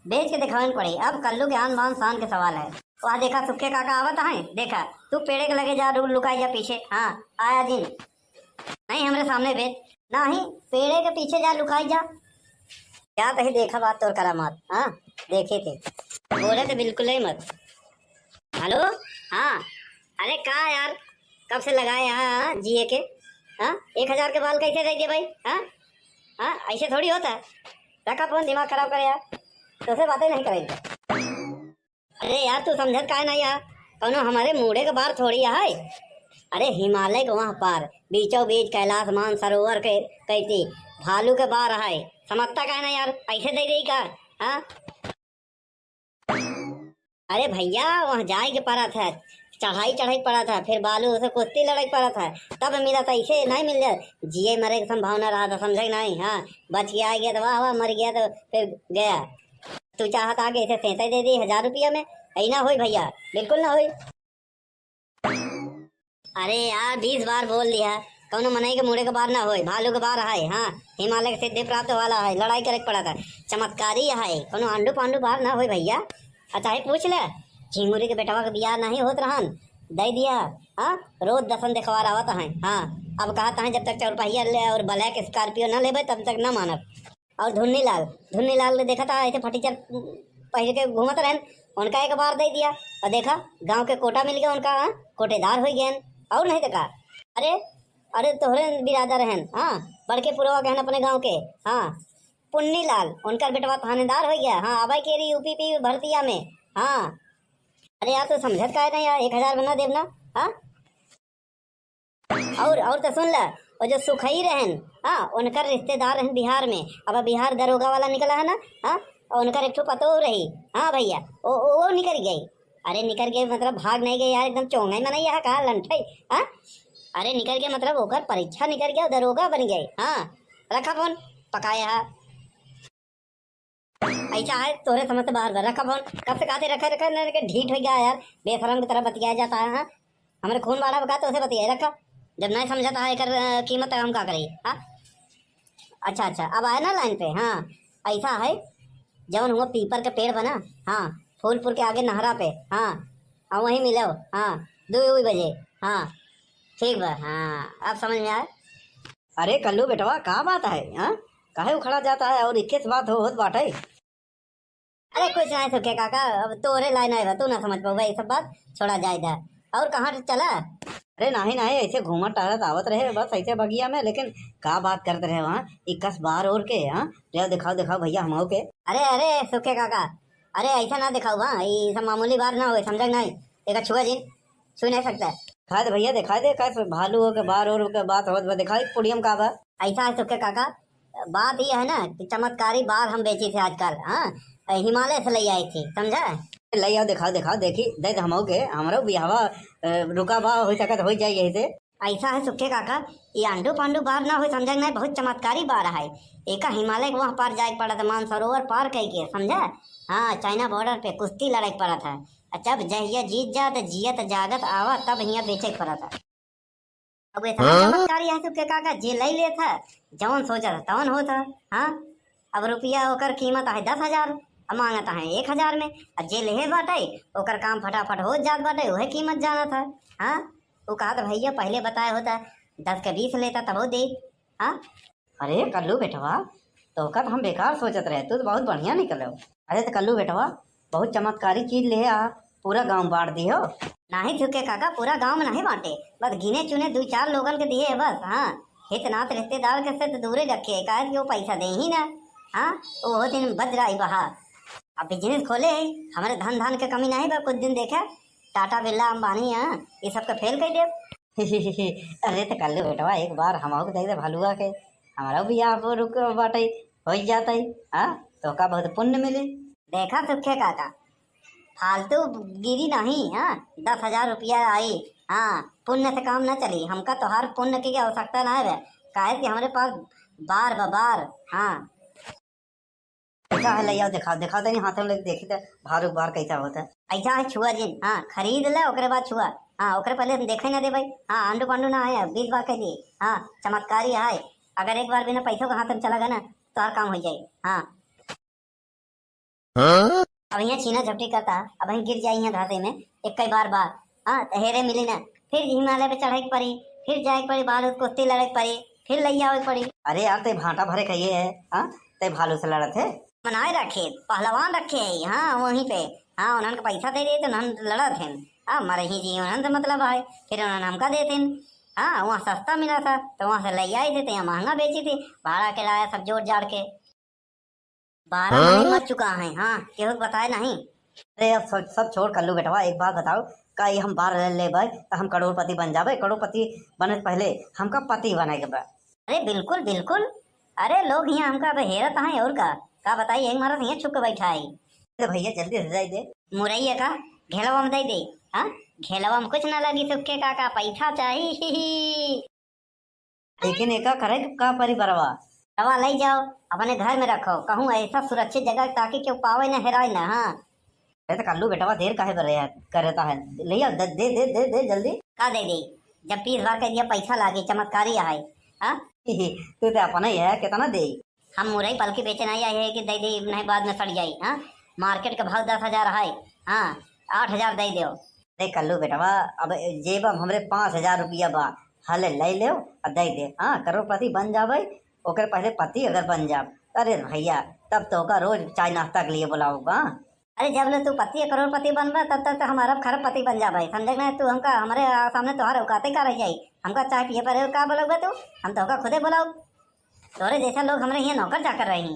बेच के दिखावे के पड़ी। अब कल्लू के आन बान शान के सवाल है। वह देखा, सुखे काका आवत हैं, देखा, तू पेड़े के लगे जा, रू-, लुकाई जा पीछे। हाँ, आया जिन। नहीं, हमरे सामने बेच। नहीं, पेड़े के पीछे जा, लुकाई जा। क्या तही देखा बात तोर करामात, हाँ, देखे थे। बोले थे बिल्कुल ही मत। हेलो, हाँ, अरे का यार, कब से लगाए यहाँ, हाँ, जिए के, हाँ, एक हजार के बाल कैसे दे दे भाई, हाँ, हाँ, ऐसे थोड़ी होता है। रखा फोन, दिमाग खराब करे यार, तोसे बातें नहीं करेंगे। अरे यार, तू समझत काहे नहीं यार? कौनो हमारे मूड़े के बार थोड़ी है। अरे हिमालय के वहाँ पार, बीचों बीच कैलाश मानसरोवर के कैती भालू के बार है। समझता काहे नहीं यार? ऐसे दे देई का? हाँ? अरे भैया, वहाँ जाए के पड़त है, चढ़ाई चढ़ाई के पड़त है, फिर बालू से कुश्ती लड़ाई के पड़त है, तब मिलत है, ऐसे नहीं मिल जाए। जिए मरे के संभावना रहा था, समझे नहीं? हाँ, बच के आ गया तो वाह वाह, मर गया तो फिर गया। तू चाहत आगे इसे सेंते दे दी हजार रुपया में, ऐ ना होई भैया, बिल्कुल ना होई। अरे यार, बीस बार बोल दिया, कौनो मनई के मुड़े के बार ना होई, भालू के बार है। हाँ, हिमालय के सिद्धि प्राप्त वाला है, लड़ाई करे के पड़ा था, चमत्कारी है, कौनो आंडू पांडू बार ना होई भैया। अच्छा है, पूछ ले, झिंगुरी के बेटवा के बियाह नहीं होत रहन, दे दिया। हाँ, रोज दसन देखवार आवत है। हाँ, अब कहत है जब तक चौरपहिया ले और ब्लैक स्कॉर्पियो ना लेबे तब तक ना मानब। और धुन्नी लाल, धुन्नी लाल देखा था ऐसे फटीचर पहिर के घूमत रहन, उनका एक बार दे दिया। और देखा, गांव के कोटा मिल गया उनका, हाँ, कोटेदार हो गए। और नहीं तो का? अरे, अरे तोहरे बिरादर रहन, हाँ, बड़के पुरवा के हन अपने गांव के, हाँ, पुन्नी लाल, उनकर बेटवा थानेदार हो गया, हाँ, अब के रही यूपी पी भर्तिया में, हाँ। अरे यार, तू समझत काहे नहीं यार, एक हजार बना देब ना, हाँ। और, और तो सुन ल, वो जो सुखई रहन, हाँ, उनकर रिश्तेदार रहन बिहार में, अब बिहार दरोगा वाला निकला है ना, हाँ, और उनकर एक ठो पतोह रही, हाँ भैया, वो, वो, वो निकल गई। अरे निकल गई मतलब भाग नहीं गई यार, एकदम चोंगा ही मनई है का लंठई, हाँ? अरे निकल गई मतलब ओकर परीक्षा निकल गया, दरोगा बन गए, हाँ। रखा फोन, पकाया है। ऐसा है, तोरे समझ से बाहर बा। रखा फोन, कब से कहते रखा, रखा, ना, ना, ढीठ हो गया यार, बेशरम की तरह बतियाया जाता है, हाँ? हमारे खून बाढ़ा बका तो उसे बतियाए रखा, जब नहीं समझता है एकर, अ, कीमत, तो हम का करी, हाँ? अच्छा, अच्छा, अब आए ना लाइन पे, हाँ, ऐसा है, जौन हुआ पीपर के पेड़ बना, हाँ, फूलपुर के आगे नहरा पे, हाँ, और वहीं मिलो, हाँ, दो बजे, हाँ, ठीक बा, हाँ, अब समझ में आए। अरे कल्लू बेटवा, का बात है, हाँ? काहे उखड़ा जाता है और इक्कीस बात हो, होत बाटे? अरे कुछ नहीं सुखे काका, अब तोरे लाइन आए बा, तू ना समझ पाऊबा ये सब बात, छोड़ा जाए दा। और कहाँ से चला? अरे नहीं नहीं, ऐसे घूमत टहलत आवत रहे बस ऐसे बगिया में, लेकिन का बात करत रहे वहाँ इक्कीस बार और के, हाँ? ले दिखाओ दिखाओ भैया हमहू के। अरे अरे सुखे काका, अरे ऐसा ना दिखाओ, हाँ, ये सब मामूली बात ना होए, समझा कि नहीं? एक छुआ जी, छू नहीं सकता। दिखाई दे भैया, दिखाई दे, कैसे भालू हो के बार और के बात होत बा, दिखाई पुड़ियम का बा। ऐसा है सुखे काका, बात ये है ना कि चमत्कारी बार हम बेची थे आजकल, हाँ, हिमालय से ले आई थी, समझा? ले आओ, दिखाओ, दिखाओ, देखी, दे दे हमहू के, हमरो बियाहवा, अ, रुका बा, हो सकत हो जाए यही से। ऐसा है सुखे काका, ये आंडू पांडू बार ना होय, समझा कि नाहीं, बहुत चमत्कारी बार है। एका हिमालय के वहाँ पार जाए के पड़त है, मानसरोवर पार कई के, समझा? हाँ, चाइना बॉर्डर पे कुश्ती लड़े के पड़त है। आ जब जहिया जीत जा, त जियत जागत आवा, तब हियाँ बेचे के पड़त है। अब इतना हाँ? चमत्कारी है सुखे काका, जे लई लेत है, जवन सोचत है, तवन होत है। हाँ, अब रुपया ओकर कीमत है दस हजार, अब मांगत है एक हजार में, अब जे लेहे बाटे, ओकर काम फटाफट हो जात बाटे, उहे कीमत जानत है। हाँ, वो कहत, "भैया, पहिले बताए होता, दस के बीस लेता, तबो दे।" हाँ? अरे कल्लू बेटवा, तोहका तो हम बेकार सोचत रहे, तू तो बहुत बढ़िया निकलो। अरे तो कल्लू बेटवा, बहुत चमत्कारी चीज ले आ, पूरा गांव बांट दियो। नाहीं सुखे काका, पूरा गांव में नाहीं बांटे, बस गिने चुने दू चार लोगन के दिए है बस। हाँ, हित नात रिश्तेदार के से तो दूरे रखे, काहे कि वो पैसा दे ही ना। हाँ, वो दिन बजराई बहा। अब बिजनेस खोले है, हमारे धन धान के कमी नाहीं बा, कुछ दिन देखे, टाटा बिरला अंबानी, हाँ, ये सब के फेल कर देब। अरे तो कल्लू बेटवा, एक बार हमहू के दे दे भलुआ के, हमारा भी आप रुक बाटे, हो जाते। हाँ, तोहका बहुत पुण्य मिली। देखा सुखे काका, फालतू गिरी नहीं, हाँ, दस हजार रुपया आई, हाँ, पुण्य से काम न चली, हमका तोहार पुण्य की आवश्यकता ना है, काहे कि हमरे पास बार बा, बार। हाँ। कैसा है, ले आओ, दिखाओ, दिखाओ तनी हाथ में लेके देखी तो भार उबार कैसा होता है। ऐसा है, छुआ जिन, हाँ, खरीद ले, ओकरे बाद छुआ। हाँ, ओकरे पहले हम देखे ना दे भाई। हाँ, आंडू पांडू ना है, बीस बार कह दिए। हाँ, चमत्कारी है, अगर एक बार बिना पैसों के हाथ में चला गया ना, तो हर काम हो जाए। हाँ। हाँ? अब यहाँ छीना झपटी करता, अब वहीं गिर जाई यहाँ घासे में, एक कई बार बार। हाँ, तो हेरे मिली ना, फिर हिमालय पे चढ़े के पड़ी, फिर जाए के पड़ी, बाल कुश्ती लड़े के पड़ी, फिर लई आवे के पड़ी। अरे यार, ते भांटा भरे खाइए है, हाँ, ते भालू से लड़त है। बनाए रखे, पहलवान रखे है, हाँ, वहीं पे, हाँ, उन्हन के पैसा दे दे तो उन्हन लड़त हैं, हाँ, मरही जी, उन्हन से मतलब है, फिर उन्हन हमका देते हैं, हाँ, वहाँ सस्ता मिला था, तो वहाँ से लई आई थे, तो यहाँ महंगा बेची थी, भाड़ा किराया सब जोड़ जाड़ के। बारह महीने मर चुका है, हाँ, केहू के बताए नहीं। अरे अब सब, सब छोड़ कल्लू बेटवा, एक बात बताओ, का ये हम बार ले लेबै त हम करोड़पति बन जाबै? करोड़पति बने से पहले हमका पति बने के बा। अरे बिल्कुल, बिल्कुल। अरे लोग यहाँ हमका अब हेरत हैं और का, का बताई, एक मारत यहाँ छुप के बैठा है। अरे भैया जल्दी से जाई दे। मुरैया का घेलवा में दे दे, हाँ? घेलवा में कुछ ना लगी सुखे काका, पैसा चाही। लेकिन एका करे का परी बरवा? दवा लई जाओ, अपने घर में रखो, कहूँ ऐसा सुरक्षित जगह ताकि केहू पावे न, हेराए न। हाँ। अरे तो कल्लू बेटवा देर काहे बर रहे है, करता है? ले आओ, दे, दे, दे, दे, दे जल्दी। का दे दे? जब बीस बार कह दिया पैसा लागे, चमत्कारी है। हाँ? तू तो अपना ही है, कितना दे? हम मुरई पलकी बेचे नहीं आए हैं कि दे दे, नहीं बाद में सड़ जाई। हाँ, मार्केट के भाव दस हजार है। हाँ, आठ हजार दे दो। देख कल्लू बेटवा, अब जेब में हमरे पाँच हजार रुपया बा, हले ले ले और दे दे। हाँ, करोड़पति बन जाबे, ओकर पहले पति अगर बन जाब, अरे भैया, तब तोहका रोज चाय नाश्ता के लिए बुलाऊंगा। अरे जब ले तू पति करोड़पति बनबा, तब तक तो हम अरब खरबपति बन जाबे, समझे कि नहीं? तू हमका, हमरे आ, सामने तोहार औकाते का रह जाई? हमका चाय पिए पर का बोलबा तू? हम तोहका खुदे बुलाऊ। तोरे जैसा लोग हमरे यहाँ नौकर चाकर रही।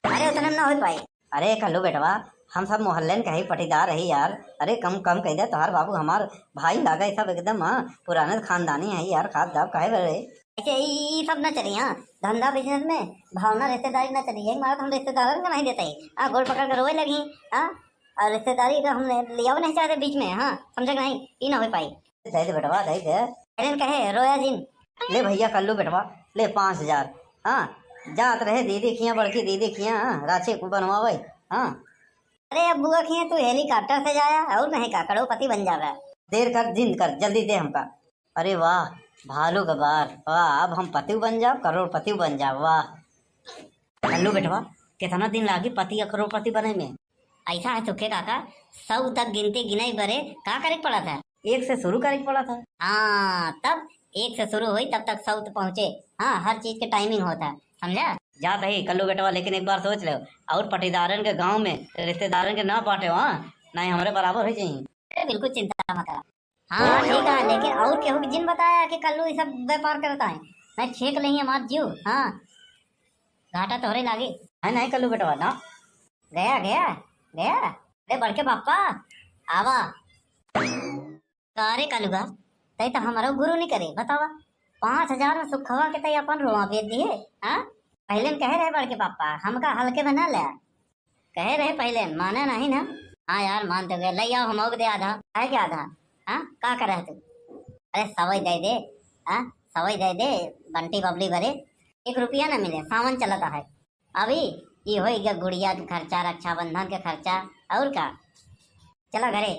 अरे उतने में ना हो पाई। अरे कल्लू बेटवा, हम सब मोहल्ले में कहीं पटीदार रही यार। अरे कम कम कह दे, तोहार बाबू हमार भाई लागे सब एकदम, हाँ, पुराने खानदानी है यार, खाब दाब काहे बरे? ऐसे ई, ई सब ना चली, हाँ, धंधा बिजनेस में भावना रिश्तेदारी ना चली, यही मारा तो हम रिश्तेदारन का नहीं देते ही, हाँ, गोड़ पकड़ के रोए लगी, हाँ, और रिश्तेदारी का हमने लिया नहीं चाहते बीच में, हाँ, समझे कि नहीं, ई ना हो पाई। दे दे बेटवा, दे दे। अरे कहे रोया जिन। ले भैया कल्लू बेटवा, ले पाँच हजार। हाँ, जात रहे दीदी खिया, बड़की दीदी खिया, हाँ, रांची को बनवावे। हाँ। अरे अब बुआ खिया तू हेलीकॉप्टर से जाया और नहीं का करोड़पति बन जावे। देर कर जिंद कर, जल्दी दे हमका। अरे वाह, भालू का बार, वाह, अब हम पतिव बन जाओ, करोड़पति बन जाओ, वाह। कल्लू बेटवा, कितना दिन लागी पति या करोड़पति बने में? ऐसा है सुखे काका, सौ तक गिनती गिनाई बरे का करे के पड़ा था? एक से शुरू करे के पड़ा था। हाँ, तब एक से शुरू हुई तब तक सौ तक पहुँचे। हाँ, हर चीज के टाइमिंग होता है, समझा? जात ही कल्लू बेटवा, लेकिन एक बार सोच ले, और पटीदारन के गांव में रिश्तेदारन के ना बांटे, हाँ, नहीं हमरे बराबर हो जाई। अरे बिल्कुल चिंता मत करा। हाँ, ठीक है, लेकिन और केहू के जिन बताया कि कल्लू ई सब व्यापार करता है, नहीं छेक लेही हमार जीव। हाँ, घाटा तोहरे लागे। है नहीं कल्लू बेटवा ना। गया, गया, गया। अरे बड़के पापा, आवा। का रे कलुआ, तै तो हमारो गुरु नहीं करे, बतावा। पाँच हजार में सुखवा के तै अपन रोआ बेच दिए, हाँ? पहले में कहे रहे बड़के पापा, हमका हल्के में ना ले। कहे रहे पहले, माने नहीं ना। हाँ यार, मान तो गए, ले आओ, हम दे आधा। है क्या आधा? हाँ, का करे है तू? अरे सवई दे दे, हाँ, सवई दे दे, बंटी बबली बरे एक रुपया ना मिले, सावन चलता है। अभी ई होई गया गुड़िया के खर्चा, रक्षाबंधन के खर्चा, और का। चला घरे।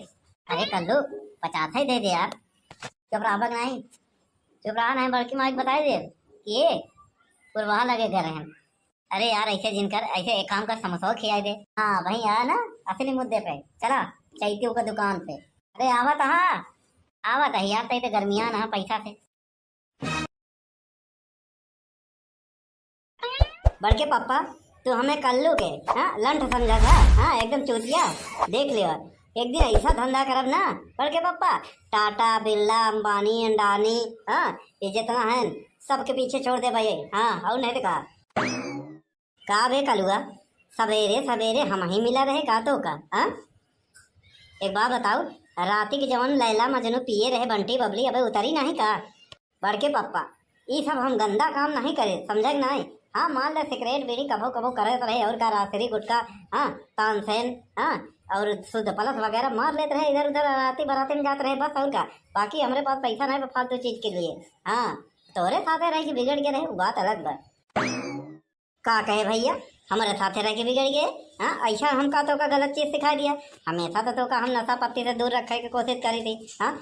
अरे कल्लू, पचास ही दे दे यार। चुप रहा बक नहीं, चुप रहा नहीं, बड़की माई के बताई दे कि ये पुरवाहा लगे घर हैं। अरे यार, ऐसे जिन कर, ऐसे एक काम कर, समोसा खियाई दे। हाँ भाई, आ ना असली मुद्दे पे। चला, चैतियों का दुकान पे। अरे आवत हा, आवत है यार, तई तो गर्मियान है पैसा से। बड़के पापा, तू हमें कल्लू के, हाँ, लंठ समझा था, हाँ, एकदम चूतिया। देख लियो, एक दिन ऐसा धंधा करब ना, बड़के पापा, टाटा, बिरला, अंबानी, अंडानी, हाँ, ये जितना है, सबके पीछे छोड़ दे भाई, हाँ, और नहीं तो का। का बे कलुआ, सबेरे सबेरे हम ही मिला रहे का तो का, हाँ? एक बात बताओ, राती के जवन लैला मजनू पिए रहे बंटी बबली, अबे उतरी नहीं का? बड़के पप्पा, ई सब हम गंदा काम नहीं करे, समझे कि नहीं? हाँ, मान ले सिगरेट बीड़ी कभो कभो करत रहे और का, रासरी गुटखा, हाँ, तानसेन, हाँ, और शुद्ध प्लस वगैरह मार लेत रहे इधर उधर, राती बराती में जात रहे बस, और का। बाकी हमरे पास पैसा नहीं बा फालतू चीज के लिए। हाँ, तोरे साथे रह के बिगड़ के रहे, वो बात अलग बा। का कहे भैया, हमरे साथे रह के बिगड़ गए? हाँ, ऐसा हम का तोका गलत चीज सिखा दिया? हमेशा तो तोका हम नशा पत्ती से दूर रखे के कोशिश करी थी। हाँ,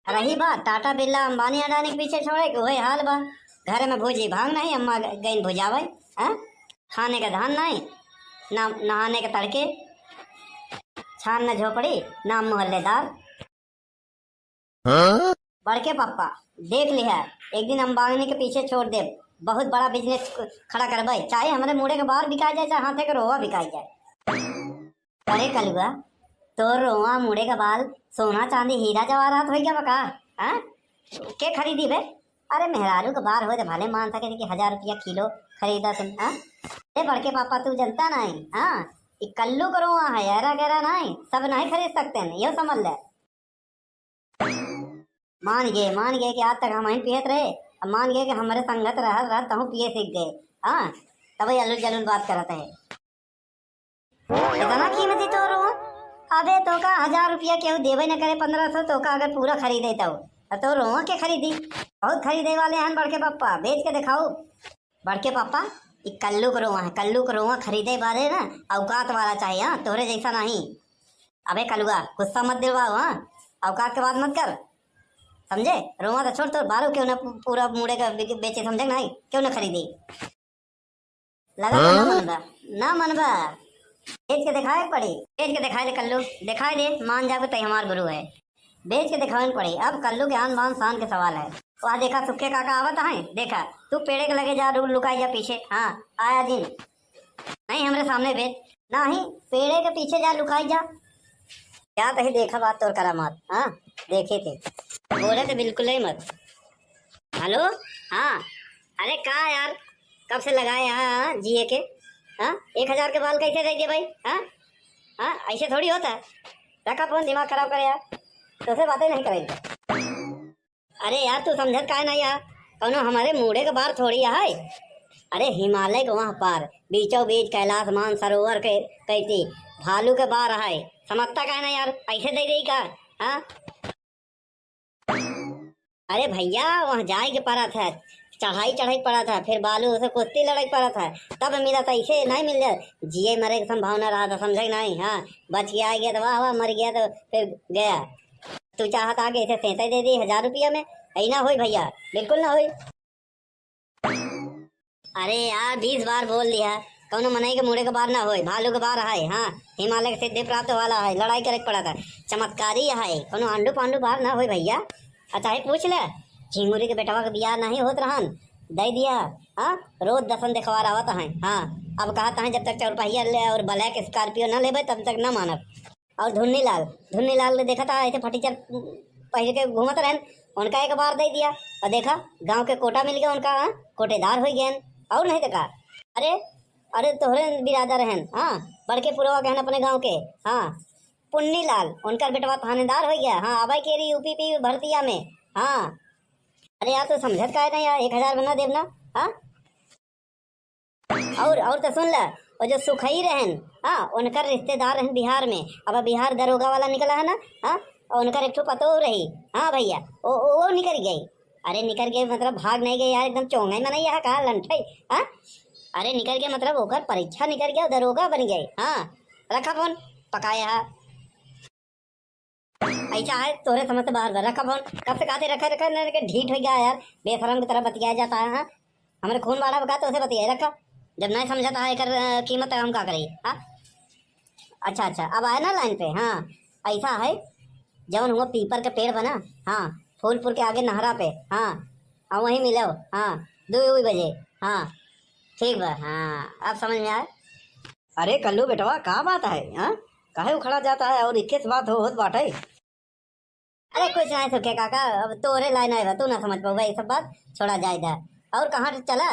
रही बात टाटा बिरला अंबानी अडानी के पीछे छोड़े के, वही हाल बा। घर में भूजी भांग नहीं, अम्मा ग-, गईन भुजावे। हाँ, खाने का धान नहीं, ना नहाने के तड़के, छान न झोपड़ी, ना मोहल्लेदार। हाँ? बड़के पप्पा, देख लिहा, एक दिन अंबानी के पीछे छोड़ दे, बहुत बड़ा बिजनेस खड़ा करबे, चाहे हमरे मुड़े के बार बिकाई जाए, चाहे हाथे के रोवा बिकाई जाए। अरे कलुआ, तोर रोवा, मुड़े के बाल, सोना चांदी हीरा जवाहरात हो गया बका? हाँ? के खरीदी बे? अरे मेहरारू के बार हो तो भले मान सके कि हजार रुपया किलो खरीदा तुम, हाँ? अरे बड़के पापा, तू जनता नहीं, हाँ? ई कल्लू के रोवा है, ऐरा गैरा नहीं, सब नहीं खरीद सकते हैं, यो समझ ले। मान गए, मान गए कि आज तक हम ही पियत रहे, अब मान गए कि हमरे संगत रहत रहत तहूँ पिए सीख गए। हाँ, तबे अलुल जलुल बात करत है। इतना कीमती तोर रोवा? अबे तोका हजार रुपया केहू देबे न करे, पन्द्रह सौ, तोका अगर पूरा खरीदे तो, तो तोर रोवा के खरीदी? बहुत खरीदे वाले हैं बड़के पप्पा, बेच के दिखाओ। बड़के पापा, ई कल्लू के रोवा है, कल्लू के रोवा खरीदे बारे ना औकात वाला चाहिए, हाँ, तोहरे जैसा नहीं। अबे कलुआ, गुस्सा मत दिलवाओ, हाँ, औकात के बात मत कर, समझे? रोवा तो छोड़, तोर बारो क्यों ना पू-, पूरा मुड़े का बे-, बेचे, समझे कि नहीं? क्यों ना खरीदी? लगा तो ना हाँ? मनबा, ना मनबा, बेच के दिखाए के पड़ी, बेच के दिखाए दे कल्लू, दिखाए दे, मान जाबे तई हमार गुरु है। बेच के दिखावन पड़ी। अब कल्लू के आन बान शान के सवाल है। वह देखा सुखे काका आवत हैं, देखा तू पेड़े के लगे जा, रू-, लुकाई जा पीछे। हाँ, आया जिन। नहीं हमरे सामने बेच, नहीं पेड़े के पीछे जा लुकाई जा। क्या तही देखा बात तोर करामात, हाँ, देखे थे। बोले तो बिल्कुल ही मत। हेलो, हाँ, अरे का यार, कब से लगाए हैं, हाँ, जिए के, हाँ, एक हजार के बाल कैसे दे दिए भाई, हाँ, हाँ, ऐसे थोड़ी होता है। रखा फोन, दिमाग खराब करे यार, तो से बातें नहीं करेंगे। अरे यार, तू समझत काहे नहीं यार, कौनो हमारे मूड़े के बार थोड़ी है। अरे हिमालय के वहाँ पार, बीचों बीच कैलाश मानसरोवर के कैसी भालू के बार है, समझता काहे नहीं यार, ऐसे दे देई का? हाँ, अरे भैया, वहाँ जाए के पड़त है, चढ़ाई चढ़ाई के पड़त है, फिर बालू से कुश्ती लड़े के पड़त है, तब मिलत है, ऐसे नहीं मिल जाए। जिए मरे के संभावना रहा था, समझे कि नहीं? हाँ, बच के आ गया तो वाह वाह, मर गया तो फिर गया। तू चाहत आगे ऐसे सेंते दे दी हजार रुपया में, ऐ ना होई भैया, बिल्कुल ना होई। अरे यार, बीस बार बोल दिया, कौनो मनई के मुड़े के बार ना होए, भालू के बार है। हाँ, हिमालय के सिद्धि प्राप्त वाला है, लड़ाई करे के पड़ा था, चमत्कारी है, कौनो आंडू पांडू बार ना होए भैया। अच्छा, है पूछ ले, झिंगुरी के बेटवा के बियाह नहीं होत रहन, दे दिया, हाँ, रोज दसन देखवार आवत है। हाँ, अब कहत है जब तक चौरपहिया ले और ब्लैक स्कॉर्पियो ना लेबे तब तक ना मानब। और धुन्नी लाल, धुन्नी लाल ने देखा था ऐसे फटीचर पहिर के घूमत रहन, उनका एक बार दे दिया और देखा गांव के कोटा मिल गया उनका, हाँ, कोटेदार हो गए। और नहीं तो का। अरे, अरे तोहरे बिरादर रहन, हाँ, बड़के पुरवा कहन अपने गांव के, हाँ, पुन्नी लाल, उनकर बेटवा थानेदार हो गया, हाँ, अबे के रही यूपी पी भर्तिया में, हाँ। अरे यार, तू समझत काहे नहीं यार, एक हजार बना देब ना, हाँ। और, और तो सुन ले, वो जो सुखई रहन, हाँ, उनकर रिश्तेदार रहन बिहार में। अब बिहार दरोगा वाला निकला है ना, हाँ, और उनकर एक ठो पतोह रही। हाँ भइया, ओ, ओ, वो निकरि गई। अरे निकरि गई मतलब भाग नहीं गई यार, एकदम चोंगई मनई है का लंठई, हाँ? अरे निकरि गई मतलब ओकर परीक्षा निकरि गई, दरोगा बनि गई। हाँ, रखा फोन, पकाया है। ऐसा है तोरे समझ से बाहर बा, रखा फोन। कब से कहते रखा, रखा, ना, ना, ढीठ होइ गया यार, बेशरम की तरह बतियाया जाता है, हाँ? हमरे खून बाढ़ा बका तो उसे बतियाए रखा। जब नहीं समझता है एकर, अ, कीमत, तो हम का करी, हाँ? अच्छा, अच्छा, अब आए ना लाइन पे। हाँ, ऐसा है, जौन हुआ पीपर के पेड़ बना, हाँ, फूलपुर के आगे नहरा पे, हाँ, और वहीं मिलो, हाँ, दो बजे, हाँ, ठीक बा, हाँ, अब समझ में आए। अरे कल्लू बेटवा, का बात है, हाँ? काहे उखड़ा जाता है और इक्कीस बात हो, होत बाटे? अरे कुछ नहीं सुखे काका, अब तोरे लाइन आए बा, तू ना समझ पाउबा, ये सब बात छोड़ा जाए दा। और कहाँ चला?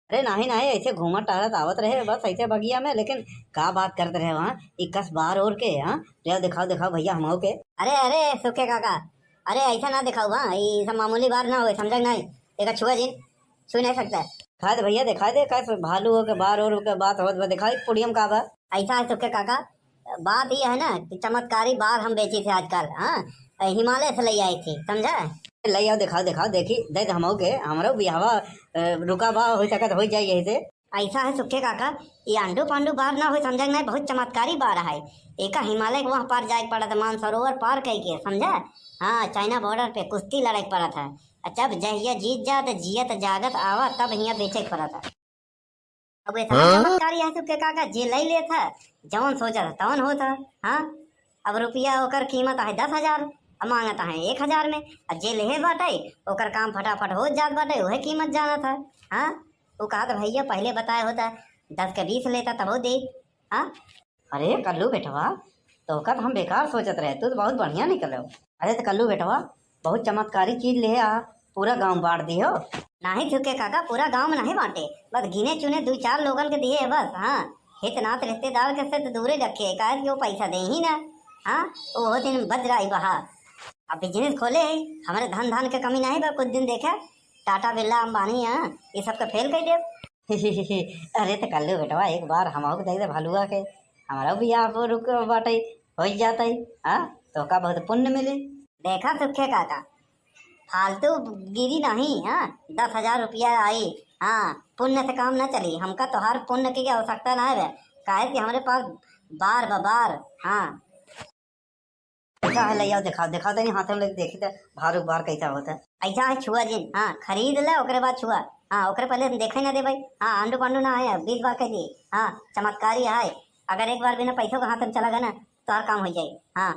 अरे नहीं नहीं, ऐसे घूमत टहरत आवत रहे बस ऐसे बगिया में, लेकिन का बात करत रहे वहाँ इक्कीस बार और के, हाँ? ले दिखाओ दिखाओ भइया हमहू के। अरे अरे सुखे काका, अरे ऐसा ना दिखाओ, हाँ, ये सब मामूली बार ना होए, समझा कि नहीं? एक छुआ जिन छू नहीं सकता। दिखाई दे भइया, दिखाई दे, कैसे भालू हो के बार और के बात होत बा, दिखाई पुड़ियम का बा। ऐसा है सुखे काका, बात ये है ना कि चमत्कारी बार हम बेची थे आजकल, हाँ, हिमालय से ले आई थी, समझा? ले आओ, दिखाओ, दिखाओ, देखी, दे दे हमहू के, हमरो बियाहवा, अ, रुका बा, हो सकत हो जाए यही से। ऐसा है सुखे काका, ये आंडू पांडू बार ना हो, समझा कि नहीं, बहुत चमत्कारी बार है। एका हिमालय के वहाँ पार जाए के पड़त, मानसरोवर पार कई के, समझा? हाँ, चाइना बॉर्डर पे कुश्ती लड़े के पड़त है। अच्छा, अब जहिया जीत जा तो जियत जागत आवा, तब हियाँ बेचे के पड़त है। अब इतना हाँ? चमत्कारी है सुखे काका, जे लई लेत है, जवन सोचत है, तवन होत है। हाँ, अब रुपया ओकर कीमत है दस हजार, अब मांगत है एक हजार में, अब जे लेहे बाटे, ओकर काम फटाफट हो जात बाटे, उहे कीमत जानत है। हाँ, वो कहत, "भइया, पहिले बताए होता, दस के बीस लेता, तबो दे।" हाँ, अरे कल्लू बेटवा, तोहका तो हम बेकार सोचत रहे, तू तो बहुत बढ़िया निकलो। अरे तो कल्लू बेटवा, बहुत चमत्कारी चीज ले आ, पूरा गांव बांट दियो। नाही सुखे काका, पूरा गांव में नाही बांटे, बस गिने चुने दू चार लोगन के दिए है बस। हाँ, हित नात रिश्तेदार के से तो दूरे रखे, काहे कि वो पैसा दे ही ना। हाँ, वो दिन बजराई बहा। अब बिजनेस खोले है, हमारे धन धान के कमी नहीं बा, कुछ दिन देखे टाटा बिरला अंबानी, हाँ, ये सबके फेल कर देब। अरे तो कल्लू बेटवा, एक बार हमहू के दे दे भलुआ के, हमारा भी आप रुक बाटे, हो जाते, हाँ, तोहका बहुत पुण्य मिली। देखा सुखे काका, फालतू गिरी नहीं, हाँ, दस हजार रुपया आई, हाँ, पुण्य से काम न चली, हमका तोहार पुण्य की आवश्यकता ना है, काहे कि हमरे पास बार बा, बार, हाँ। कैसा है, ले आओ, दिखाओ, दिखाओ तनी हाथ में लेके देखी तो भार उबार कैसा होता है। ऐसा है छुआ जिन, हाँ, खरीद ले, ओकरे बाद छुआ। हाँ, ओकरे पहले हम देखे ना दे भाई। हाँ, आंडू पांडू ना है, बीस बार कह दिए। हाँ, चमत्कारी है, अगर एक बार बिना पैसों के हाथ में चला गया ना, तो हर काम हो जाए। हाँ।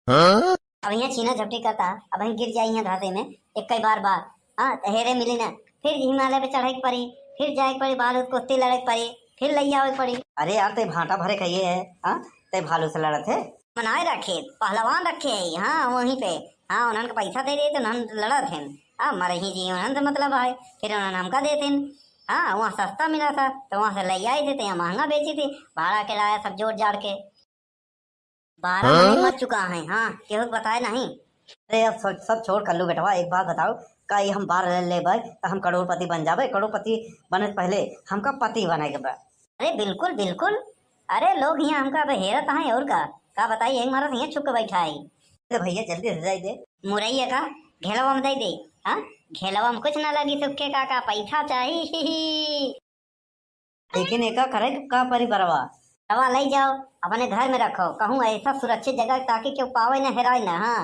हाँ? अब यहाँ छीना झपटी करता, अब हम गिर जाई यहाँ घासे में, एक कई बार बार। हाँ, तो हेरे मिली ना, फिर हिमालय पे चढ़े के पड़ी, फिर जाए के पड़ी, बाहर कुश्ती लड़े के पड़ी, फिर लइया आवे के पड़ी। अरे यार, ते भांटा भरे खाइए है, हाँ, ते भालू से लड़त है। बनाए रखे, पहलवान रखे है, हाँ, वहीं पे, हाँ, उन्हन के पैसा दे दे तो उन्हन लड़त हैं, हाँ, मरही जी उन्हन से मतलब है, फिर उन्हन हमका देते हैं, हाँ, वहाँ सस्ता मिला था तो वहाँ से ले आई थे, तो यहाँ महंगा बेची थी, भाड़ा किराया सब जोड़ जाड़ के। बारह हाँ? महीने मर चुका है, हाँ, केहू के बताए नहीं। अरे अब सब, सब छोड़ कल्लू बेटवा, एक बात बताओ, का ये हम बार ले लेबै तो हम करोड़पति बन जाबै? करोड़पति बने से पहले हमका पति बने के बा। अरे बिल्कुल बिल्कुल, अरे लोग यहाँ हमका अब हेरत हैं और का, का बताई, एक मारा यहाँ छुप के बैठा है। अरे भैया जल्दी से दे दे। मुरैया का घेलवा में दे दे, हाँ, घेलवा में कुछ ना लगी, सुखे का, का पैसा चाहिए। लेकिन एका करे का परी बरवा? दवा ले जाओ, अपने घर में रखो, कहूँ ऐसा सुरक्षित जगह ताकि केहू पावे न, हेराए न। हाँ।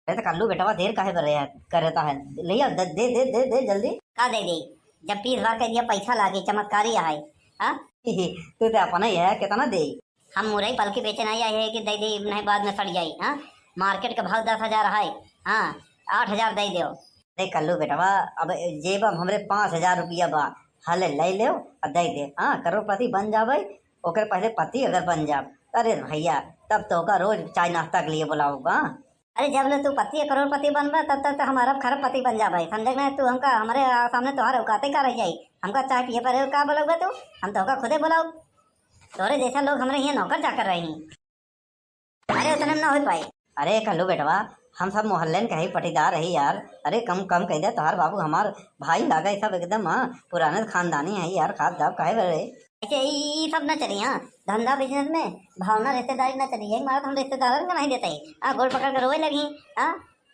अरे तो कल्लू बेटवा देर काहे बर रहे है, करता है? ले आओ, दे, दे, दे, दे, दे जल्दी। का दे दे? जब बीस बार कह दिया पैसा लागे, चमत्कारी है। हाँ? तू तो अपना ही है, कितना दे? हम मुरई पलकी बेचे नहीं आए हैं कि दे दे, नहीं बाद में सड़ जाई। हाँ, मार्केट का भाव दस हजार है। हाँ, आठ हजार दे दो। देख कल्लू बेटवा, अब जेब में हमरे पाँच हजार रुपया बा, हले ले लेव और दे दे। हाँ, करोड़पति बन जाबे, ओकर पहले पति अगर बन जाब, अरे भैया, तब तोहका रोज चाय नाश्ता के लिए बुलाऊंगा। अरे जब ले तू पति या करोड़पति बनबा, तब तक तो हम अरब खरब पति बन जाबे, समझे कि नहीं? तू हमका, हमरे, आ, सामने तोहार औकाते का रह जाई? हमका चाय पिए पर का बोलबा तू? हम तोहका खुदे बोलाऊ। तोरे जैसा लोग हमरे यहाँ नौकर चाकर रही। अरे उतने में ना हो पाई। अरे कल्लू बेटवा, हम सब मोहल्ले में कहीं पटीदार रही यार। अरे कम कम कह दे, तोहार बाबू हमार भाई लागे सब एकदम, हाँ, पुराने खानदानी है यार, खास दाब काहे बरे? ऐसे ई, ई सब ना चली, हाँ। धंधा business में भावना रिश्तेदारी ना चली, यही मारा तो हम रिश्तेदारन का नहीं देते ही। हाँ, गोड़ पकड़ के रोए लगी, हाँ।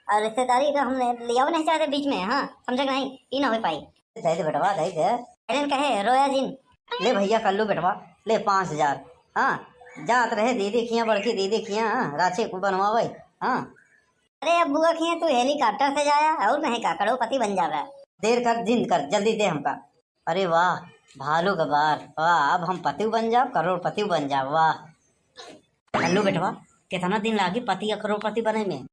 और रिश्तेदारी का हमने लिया नहीं चाहते बीच में, हाँ, समझे कि नहीं, ई ना हो पाई। दे दे बेटवा, दे दे। अरे कहे रोया जिन। ले भैया कल्लू बेटवा, ले पाँच हजार। हाँ, जात रहे दीदी खिया, बड़की दीदी खिया, हाँ, राछी को बनवावे। हाँ। अरे अब बुआ खिया तू helicopter से जाया और नहीं का, करोड़पति बन जावे। देर कर, जिंद कर, जल्दी दे हमका। अरे वाह, भालू का बार, वाह, अब हम पतिव बन जाब, करोड़पति बन जाब, वाह। कल्लू बेटवा, कितना दिन लागी पति या करोड़पति बने में?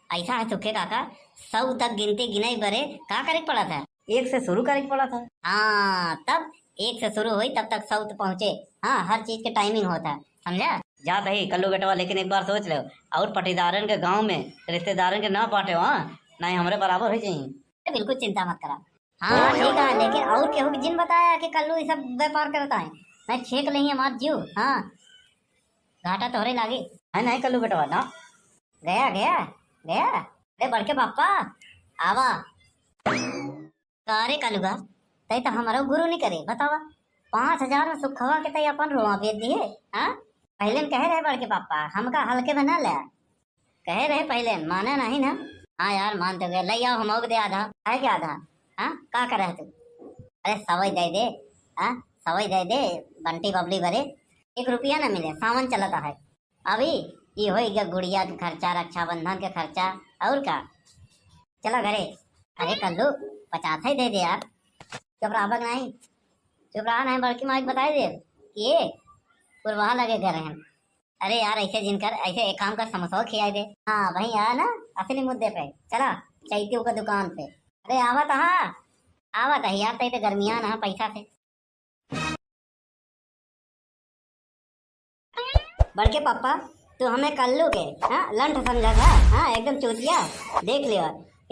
ऐसा है सुखे काका, सौ तक गिनती गिनाई बरे का करे के पड़ा था? एक से शुरू करे के पड़ा था। हाँ, तब एक से शुरू हुई तब तक सौ तक पहुँचे। हाँ, हर चीज के timing होता है, समझा? जात ही कल्लू बेटवा, लेकिन एक बार सोच लो, और पटीदारन के गांव में रिश्तेदारन के ना बांटे, हाँ, नहीं हमरे बराबर हो जाई। अरे बिल्कुल चिंता मत करा। हाँ, ठीक है, लेकिन और केहू के जिन बताया कि कल्लू ये सब व्यापार करता है, नहीं छेक लेंगे मार जीव। हाँ, घाटा तोहरे लागे। है नहीं कल्लू बेटवा ना। गया, गया, गया। अरे बड़के पापा, आवा। का रे कलुआ, तै तो हमरो गुरु नहीं करे, बतावा। पाँच हजार में सुखवा के तै अपन रोआ बेच दिए, हाँ? पहले न कहे रहे बड़के पापा, हमका हल्के में ना ले। कहे रहे पहले, माने नहीं ना। हाँ यार, मान तो गए, ले आओ, हम दे आधा। है क्या आधा? हाँ, का करे तू? अरे सवई दे दे, हाँ, सवई दे दे, बंटी बबली बरे। एक रुपया ना मिले, सावन चलता है। अभी ई होई गया गुड़िया के खर्चा, रक्षाबंधन के खर्चा, और का? चला घरे। अरे कल्लू, पचास ही दे दे यार। चुप रहा बक नहीं, चुप रहा नहीं, बड़की माई के बताई दे कि ये पुरवाहा लगे घर हैं। अरे यार, ऐसे जिन कर, ऐसे एक काम कर, समोसा खियाई दे। हाँ भाई, आ ना असली मुद्दे पे, चला चैतियों का दुकान पे। अरे आवत हा, आवत है यार, तै तो गर्मियान है पैसा से। बड़के पापा, तू हमें कल्लू के, हाँ, लंठ समझा था, हाँ, एकदम चूतिया। देख ले,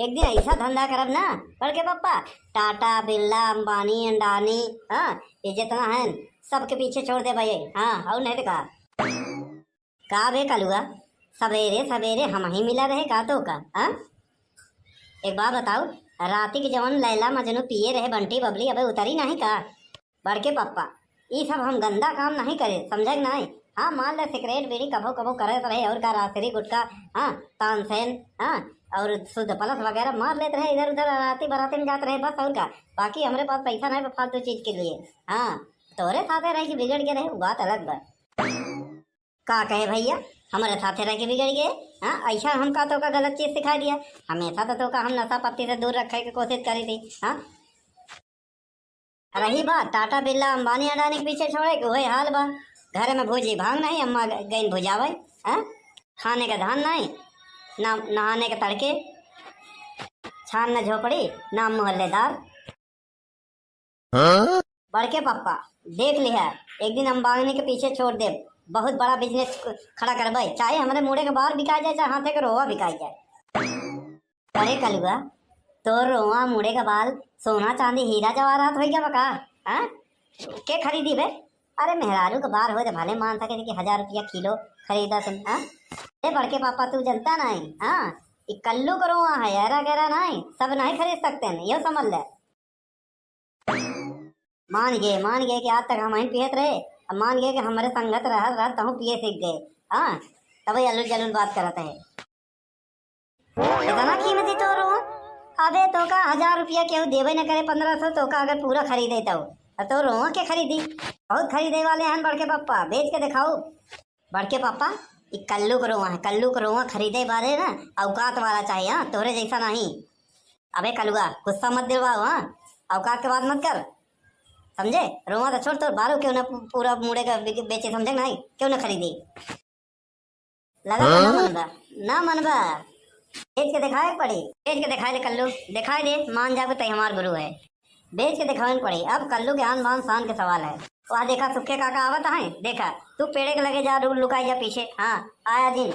एक दिन ऐसा धंधा करब ना, बड़के पापा, टाटा, बिरला, अंबानी, अंडानी, हाँ, ये जितना है, सबके पीछे छोड़ दे भाई, हाँ, और नहीं तो का। का बे कलुआ, सवेरे सवेरे हम ही मिला रहे का तो का, हाँ? एक बात बताओ, राती के जवन लैला मजनू पिए रहे बंटी बबली, अबे उतरी नहीं का? बड़के पप्पा, ई सब हम गंदा काम नहीं करे, समझे कि नहीं? हाँ, मान ले सिगरेट बीड़ी कभो कभो करत रहे और का रासरी गुटखा, हाँ, तानसेन, हाँ, और शुद्ध प्लस वगैरह मार लेत रहे इधर उधर, राती बराती में जात रहे बस, और का। बाकी हमरे पास पैसा नहीं बा फालतू चीज के लिए। हाँ, तोरे साथे रह के बिगड़ के रहे, वो बात अलग बा। का कहे भैया, हमरे साथे रह के बिगड़ गए? हाँ, ऐसा हम का तोका गलत चीज सिखा दिया? हमेशा तो तोका हम नशा पत्ती से दूर रखे के कोशिश करी थी। हाँ, रही बात टाटा बिरला अंबानी अडानी के पीछे छोड़े के, वही हाल बा। घर में भूजी भांग नहीं, अम्मा ग-, गईन भुजावे। हाँ, खाने का धान नहीं, ना नहाने के तड़के, छान न झोपड़ी, ना मोहल्लेदार। हाँ? बड़के पप्पा, देख लिहा, एक दिन अंबानी के पीछे छोड़ देब, बहुत बड़ा बिजनेस खड़ा करबे, चाहे हमरे मुड़े के बार बिका जाए, चाहे हाथे के रोवा बिका जाए। अरे कलुआ, तोर रोवा, मुड़े का बाल, सोना चांदी हीरा जवाहरात होई गवा का? हाँ? के खरीदी बे? अरे मेहरारू के बार होए तो भले मान सके कि हजार रुपया किलो खरीदा तुम, हाँ? ए बड़के पापा, तू जनता नहीं, हाँ? ई कल्लू के रोवा है, ऐरा गैरा नहीं, सब नहीं खरीद सकते हैं, यो समझ ले। मान गए, मान गए कि आज तक हम ही पियत रहे, अब मान गए कि हमरे संगत रहत रहत तहूँ पिए सीख गए। हाँ, तबे अलुल जलुल बात करत है। इतना कीमती तोर रोवा? अबे तोका हजार रुपया केहू देबे न करे, पन्द्रह सौ, तोका अगर पूरा खरीदे तो, तो तोर रोवा के खरीदी? बहुत खरीदे वाले हैं बड़के पप्पा, बेच के दिखाओ। बड़के पापा, ई कल्लू के रोवा है, कल्लू के रोवा खरीदे बारे ना औकात वाला चाहिए, हाँ, तोहरे जैसा नहीं। अबे कलुआ, गुस्सा मत दिलवाओ, हाँ, औकात के बात मत कर, समझे? रोवा तो छोड़, तोर बारू क्यों ना पू-, पूरा मुड़े का बे-, बेचे, समझे नहीं? क्यों ना खरीदी? लगा ना मनबा, ना मनबा, बेच के दिखाए के पड़ी, बेच के दिखाए दे कल्लू, दिखाए दे, मान जाबे तई हमार गुरु है। बेच के दिखावे के पड़ी। अब कल्लू के आन बान शान के सवाल है। वह देखा सुखे काका आवत है, देखा तू पेड़े के लगे जा, लु-, लुकाई जा पीछे। हाँ, आया जिन।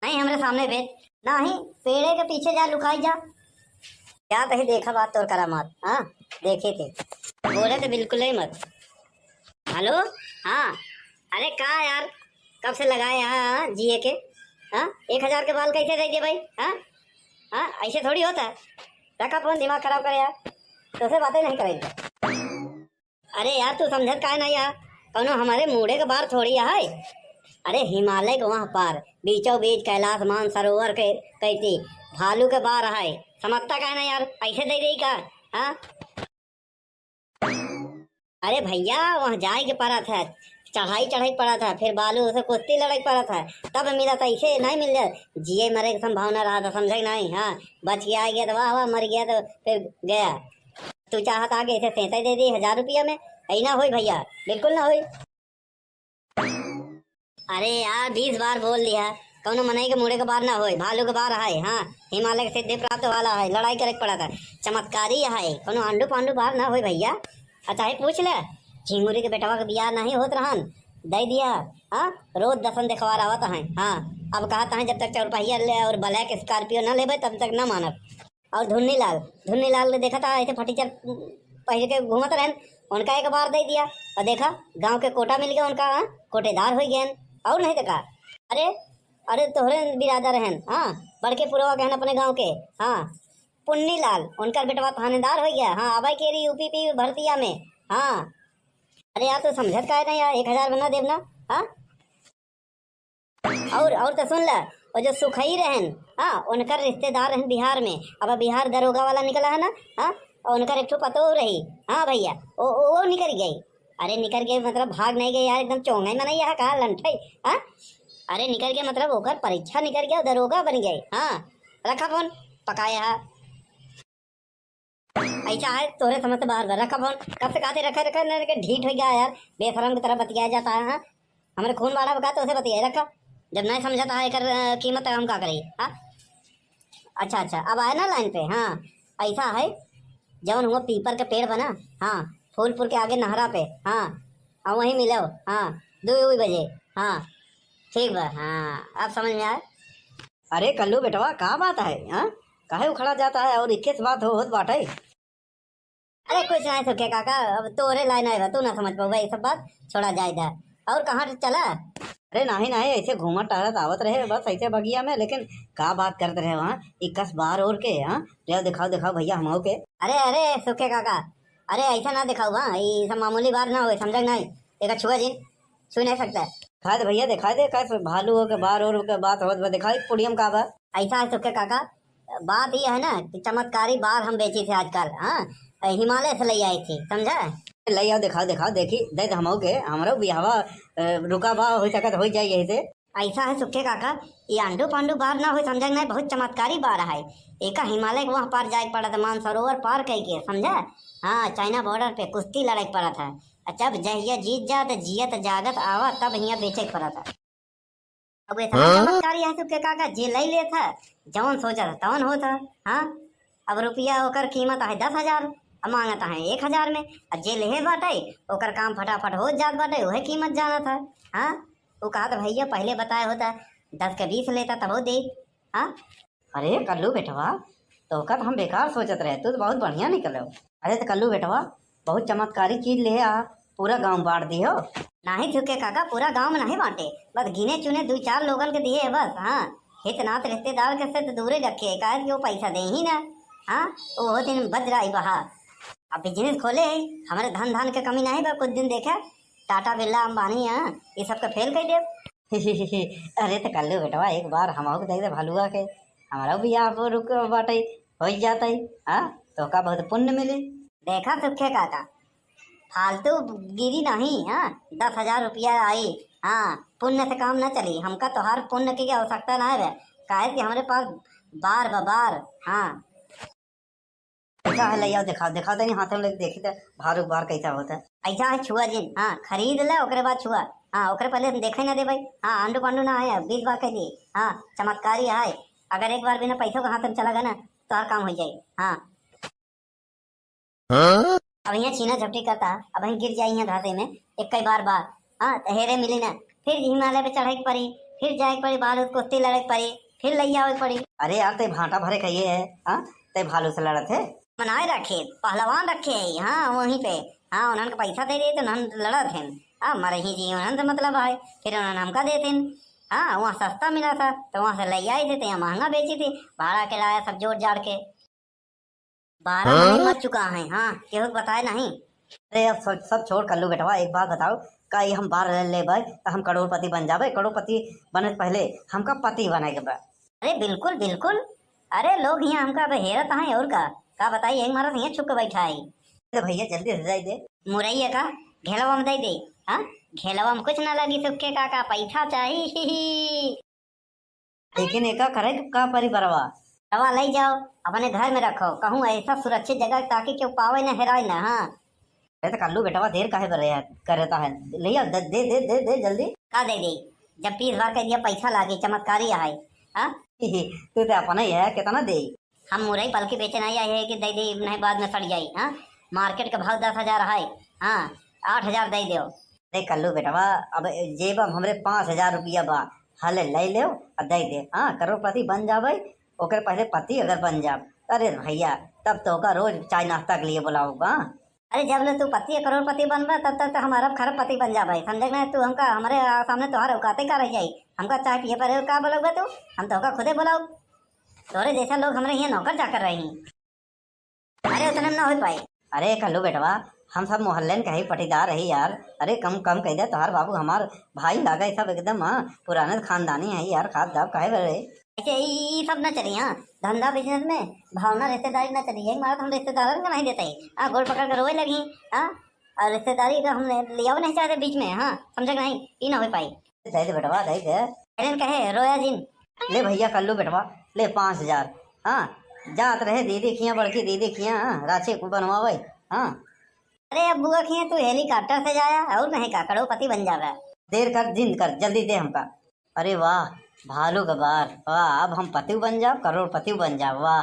नहीं हमरे सामने बेच। नहीं, पेड़े के पीछे जा लुकाई जा। क्या तही देखा बात तोर करामात, हाँ, देखे थे। बोले तो बिल्कुल ही मत। हेलो, हाँ, अरे का यार, कब से लगाए यहाँ, हाँ, जिए के, हाँ, एक हजार के बाल कैसे दे दिए भाई, हाँ, हाँ, ऐसे थोड़ी होता है। रखा फोन, दिमाग खराब करे यार, तो से बातें नहीं करेंगे। अरे यार, तू समझत काहे नहीं यार? कौनो हमारे मूड़े के बार थोड़ी है। अरे, हिमालय के वहाँ पार, बीचों बीच कैलाश मानसरोवर के कैती भालू के बार है। समझता काहे ना यार, ऐसे दे देई का? हाँ? अरे भैया, वहाँ जाए के पड़त है, चढ़ाई चढ़ाई के पड़त है, फिर बालू से कुश्ती लड़े के पड़त है, तब मिला था, ऐसे नहीं मिल जाए। जिए मरे के संभावना रहा था, समझे कि नहीं? हाँ, बच के आ गया तो वाह वाह, मर गया तो फिर गया। तू चाहत आगे ऐसे सेंते दे दी हजार रुपया में, ऐ ना होई भैया, बिल्कुल ना होई। अरे यार, बीस बार बोल दिया, कौनो मनई के मुड़े के बार ना होई, भालू के बार है। हाँ, हिमालय के सिद्धि प्राप्त वाला है, लड़ाई करे के पड़त है, चमत्कारी है, कौनो आंडू पांडू बार ना होई भैया। अच्छा है, पूछ ले, झिंगुरी के बेटवा के बियाह नहीं होत रहन, दे दिया। हाँ, रोज दसन देखवार आवत है। हाँ, अब कहत है जब तक चौरपहिया ले और ब्लैक स्कॉर्पियो ना लेबे तब तक ना मानब। और धुन्नी लाल, धुन्नी लाल के देखा था ऐसे फटीचर पहिर के घूमत रहन, उनका एक बार दे दिया। और देखा, गांव के कोटा मिल गया उनका, हाँ, कोटेदार हो गए। और नहीं तो का? अरे, अरे तोहरे बिरादर रहन, हाँ, बड़के पुरवा के हन अपने गांव के, हाँ, पुन्नी लाल, उनकर बेटवा थानेदार हो गया। हाँ, अब के रही यूपीपी भर्तिया में। हाँ, अरे यार, तू समझत काहे नहीं यार, एक हजार बना देब ना? हाँ, और, और तो सुन ल, वो जो सुखई रहन, हाँ, उनकर रिश्तेदार रहन बिहार में, अब बिहार दरोगा वाला निकला है ना, हाँ, और उनकर एक ठो पतोह रही, हाँ भैया, वो, वो, वो निकल गई। अरे निकल गई मतलब भाग नहीं गई यार, एकदम चोंगा ही मनई है का लंठई, हाँ? अरे निकल गई मतलब ओकर परीक्षा निकल गया, दरोगा बन गई, हाँ। रखा फोन, पकाया है। ऐसा है, तोरे समझ से बाहर बा। रखा फोन, कब से कहते रखे, रखे, ना रखे, ढीठ हो गया यार, बेशरम की तरह बतियाया जाता है, हाँ? हमारे खून बाढ़ा बका तो उसे बतियाए रखा, जब नहीं समझता है एकर, अ, कीमत, तो हम का करी, हाँ? अच्छा, अच्छा, अब आए ना लाइन पे, हाँ, ऐसा है, जौन हुआ पीपर के पेड़ बना, हाँ, फूलपुर के आगे नहरा पे, हाँ, और वहीं मिलो, हाँ, दो बजे, हाँ, ठीक बा, हाँ, अब समझ में आए। अरे कल्लू बेटवा, का बात है, हाँ? काहे उखड़ा जाता है और इक्कीस बात हो, होत बाटे? अरे कुछ नहीं सुखे काका, अब तोरे लाइन आए बा, तू ना समझ पाऊ भाई, सब बात छोड़ा जाए दा। और कहाँ चला? अरे नहीं नहीं, ऐसे घूमत टहरत आवत रहे बस ऐसे बगिया में, लेकिन का बात करत रहे वहाँ इक्कीस बार और के, हाँ? ले दिखाओ, दिखाओ भैया हमहू के। अरे अरे सुखे काका, अरे ऐसा ना दिखाऊ, हाँ, ये सब मामूली बात ना होए, समझे नहीं? एक छुआ जी छू नहीं सकता। दिखा दे भैया, दिखा दे, कैसे भालू हो के बार और के बात होत बा, दिखाई पुड़ियम का बा। ऐसा है सुखे काका, बात ये है ना कि चमत्कारी बार हम बेची थे आजकल, हाँ, हिमालय से ले आई थी, समझा? ले आओ, दिखाओ, दिखाओ, देखी, दे दे हमहू के, हमरो बियाहवा, अ, रुका बा, हो सकत हो जाए यही से। ऐसा है सुखे काका, ये आंडू पांडू बार ना हो, समझा कि नहीं, बहुत चमत्कारी बार है। एका हिमालय के वहाँ पार जाए के पड़त है, मानसरोवर पार कई के, समझा? हाँ, चाइना बॉर्डर पे कुश्ती लड़े के पड़त है। अच्छा, अब जहिया जीत जा तो जियत जागत आवा, तब हियाँ बेचे के पड़त है। अब इतना हाँ? चमत्कारी है सुखे काका, जे लई लेत है, जवन सोचत है तवन होत है। हाँ, अब रुपया ओकर कीमत है दस हजार, अब मांगत है एक हजार में, अब जे लेहे बाटे ओकर काम फटाफट हो जात बाटे, उहे कीमत जानत है। हाँ, वो कहत भैया पहले बताए होता, दस के बीस लेता तबो दे। हाँ, अरे कल्लू बेटवा, तोहका तो हम बेकार सोचत रहे, तू तो बहुत बढ़िया निकलो। अरे तो कल्लू बेटवा, बहुत चमत्कारी चीज ले आ, पूरा गांव बांट दियो। नहीं सुखे काका, पूरा गांव में नहीं बांटे, बस गिने चुने दो चार लोगन के दिए है बस। हाँ, हित नात रिश्तेदार के से तो दूरे रखे, काहे कि वो पैसा दे ही ना। हाँ, वो दिन बज रहा है बहा। अब बिजनेस खोले है, हमारे धन धान के कमी नहीं बा, कुछ दिन देखे टाटा बिरला अंबानी, हाँ, ये सब के फेल कर देब। अरे तो कल्लू बेटवा, एक बार हमहू के दे दे भलुआ के, हमारा बियाह पर रुक बाटे, हो जाता है। हाँ, तो का बहुत पुण्य मिली। देखा सुखे काका, फालतू गिरी नहीं, हाँ, दस हजार रुपया आई, हाँ, पुण्य से काम ना चली, हमका तोहार पुण्य की आवश्यकता ना है, काहे कि हमारे पास बार बा, बार। हाँ, ऐसा है, ले आओ, दिखाओ, दिखाओ, तनी हाथ में लेके देखी तो भार उबार कैसा होता है। ऐसा है, छुआ जिन, हाँ, खरीद ले, ओकरे बाद छुआ। हाँ, ओकरे पहले हम देखे ना दे भाई। हाँ, आंडू पांडू ना आए, बीस बार कह दिए। हाँ, चमत्कारी है, अगर एक बार बिना पैसों के हाथ में चला गया ना, तो हर काम हो जाए। हाँ। हाँ? अब यहाँ छीना झपटी करता, अब यहाँ गिर जाई यहाँ घासे में, एक कई बार बार। हाँ, तो हेरे मिली ना, फिर हिमालय पे चढ़े के पड़ी, फिर जाए के पड़ी, बालू कुश्ती लड़े के पड़ी, फिर लई आवे के पड़ी। अरे यार, ते भांटा भरे खाइए है, हाँ, ते भालू से लड़त है। बनाए रखे, पहलवान रखे है, हाँ, वहीं पे, हाँ, उन्हन के पैसा दे दे तो उन्हन लड़त हैं, हाँ, मरे ही जी, उन्हन से मतलब है, फिर उन्हन हमका देते हैं, हाँ, वहाँ सस्ता मिला था, तो वहाँ से ले आए थे, तो यहाँ महंगा बेची थी, भाड़ा किराया सब जोड़ जाड़ के। बारह हाँ? महीने मर चुका है, हाँ, केहू के बताए नहीं। अरे अब सब, सब छोड़ कल्लू बेटवा, एक बात बताओ, का ये हम बार ले लेबै त हम करोड़पति बन जाबै? करोड़पति बने से पहले हमका पति बने के बा। अरे बिल्कुल बिल्कुल, अरे लोग हियाँ हमका अब हेरत हैं और का, का बताई, एक मारत हियाँ छुप के बैठा है। अरे भैया जल्दी से दे दे। मुरैया का घेलवा में दे दे। हाँ, घेलवा में कुछ ना लगी सुखे काका, पैसा चाही। लेकिन एका करे का परी बरवा? दवा ले जाओ, अपने घर में रखो, कहूँ ऐसा सुरक्षित जगह ताकि केहू पावे न हेराए न। हाँ। अरे तो कल्लू बेटवा देर काहे बर करता है? ले आओ, दे, दे, दे, दे, दे जल्दी। का दे दे? जब पीस भर के दिया पैसा लागे, चमत्कारी है। हाँ? तू तो अपना ही है, कितना दे? हम मुरई पलकी बेचे नहीं आए हैं कि दे दे, नहीं बाद में सड़ जाई। हाँ, मार्केट के भाव दस हजार है। हाँ, आठ हजार दे दो। देख कल्लू बेटवा, अब जेब में हमरे पाँच हजार रुपया बा, हले ले ले और दे दे। हाँ, करोड़पति बन जाबे, ओकर पहले पति अगर बन जाब, अरे भैया, तब तो का रोज चाय नाश्ता के लिए बुलाऊंगा। अरे जब ले तू पति या करोड़पति बनबा, तब तक तो हम अरब खरबपति बन जाबे, समझे ना तू? हमका, हमरे आ, सामने तोहार औकाते का रह जाई? हमका चाय पिए पर का बोलबा तू? हम तो का खुदे बुलाऊ। तोरे जैसा लोग हमरे यहाँ नौकर चाकर रही। अरे उतने में ना हो पाए। अरे कल्लू बेटवा, हम सब मोहल्ले में कहीं पटीदार रही यार। अरे कम कम कह दे, तोहार बाबू हमार भाई लागे सब एकदम। हाँ, पुराने खानदानी है यार, खाब दाब काहे बरे? ऐसे ई, ई सब ना चली। हाँ, धंधा बिजनेस में भावना रिश्तेदारी ना चली। यही मारत हम रिश्तेदारन का नहीं देते ही। हाँ, गोड़ पकड़ के रोए लगी। हाँ, और रिश्तेदारी का हमने लिया नहीं चाहते बीच में। हाँ, समझे कि नहीं, ई ना हो पाई। दे दे बेटवा, दे दे। एलन कहे रोया जिन। ले भैया कल्लू बेटवा, ले पाँच हजार। हाँ, जात रहे दीदी खिया, बड़की दीदी खिया, हाँ, रांची को बनवावे। हाँ। अरे अब बुआ खिया तू हेलीकॉप्टर से जाया और नहीं का करोड़पति बन जावे। देर कर, जिंद कर, जल्दी दे हमका। अरे वाह, भालू के बार, वाह, अब हम पतिव बन जाब, करोड़पति बन जाब, वाह।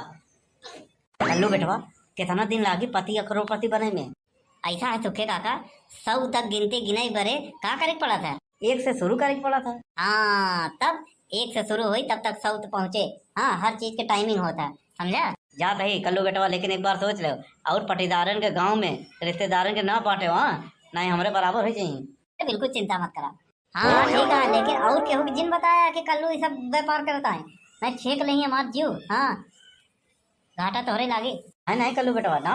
कल्लू बेटवा, कितना दिन लागी पति या करोड़पति बने में? ऐसा है सुखे काका, सौ तक गिनती गिनाई बरे का करे के पड़ा था? एक से शुरू करे के पड़ा था। हाँ, तब एक से शुरू हुई तब तक सौ तक पहुँचे। हाँ, हर चीज के टाइमिंग होता है, समझा? जात है कल्लू बेटवा, लेकिन एक बार सोच ले, और पटीदारन के गांव में रिश्तेदारन के ना बांटे, हाँ, नहीं हमरे बराबर हो जाई। अरे बिल्कुल चिंता मत करा। हाँ, ठीक है, लेकिन और केहू के जिन बताया कि कल्लू ये सब व्यापार करता है, नहीं छेक लेंगे हमार जीव। हाँ, घाटा तोहरे लागे। है नहीं कल्लू बेटवा ना।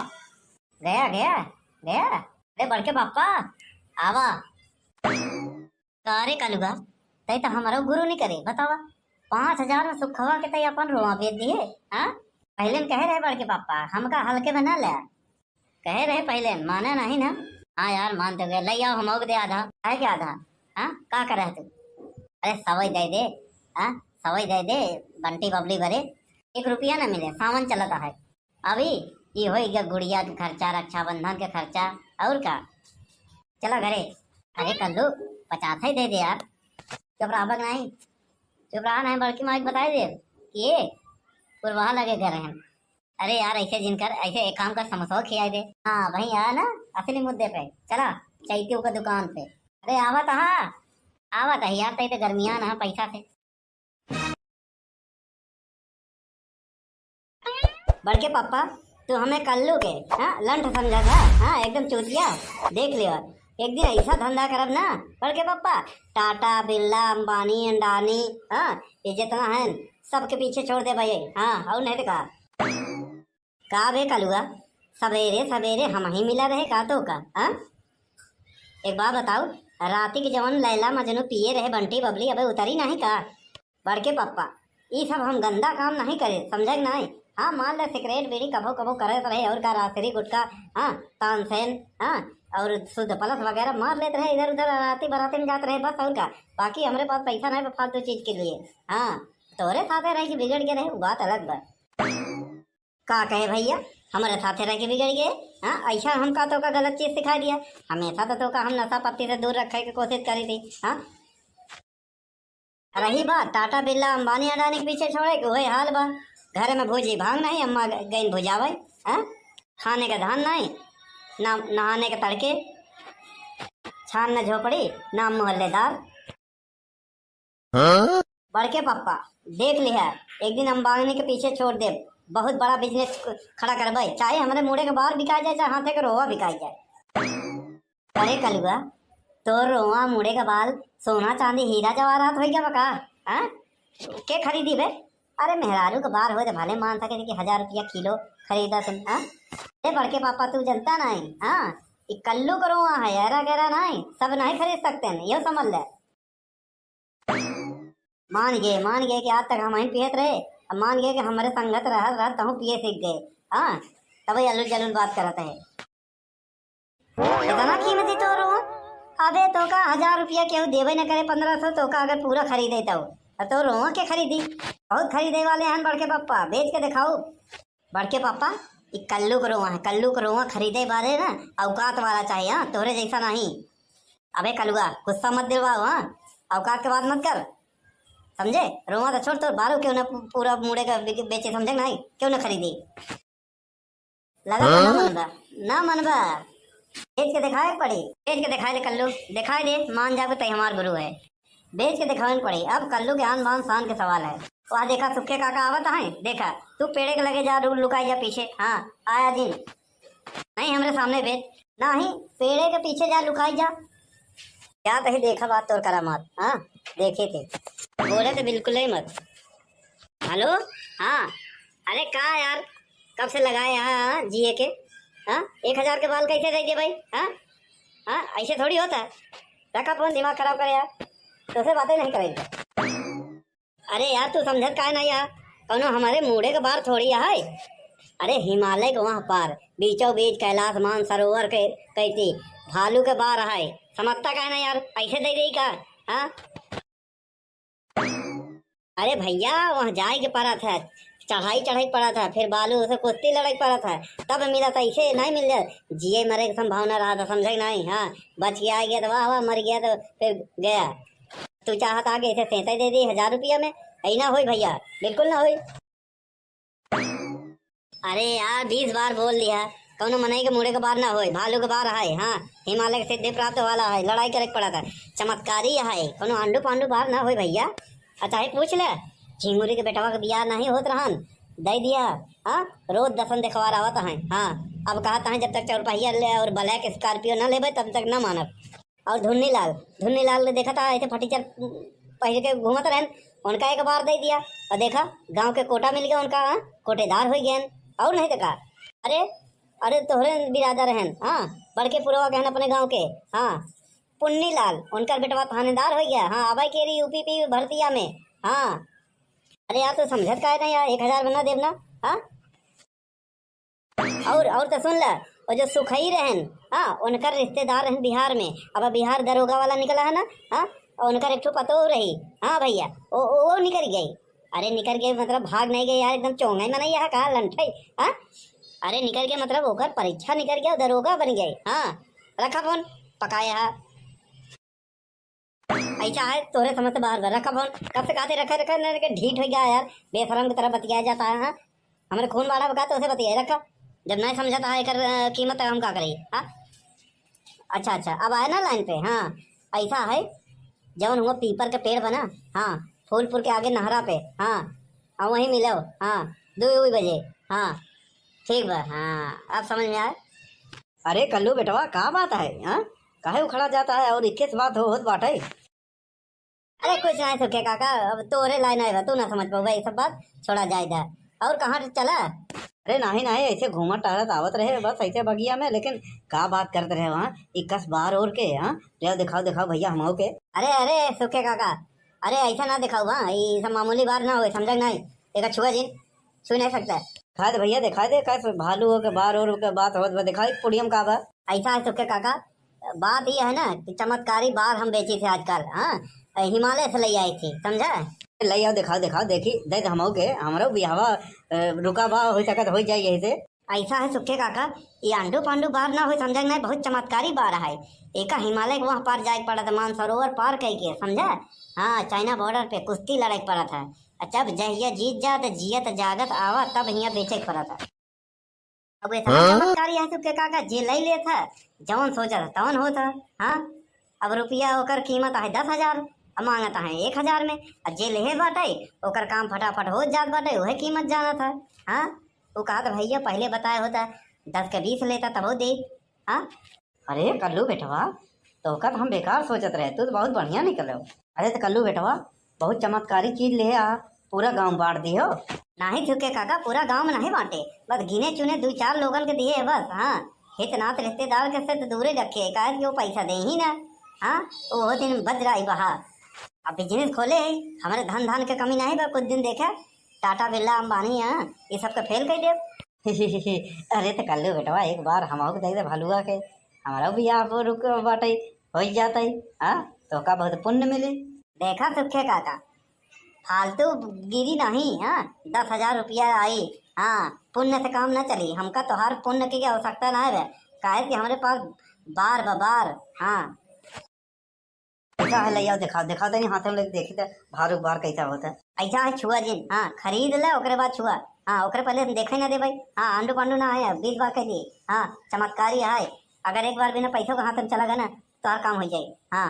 गया, गया, गया। अरे बड़के पापा, आवा। का रे कलुआ, तै तो हमारो गुरु नहीं करे, बतावा। पाँच हजार में सुखवा के तै अपन रोआ बेच दिए, हाँ? पहले न कहे रहे बड़के पापा, हमका हल्के में ना ले। कहे रहे पहले, माने नहीं ना। हाँ यार, मान तो गए, ले आओ, हम दे आधा। है क्या आधा? हाँ, का करे तू? अरे सवई दे दे, हाँ, सवई दे दे, बंटी बबली बरे। एक रुपया ना मिले, सावन चलता है। अभी ई होई गया गुड़िया के खर्चा, रक्षाबंधन के खर्चा, और का? चला घरे। अरे कल्लू, पचास ही दे दे यार। चुप रहा बक नहीं, चुप रहा नहीं, बड़की माई के बताई दे कि ये पुरवाहा लगे घर हैं। अरे यार, ऐसे जिन कर, ऐसे एक काम कर, समोसा खियाई दे। हाँ भाई, आ ना असली मुद्दे पे, चला चैतियों का दुकान पे। अरे आवत हा, आवत है यार, तै तो गर्मियान है पैसा से। बड़के पापा, तू हमें कल्लू के, हाँ, लंठ समझा था, हाँ, एकदम चूतिया। देख लियो, एक दिन ऐसा धंधा करब ना, बड़के पापा, टाटा, बिरला, अंबानी, अंडानी, हाँ, ये जितना है, सबके पीछे छोड़ दे भाई, हाँ, और नहीं तो का। का बे कलुआ, सबेरे सबेरे हम ही मिला रहे का तो का, हाँ? एक बात बताओ, राती के जवन लैला मजनू पिए रहे बंटी बबली, अबे उतरी नहीं का? बड़के पप्पा, ई सब हम गंदा काम नहीं करे, समझे कि नहीं? हाँ, मान ले सिगरेट बीड़ी कभो कभो करे रहे और का रासरी गुटखा, हाँ, तानसेन, हाँ, और शुद्ध प्लस वगैरह मार लेते रहे इधर उधर, राती बराती में जाते रहे बस, और का? बाकी हमरे पास पैसा नहीं बा फालतू चीज के लिए। हाँ, तोरे साथे रह के बिगड़ के रहे, वो बात अलग बा। का कहे भैया, हमरे साथे रह के बिगड़ गए? हाँ, ऐसा हम का तो का गलत चीज सिखा दिया? हमेशा तो, तो का हम नशा पत्ती से दूर रखे के कोशिश करी थी। हाँ, रही बात टाटा बिरला अंबानी अडानी के पीछे छोड़े के, वही हाल बा। घर में भूजी भांग नहीं, अम्मा ग-, गईन भुजावे। हाँ, खाने का धान नहीं, ना नहाने के तड़के, छान न झोपड़ी, ना मोहल्लेदार। हाँ? बड़के पप्पा, देख लिहा, एक दिन अंबानी के पीछे छोड़ देब, बहुत बड़ा बिजनेस खड़ा करबे, चाहे हमरे मुड़े के बाल बिकाई जाए, चाहे हाथे के रोआ बिकाई जाए। अरे कलुआ, तोर रोआ, मुड़े के बाल, सोना चांदी हीरा जवाहरात हो गया बका? हाँ? के खरीदी बे? अरे मेहरारू के बाल हो तो भले मान सके कि हजार रुपया किलो खरीदा तुम, हाँ? अरे बड़के पापा, तू जनता नहीं, हाँ? ई कल्लू क रोआ है, ऐरा गैरा नाहीं, सब नाहीं खरीद सकते हैं, यो समझ ले। मान गए, मान गए कि आज तक हमहीं पियत रहे, अब मान गए कि हमरे संगत रहत रहत तहूँ पिए सीख गए। हाँ, तबही अलुल जलुल बात करत है। इतना कीमती तोर रोआ? अबे तोका हजार रुपया केहू देबे न करे, पन्द्रह सौ, तोका अगर पूरा खरीदे तो। अ तोर रोआ के खरीदी? बहुत खरीदे वाले हैं बड़के पप्पा, बेच के दिखाओ। बड़के पप्पा, ई कल्लू क रोआ है, कल्लू क रोआ खरीदे बारे ना औकात वाला चाहिए, हाँ, तोहरे जैसा नहीं। अबे कलुआ, गुस्सा मत दिलवाओ, हाँ, औकात के बात मत कर, समझे? रोआ तो छोड़, तोर बारू केहू ना पू-, पूरा मूड़े का बे-, बेचे, समझे कि नहीं? केहू ना खरीदी। लगा तो ना मनबा, ना मनबा। बेच के दिखाए के पड़ी, बेच के दिखाए दे कल्लू, दिखाए दे, मान जाबे तई हमार गुरु है। बेच के दिखावे के पड़ी। अब कल्लू के आन बान शान के सवाल है। वह देखा सुखे काका आवत हैं, देखा, तू पेड़े के लगे जा, लु-, लुकाई जा पीछे। हाँ, आया जिन। नहीं, हमरे सामने बेच। नहीं, पेड़े के पीछे जा, लुकाई जा। क्या तही देखा बात तोर करामात, हाँ, देखे थे। बोले तो बिल्कुल ही मत। हेलो, हाँ, अरे का यार, कब से लगाए यहाँ, हाँ, जिए के, हाँ, एक हजार के बाल कैसे दे दिए भाई, हाँ, हाँ, ऐसे थोड़ी होता है। रखा फोन, दिमाग खराब करे यार, तोसे बातें नहीं करेंगे। अरे यार, तू समझत काहे नहीं यार? कौनो हमारे मूड़े के बार थोड़ी है। अरे हिमालय के वहाँ पार, बीचों बीच कैलाश मानसरोवर के कहती भालू के बार है। समझता काहे नहीं यार? ऐसे दे देई का? हाँ? अरे भैया, वहाँ जाए के पड़त है, चढ़ाई चढ़े के पड़त है, फिर बालू से कुश्ती लड़े के पड़त है, तब मिलत है, ऐसे नहीं मिल जाए। जिए मरे के संभावना रहा तो समझे नहीं। हाँ, बच के आ गया तो वाह वाह, मर गया तो फिर गया। तू चाहत आगे इसे सेंते दे दी हजार रुपया में? ऐ ना होई भैया, बिल्कुल ना होई। अरे यार, बीस बार बोल दिया, कौनो मनई के मूड़े के बार ना होई, भालू के बार है। हाँ, हिमालय के सिद्धि प्राप्त वाला है, लड़ाई करे के पड़त है, चमत्कारी है, कौनो आंडू पांडू बार ना होई भैया। अच्छा है, पूछ ले, झिंगुरी के बेटवा के बियाह नहीं होत रहन, दे दिया। हाँ, रोज दर्शन देखवार आवत है। हाँ, अब कहत है जब तक चौरपहिया ले और ब्लैक स्कॉर्पियो ना लेबे तब तक ना मानब। और धुन्नी लाल, धुन्नी लाल के देखा था ऐसे फटीचर पहिर के घूमत रहन, उनका एक बार दे दिया। और देखा, गांव के कोटा मिल गया उनका, हाँ? कोटेदार हो गए। और नहीं तो का? अरे, अरे तोहरे बिरादर रहन, हाँ, बड़के पुरवा कहन अपने गांव के, हाँ, पुन्नी लाल, उनकर बेटवा थानेदार हो गया। हाँ, अब के रही यूपीपी भर्तिया में। हाँ, अरे यार, तू समझत काहे नहीं यार, एक हजार में ना देब ना? हाँ, और, और तो सुन ले, वो जो सुखई रहन, हाँ, उनकर रिश्तेदार रहन बिहार में। अब बिहार दरोगा वाला निकला है ना, हाँ, और उनकर एक ठो पतोह रही। हाँ भैया, वो, वो, वो निकल गई। अरे निकल गई मतलब भाग नहीं गई यार, एकदम चोंगा ही मनई है का, लंठई, हाँ? अरे निकल गई मतलब ओकर परीक्षा निकल गया, दरोगा बन गई। हाँ, रखा फोन, पकाया है। ऐसा है, तोरे समझ से बाहर बा। रखा फोन, कब से कहते रखा, रखा, ना, ना, ढीठ हो गया यार, बेशरम की तरह बतियाया जाता है, हाँ? हमारे खून बाढ़ा बका तो उसे बतियाए रखा, जब नहीं समझता है एकर, अ, कीमत, तो हम का करी, हाँ? अच्छा, अच्छा, अब आए ना लाइन पे, हाँ, ऐसा है, जवन हुआ पीपर के पेड़ बना, हाँ, फूलपुर के आगे नहरा पे, हाँ, और वहीं मिलो, हाँ, दो बजे, हाँ, ठीक बा, हाँ, अब समझ में आए। अरे कल्लू बेटवा, का बात है, हाँ? काहे उखड़ा जाता है और इक्कीस बात हो, होत बाटे? अरे कुछ नहीं सुखे काका, अब तोरे लाइन आए बा, तू ना समझ पाऊबा, ये सब बात छोड़ा जाए दा। और कहाँ से चला? अरे नहीं, नहीं, ऐसे घूमत टहरत आवत रहे बस ऐसे बगिया में, लेकिन का बात करत रहे वहाँ, इक्कीस बार और के, हाँ? ले दिखाओ, दिखाओ भैया हमहू के। अरे, अरे, सुखे काका, अरे ऐसा ना दिखाओ, हाँ, ये सब मामूली बार ना होए, समझे नहीं? एक छुआ जिन, छू नहीं सकता। दिखा दे भैया, दिखा दे, का भालू हो के बार और के बात होत बा, दिखाई पुड़ियम का बा। ऐसा है सुखे काका, बात ये है ना कि चमत्कारी बार हम बेची थे आजकल, हाँ, हिमालय से ले आई थी, समझा? ले आओ, दिखाओ, दिखाओ, देखी, दे दे हमहू के, हमरो बियाहवा, अ, रुका बा, हो सकत हो जाए यही से। ऐसा है सुखे काका, ये आंडू पांडू बार ना हो, समझा कि नहीं, बहुत चमत्कारी बार है। एका हिमालय के वहाँ पार जाए के पड़त, मानसरोवर पार कई के, समझा? हाँ, चाइना बॉर्डर पे कुश्ती लड़े के पड़त है। अच्छा, अब जहिया जीत जा तो जियत जागत आवा, तब हियाँ बेचे के पड़त है। अब इतना हाँ? चमत्कारी है सुखे काका, जे लई लेत है, जवन सोचत है, तवन होत है। हाँ, अब रुपया ओकर कीमत है दस हजार, अब मांगत है एक हजार में, अब जे लेहे बाटे, ओकर काम फटाफट होत जात बाटे, उहे कीमत जानत है। हाँ, वो कहत, "भैया, पहले बताए होता, दस के बीस लेता, तबो दे।" हाँ? अरे कल्लू बेटवा, तोहका तो हम बेकार सोचत रहे, तू तो बहुत बढ़िया निकलो। अरे तो कल्लू बेटवा, बहुत चमत्कारी चीज ले आ, पूरा गांव बांट दियो। नहीं सुखे काका, पूरा गांव में नहीं बांटे, बस गिने चुने दो चार लोगन के दिए है बस। हाँ, हित नात रिश्तेदार के से तो दूरे रखे, काहे कि वो पैसा दे ही ना। हाँ, वो दिन बज रहा है बहा। अब बिजनेस खोले है, हमारे धन धान के कमी नहीं बा। कुछ दिन देखे, टाटा बिरला अंबानी, हाँ, ये सब के फेल कर दे। अरे तो कल्लू बेटवा, एक बार हम दे दे भलुआ के, हमारा भी यहाँ पर रुक बाटे, हो ही जाता है। हाँ, तो का बहुत पुण्य मिली। देखा सुखे काका, फालतू गिरी नहीं, हाँ, दस हजार रुपया आई, हाँ, पुण्य से काम ना चली। हमका तोहार पुण्य की आवश्यकता ना है, काहे कि हमरे पास बार बा, बार। हाँ। कैसा है, ले आओ, दिखाओ, दिखाओ, तनी हाथ में लेके देखी तो भार उभार कैसा होता है। ऐसा है, छुआ जिन, हाँ, खरीद ले, ओकरे बाद छुआ। हाँ, ओकरे पहले देखे ना दे भाई। हाँ, आंडू पांडू ना है, बीस बार कह दिए। हाँ, चमत्कारी है, अगर एक बार बिना पैसों के हाथ में चला गया ना, तो हर काम हो जाए। हाँ।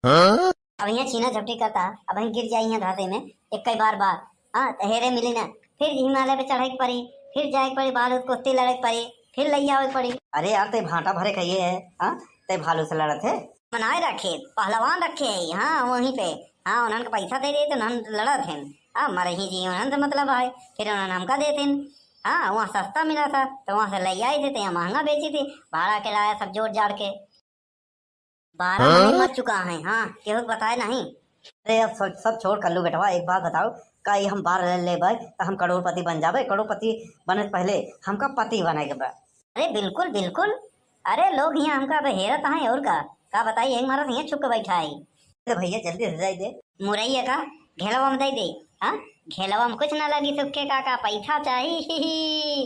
हाँ? अब यहाँ छीना झपटी करता, अब यहाँ गिर जाई यहाँ घासे में, एक कई बार बार। हाँ, तो हेरे मिली ना, फिर हिमालय पे चढ़े के पड़ी, फिर जाए के पड़ी, बालू से कुश्ती लड़े के पड़ी, फिर लई आवे के पड़ी। अरे यार, ते भांटा भरे खाइए है, हाँ, ते भालू से लड़त है। बनाए रखे, पहलवान रखे है, हाँ, वहीं पे। हाँ, उन्हन के पैसा दे दे तो उन्हन लड़त हैं। हाँ, मरे ही जी, उन्हन से मतलब है, फिर उन्हन हमका देते हैं। हाँ, वहाँ सस्ता मिला था, तो वहाँ से ले आई थे, तो यहाँ महंगा बेची थी, भाड़ा किराया सब जोड़ जाड़ के। बारह हाँ? महीने मर चुका है, हाँ, केहू के बताए नहीं। अरे, अब सब, सब छोड़ कल्लू बेटवा, एक बात बताओ, का ये हम बार ले लेबै त हम करोड़पति बन जाबै? करोड़पति बने से पहले हमका पति बने के बा। अरे बिल्कुल, बिल्कुल। अरे लोग यहाँ हमका अब हेरत हैं और का, का बताई, एक मारत यहाँ छुप के बैठा है। अरे भैया, जल्दी से जाई दे। मुरैया का घेलवा में दे दे। हाँ, घेलवा में कुछ ना लगी सुखे काका, पैसा चाहिए।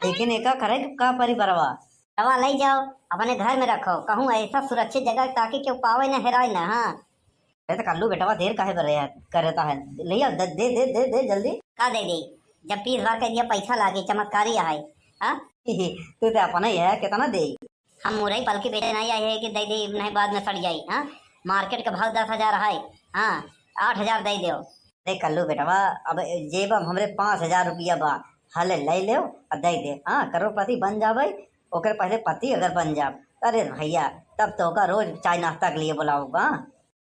लेकिन एका करे का परी बरवा? दवा ले जाओ, अपने घर में रखो, कहूँ ऐसा सुरक्षित जगह ताकि केहू पावे ना, हेराए ना। हाँ। अरे तो कल्लू बेटवा, देर काहे बर रहे, करता है? ले आओ, दे, दे, दे, दे, दे जल्दी। का दे दे? जब बीस बार कह दिया पैसा लागे, चमत्कारी है। हाँ? तू तो अपना ही है, कितना दे? हम मुरई पल के बेचे नहीं आए हैं कि दे दे, नहीं बाद में सड़ जाई। हाँ, मार्केट के भाव दस हजार है। हाँ, आठ हजार दे दो। देख कल्लू बेटवा, अब जेब में हमरे पाँच हजार रुपया बा, हले ले लेव और दे दे। हाँ, करोड़पति बन जाबे, ओकर पहले पति अगर बन जाब, अरे भैया, तब तो का रोज चाय नाश्ता के लिए बुलाऊंगा।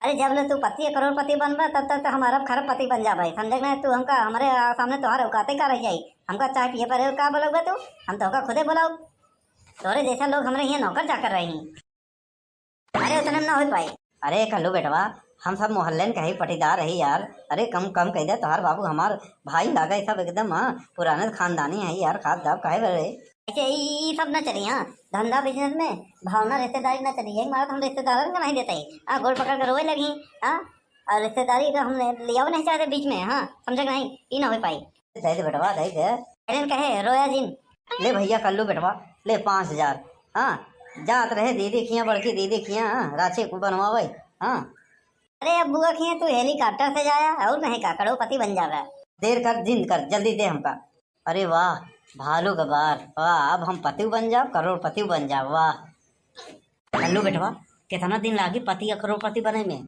अरे जब ले तू पति करोड़पति बनबा, तब तक तो हम अरब खरबपति बन जाबे, समझे कि नहीं? तू हमका, हमरे आ, सामने तोहार औकाते का रह जाई? हमका चाय पिए पर का बोलबा तू? हम तोहका खुदे बोलाऊ। तोरे जैसा लोग हमरे हियाँ नौकर चाकर रही। अरे उतने में ना हो पाई। अरे कल्लू बेटवा, हम सब मोहल्ले के ही पटीदार रही यार। अरे कम, कम कह दे, तोहार बाबू हमार भाई लागे सब एकदम, हाँ, पुराने खानदानी है यार, खाब दाब काहे बरे? अच्छा, ई, ई सब ना चली, हाँ, धंधा बिजनेस में भावना रिश्तेदारी ना चली, यही मारत हम रिश्तेदारन का नहीं देते ही, हाँ, गोड़ पकड़ के रोए लगी, हाँ, और रिश्तेदारी का हम लियावे नहीं चाहते बीच में, हाँ, समझे कि नहीं, ई ना हो पाई। दे दे बेटवा, दे दे। अरे कहे, रोया जिन। ले भैया कल्लू बेटवा, ले पाँच हजार। हाँ, जात रहे दीदी खिया, बड़की दीदी खिया, हाँ, रांची को बनवावे। हाँ। अरे अब बुआ खिया तू हेलीकॉप्टर से जाया, और नहीं का, करोड़पति बन जावे। देर कर, जिंद कर, जल्दी दे हमका। अरे वाह, भालू का बार, वाह, अब हम पतिव बन जाब, करोड़पतिव बन जाब, वाह। कल्लू बेटवा, कितना दिन लागी पति या करोड़पति बने में?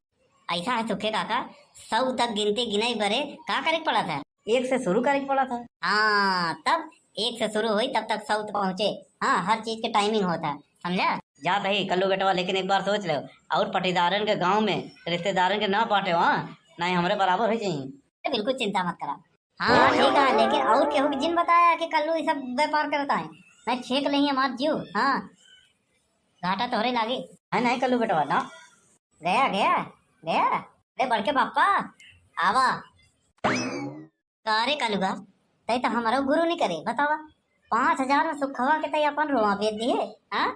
ऐसा है सुखे काका, सौ तक गिनती गिनाई बरे का करे के पड़ा था? एक से शुरू करे के पड़ा था। हाँ, तब एक से शुरू हुई तब तक सौ तक पहुँचे। हाँ, हर चीज के टाइमिंग होता है, समझा? जात है कल्लू बेटवा, लेकिन एक बार सोच ले, और पटीदारन के गांव में रिश्तेदारन के ना बांटे, हाँ, नहीं हमरे बराबर हो जाई। अरे बिल्कुल चिंता मत करा। हाँ, हाँ, ठीक है, लेकिन और केहू के जिन बताया कि कल्लू ये सब व्यापार करता है, नहीं छेक लेंगे मार जियो। हाँ, घाटा तोहरे लागे। है नहीं कल्लू बेटवा ना। गया, गया, गया। अरे बड़के पापा, आवा। का रे कलुआ, तै तो हमारो गुरु नहीं करे, बतावा। पाँच हजार में सुखवा के तै अपन रोआ बेच दिए, हाँ?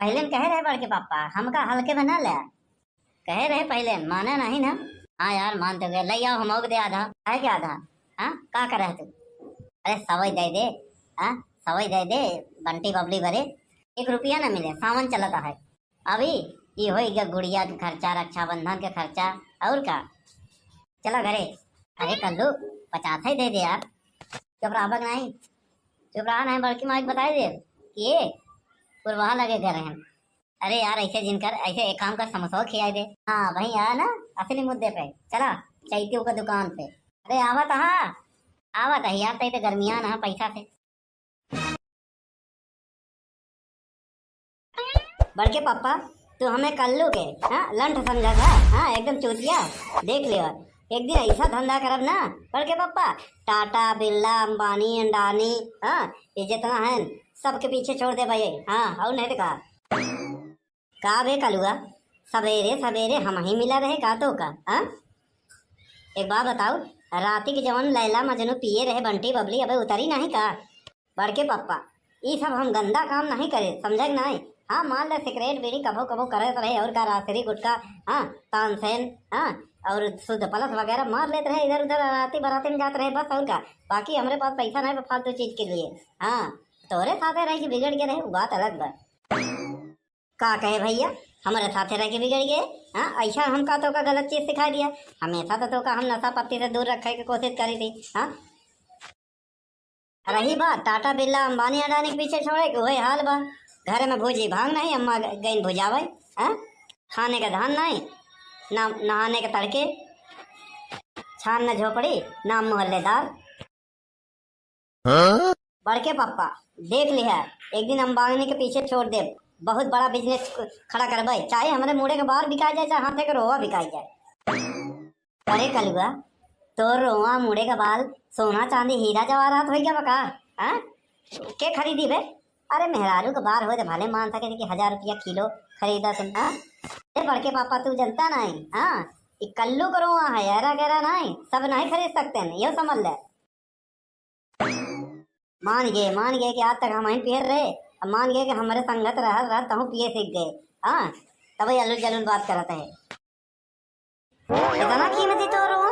पहले न कहे रहे बड़के पापा, हमका हल्के में ना ले। कहे रहे पहले, माने नहीं ना। हाँ यार, मान तो गए, ले आओ, हम दे आधा। है क्या आधा? हाँ, का करे तू? अरे सवई दे दे, हाँ, सवई दे दे, बंटी बबली बरे, एक रुपया ना मिले, सावन चलता है। अभी ये होई गया गुड़िया के खर्चा, रक्षाबंधन के खर्चा, और का? चला घरे। अरे कल्लू, पचास ही दे दे यार। चुप रहा बक नहीं, चुप रहा नहीं, बड़की माई के बताई दे कि ये पुरवाहा लगे घर हैं। अरे यार, ऐसे जिन कर, ऐसे एक काम कर, समोसा खियाई दे। हाँ भाई, आया ना असली मुद्दे पे। चला, चैतियों का दुकान पे। अरे आवत हा, आवत है यार, तै तो गर्मियान है पैसा से। बड़के पापा, तू हमें कल्लू के, हाँ, लंठ समझा था, हाँ, एकदम चूतिया। देख ले, एक दिन ऐसा धंधा करब ना, बड़के पापा, टाटा, बिरला, अंबानी, अंडानी, हाँ, ये जितना है, सबके पीछे छोड़ देबे। हाँ, और नहीं तो का। का बे कलुआ, सबेरे सबेरे हमहीं मिला रहे का तोका, हाँ? एक बात बताओ, राती के जवन लैला मजनू पिए रहे बंटी बबली, अबे उतरी नहीं का? बड़के पप्पा, ई सब हम गंदा काम नहीं करे, समझे कि नहीं? हाँ, मान ले सिगरेट बीड़ी कभो कभो करत रहे, और का रासरी गुटखा, हाँ, तानसेन, हाँ, और शुद्ध प्लस वगैरह मार लेत रहे इधर उधर, राती बराती में जात रहे बस, और का। बाकी हमरे पास पैसा नहीं बा फालतू चीज के लिए। हाँ, तोरे साथे रह के बिगड़ के रहे, उ बात अलग बा। का कहे भैया, हमरे साथे रह के बिगड़ गए? हाँ, ऐसा हम का तोका गलत चीज सिखा दिया? हमेशा तो तोका हम नशा पत्ती से दूर रखे के कोशिश करी थी। हाँ, रही बात टाटा बिरला अंबानी अडानी के पीछे छोड़े के, वही हाल बा। घर में भूजी भांग नहीं, अम्मा ग-, गईन भुजावे। हाँ, खाने का धान नहीं, ना नहाने के तड़के, छान न झोपड़ी, ना मोहल्लेदार। हाँ? बड़के पप्पा, देख लिहा, एक दिन अंबानी के पीछे छोड़ देब, बहुत बड़ा बिजनेस खड़ा करबे, चाहे हमरे मुड़े के बार बिकाई जाए, चाहे हाथे के रोवा बिकाई जाए। अरे कलुआ, तोर रोवा, मुड़े के बाल, सोना चांदी हीरा जवाहरात होइ गया बा का? हाँ? के खरीदी बे? अरे मेहरारू के बार हो तो भले मान सके कि हजार रुपया किलो खरीदा तुम, हाँ? अरे बड़के पापा, तू जनता नहीं, हाँ? ई कल्लू के रोवा है, ऐरा गैरा नहीं, सब नहीं खरीद सकते हैं, यो समझ ले। मान गए, मान गए कि आज तक हमहीं पियत रहे, अब मान गए कि हमरे संगत रहत रहत तहूँ पिए सीख गए। हाँ, तबे अलुल जलुल बात करत है। इतना कीमती तोर रोवा?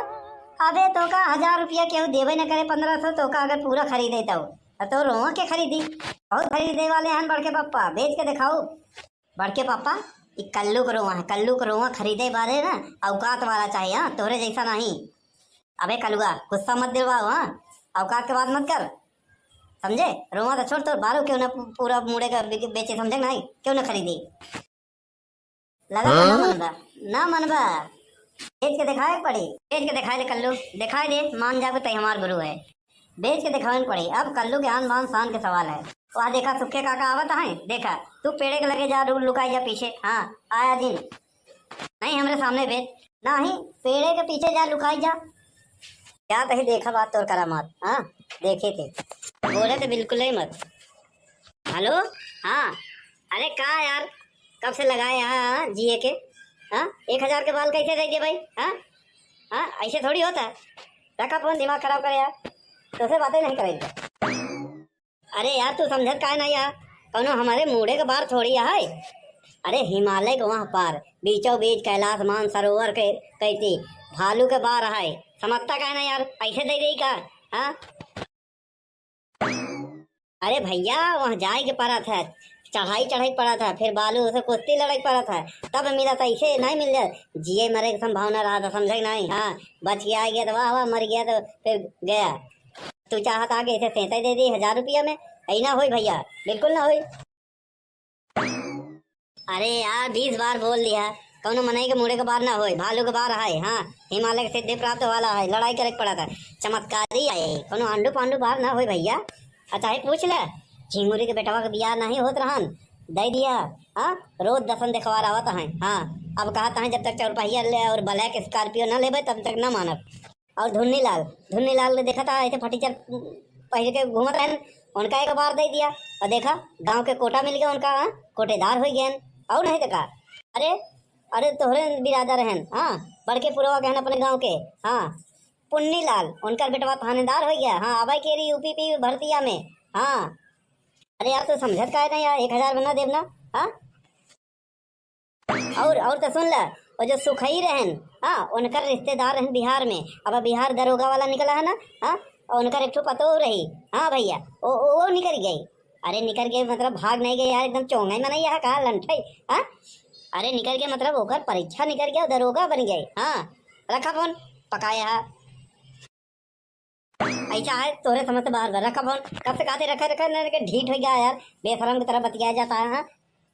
अबे तोका हजार रुपया केहू देबे न करे, पन्द्रह सौ तोका अगर पूरा खरीदे तो, तो तोर रोवा के खरीदी? बहुत खरीदे वाले हैं बड़के पप्पा, बेच के दिखाओ। बड़के पापा, ई कल्लू के रोवा है, कल्लू के रोवा खरीदे बारे ना औकात वाला चाहिए, हाँ, तोहरे जैसा नहीं। अबे कलुआ, गुस्सा मत दिलवाओ, हाँ, औकात के बात मत कर, समझे? रोवा तो छोड़, तोर बारो क्यों ना पू-, पूरा मुड़े का बे-, बेचे, समझे नहीं? क्यों ना खरीदे? लगा तो ना हाँ? मनबा, ना मनबा, बेच के दिखाए के पड़ी, बेच के दिखाए दे कल्लू, दिखाए दे, मान जाबे तई हमार गुरु है। बेच के दिखावे के पड़ी। अब कल्लू के आन बान शान के सवाल है। वह देखा सुखे काका आवत हैं, देखा तू पेड़े के लगे जा, लु-, लुकाई जा पीछे। हाँ, आया जिन। नहीं हमरे सामने बेच, नहीं पेड़े के पीछे जा लुकाई जा। क्या तही देखा बात तोर करामात, हाँ देखे थे। बोले तो बिल्कुल ही मत। हेलो, हाँ, अरे का यार, कब से लगाए हाँ, हाँ, जिए के, हाँ, एक हजार के बाल कैसे दे दिए भाई, हाँ, हाँ, ऐसे थोड़ी होता है। रखा फोन, दिमाग खराब करे यार, तोसे बातें नहीं करेंगे। अरे यार, तू समझत काहे नहीं यार, कौनो हमारे मुड़े के बार थोड़ी है। अरे हिमालय के वहाँ पार, बीचों बीच कैलाश मानसरोवर के कैती भालू के बार है, समझता काहे नहीं यार, ऐसे दे देई का? हाँ, अरे भैया, वहाँ जाए के पड़त है, चढ़ाई चढ़ाई पड़त है, फिर बालू से कुश्ती लड़ाई पड़त है, तब मिलत है, ऐसे नहीं मिल जाए। जिए मरे के संभावना रहा था, समझे नहीं? हाँ, बच के आ गया तो वाह वाह, मर गया तो फिर गया। तू चाहत आगे इसे सेंते दे दी हजार रुपया में, ऐ ना होई भैया, बिल्कुल ना होई। अरे यार, बीस बार बोल दिया, कौनो मनई के मुड़े के बार ना होए, भालू के बार है। हाँ, हिमालय के सिद्धि प्राप्त वाला है, लड़ाई करे के पड़ा था, चमत्कारी है, कौनो आंडू पांडू बार ना होए भैया। अच्छा है, पूछ ले, झिंगुरी के बेटवा के बियाह नहीं होत रहन, दे दिया। हाँ, रोज दसन देखवार आवत है। हाँ, अब कहत है जब तक चौरपहिया ले और ब्लैक स्कॉर्पियो ना लेबे तब तक ना मानब। और धुन्नी लाल, धुन्नी लाल के देखा था ऐसे फटीचर पहिर के घूमत रहन, उनका एक बार दे दिया। और देखा, गांव के कोटा मिल गया उनका, हाँ? कोटेदार हो गए। और नहीं तो का? अरे, अरे तोहरे बिरादर रहन, हाँ, बड़के पुरवा कहन अपने गांव के, हाँ, पुन्नी लाल, उनकर बेटवा थानेदार हो गया, हाँ, अबे के रही यूपीपी भर्तिया में, हाँ। अरे यार, तू समझत काहे नहीं यार, एक हजार में ना देब ना, हाँ? और, और तो सुन ले, वो जो सुखई रहन, हाँ, उनकर रिश्तेदार रहन बिहार में। अब बिहार दरोगा वाला निकला है ना, हाँ, और उनकर एक ठो पतोह रही, हाँ भैया, वो, वो, वो निकल गई। अरे निकल गई मतलब भाग नहीं गई यार, एकदम चोंगा ही मनई है का लंठई, हाँ? अरे निकल गई मतलब ओकर परीक्षा निकल गया, दरोगा बन गई, हाँ। रखा फोन, पकाया है। ऐसा है, तोरे समझ से बाहर बा। रखा फोन, कब से कहते रखा, रखा, ना, ना, ढीठ हो गया यार, बेशरम की तरह बतियाया जाता है, हाँ?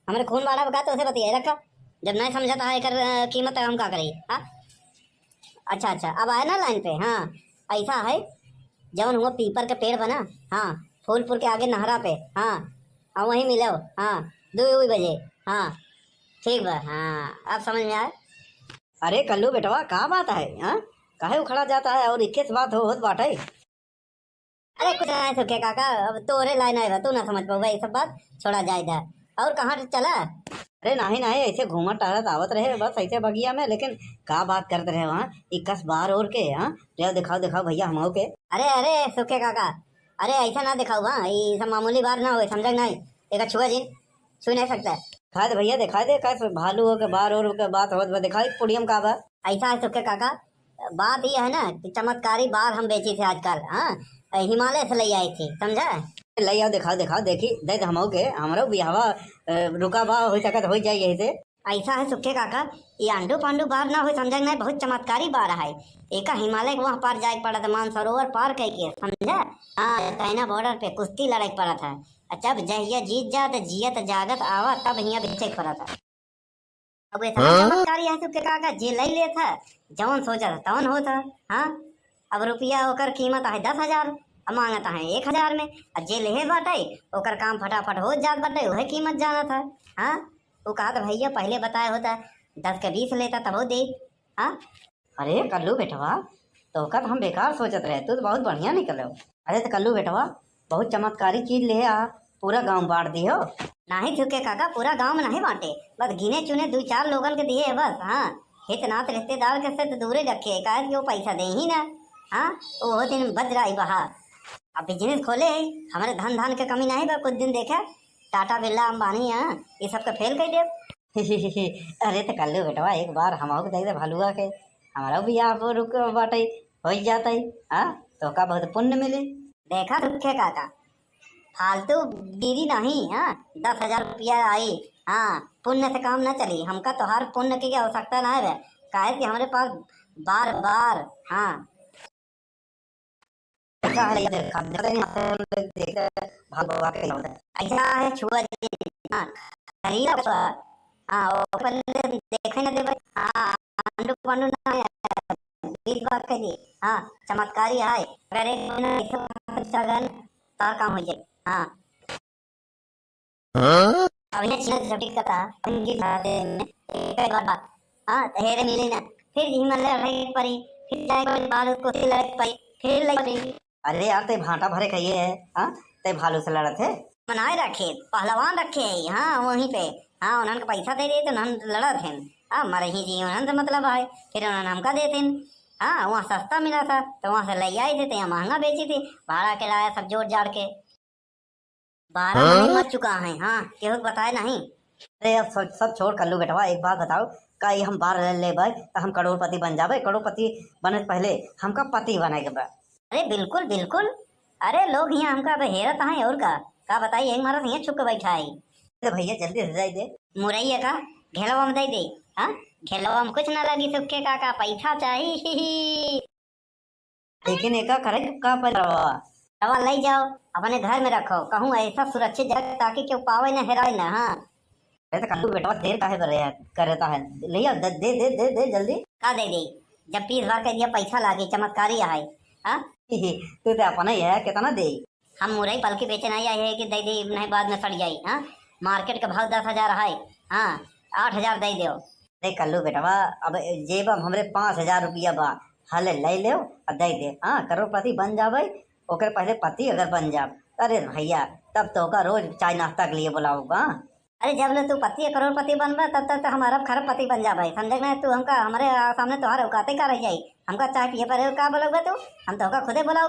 हमारे खून बाढ़ा बका तो उसे बतियाए रखा, जब नहीं समझता है एकर, अ, कीमत, तो हम का करी, हाँ? अच्छा, अच्छा, अब आए ना लाइन पे, हाँ, ऐसा है, जवन हुआ पीपर के पेड़ बना, हाँ, फूलपुर के आगे नहरा पे, हाँ, और वहीं मिलो, हाँ, दो बजे, हाँ, ठीक बा, हाँ, अब समझ में आए। अरे कल्लू बेटवा, का बात है, हाँ? काहे उखड़ा जाता है और इक्कीस बात हो, होत बाटे? अरे कुछ नाहीं सुखे काका, अब तोरे लायक नाहीं बा, तू ना समझ पउबे, ये सब बात छोड़ा जाए दा। और कहाँ चला? अरे नाहीं नाहीं, ऐसे घूमत टहरत आवत रहे बस ऐसे बगिया में, लेकिन का बात करत रहे वहाँ, ई कस बार ओर के, हाँ? ले देखाओ देखाओ भइया हमहू के। अरे अरे सुखे काका, अरे ऐसा ना देखाओ, हाँ? ई सब मामूली बार ना होए, समझा कि नाहीं? एका छुआ जिन, छू नाहीं सकता। देखा दे भइया, देखा दे, कस भालू ओर के बार ओर के बात होत बा, देखा ई पुड़ियम का बा। ऐसा है सुखे काका, बात ये है ना कि चमत्कारी बार हम बेची थे आजकल, हाँ, हिमालय से लइ आई थी, समझा? लइ आओ, देखाओ, देखाओ, देखी, दे दे हमहू के, हमरो बियाहवा, अ, रुका बा, हो सकत हो जाए यही से। ऐसा है सुखे काका, ये आंडू पांडू बार ना हो, समझा कि नाहीं, बहुत चमत्कारी बार है। एका हिमालय के वहाँ पार जाए के पड़त है, मानसरोवर पार कइ के, समझा? हाँ, चाइना बॉर्डर पे कुश्ती लड़े के पड़त है। आ जब जहिया जीत जा, त जियत जागत आवा, तब हियाँ बेचे के पड़त है। अब इतना हाँ? चमत्कारी है सुखे काका, जे लइ लेत है, जवन सोचत है, तवन होत है। हाँ, अब रुपया ओकर कीमत है दस हजार, अब मांगत है एक हजार में। अब जे लेहे बाटे, ओकर काम फटाफट हो जात बाटे, उहे कीमत जानत है। हाँ, वो कहत, "भइया, पहिले बताए होता, दस के बीस लेता, तबो दे।" हाँ, अरे कल्लू बेटवा, तोहका त हम बेकार सोचत रहे, तू त बहुत बढ़िया निकले हो। अरे त कल्लू बेटवा, बहुत चमत्कारी चीज लेहे आ, पूरा गांव बांट दिहो। नाहीं सुखे काका, पूरा गांव में नाहीं बांटे, बस गिने चुने दुइ चार लोगन के दिहे है बस। हाँ, हित नात रिश्तेदार के से त दूरे रखे, काहे कि वो पैसा दे ही ना। हाँ, वो दिन बज रहा बहा। अब बिजनेस खोले है, हमरे धन धान के कमी नाहीं बा, कुछ दिन देखे टाटा बिरला अंबानी, हाँ, ये सब के फेल कर देब। अरे त कल्लू बेटवा, एक बार हमहू के दे दे भलुआ के, हमरा बियाह पर रुक बाटे, हो जाते। हाँ, तोहका बहुत पुण्य मिली। देखा सुखे काका, फालतू गिरी नहीं, हाँ, दस हजार रुपया आई, हाँ, पुण्य से काम ना चली, हमका तोहार पुण्य की आवश्यकता ना है, काहे कि हमरे पास बार बार, हाँ। ऐसा है, ये देखा, देखते हैं, देखते हैं, भाग भगा के लाओ। ऐसा है, छुआ जी, हाँ, खरीदा छुआ। हाँ, ओपन देखे ना देवे। हाँ, आंडू पांडू ना है, बीस बार कह दी। हाँ, चमत्कारी है। अगर एक दिन ऐसे सगन, तार काम हो जाए। हाँ। हाँ? अब इन्हें चीना झपटी करता, हम गिर जाते हैं। एक बार बात। हाँ, हेरे मिले ना। फिर हिम्मत ले रही परी, फिर जाए कोई बाल उसको से लड़क परी, फिर लड़क परी। अरे यार, ते भांटा भरे खाइए है, हाँ? ते भालू से लड़त है? बनाए रखे, पहलवान रखे है, हाँ, वहीं पे। हाँ, उन्हन के पैसा दे दे तो उन्हन लड़त हैं। हाँ, मरे ही जी, उन्हन से मतलब है। फिर उन्हन हमका देते हैं। हाँ, वहाँ सस्ता मिला था, तो वहाँ से ले आए थे, तो यहाँ महंगा बेची थी। भाड़ा किराया सब जोड़ जाड़ के। बारह हाँ? महीने मर चुका है, हाँ, केहू के बताए नहीं। अरे अब सब, सब छोड़ कल्लू बेटवा, एक बात बताओ, का ये हम बार ले लेबै त हम करोड़पति बन जाबै? करोड़पति बने से पहले हमका पति बने के बा। अरे बिल्कुल, बिल्कुल। अरे लोग यहाँ हमका अब हेरत हैं और का, का बताई, एक मारत यहाँ छुप के बैठा है। अरे भइया जल्दी से जाए दे। मुरैया का घेलवा में दे दे, हाँ? घेलवा में कुछ ना लगी, सुखे काका, पैसा चाही। लेकिन एका करे का पड़वा? दवा ले जाओ, अपने घर में रखो, कहूँ ऐसा सुरक्षित जगह ताकि केहू पावे न, हेराए न। हाँ। अरे तो कल्लू बेटवा देर काहे करे है, करता है? ले आओ, दे, दे, दे, दे, दे जल्दी। का दे दे? जब बीस बार कह दिया पैसा लागे, चमत्कारी है। हाँ? तू तो अपना ही है, कितना दे? हम मुरई पलकी बेचे नहीं आए हैं कि दे दे, नहीं बाद में सड़ जाई। हाँ, मार्केट का भाव दस हजार है। हाँ, आठ हजार दे दो। देख कल्लू बेटवा, अब जेब में हमरे पाँच हजार रुपया बा, हले ले ले और दे दे। हाँ, करोड़पति बन जावे, ओकर पहले पति अगर बन जाब, अरे भइया, तब तोहका रोज चाय नाश्ता के लिए बुलाऊंगा। अरे जब ले तू पति या करोड़पति बनबा, तब तक तो हम अरब खरबपति बन जाबे, समझे कि नहीं? तू हमका, हमरे, आ, सामने तोहार औकाते का रह जाई? हमका चाय पिए पर का बोलबा तू? हम तोहका खुदे बुलाऊ।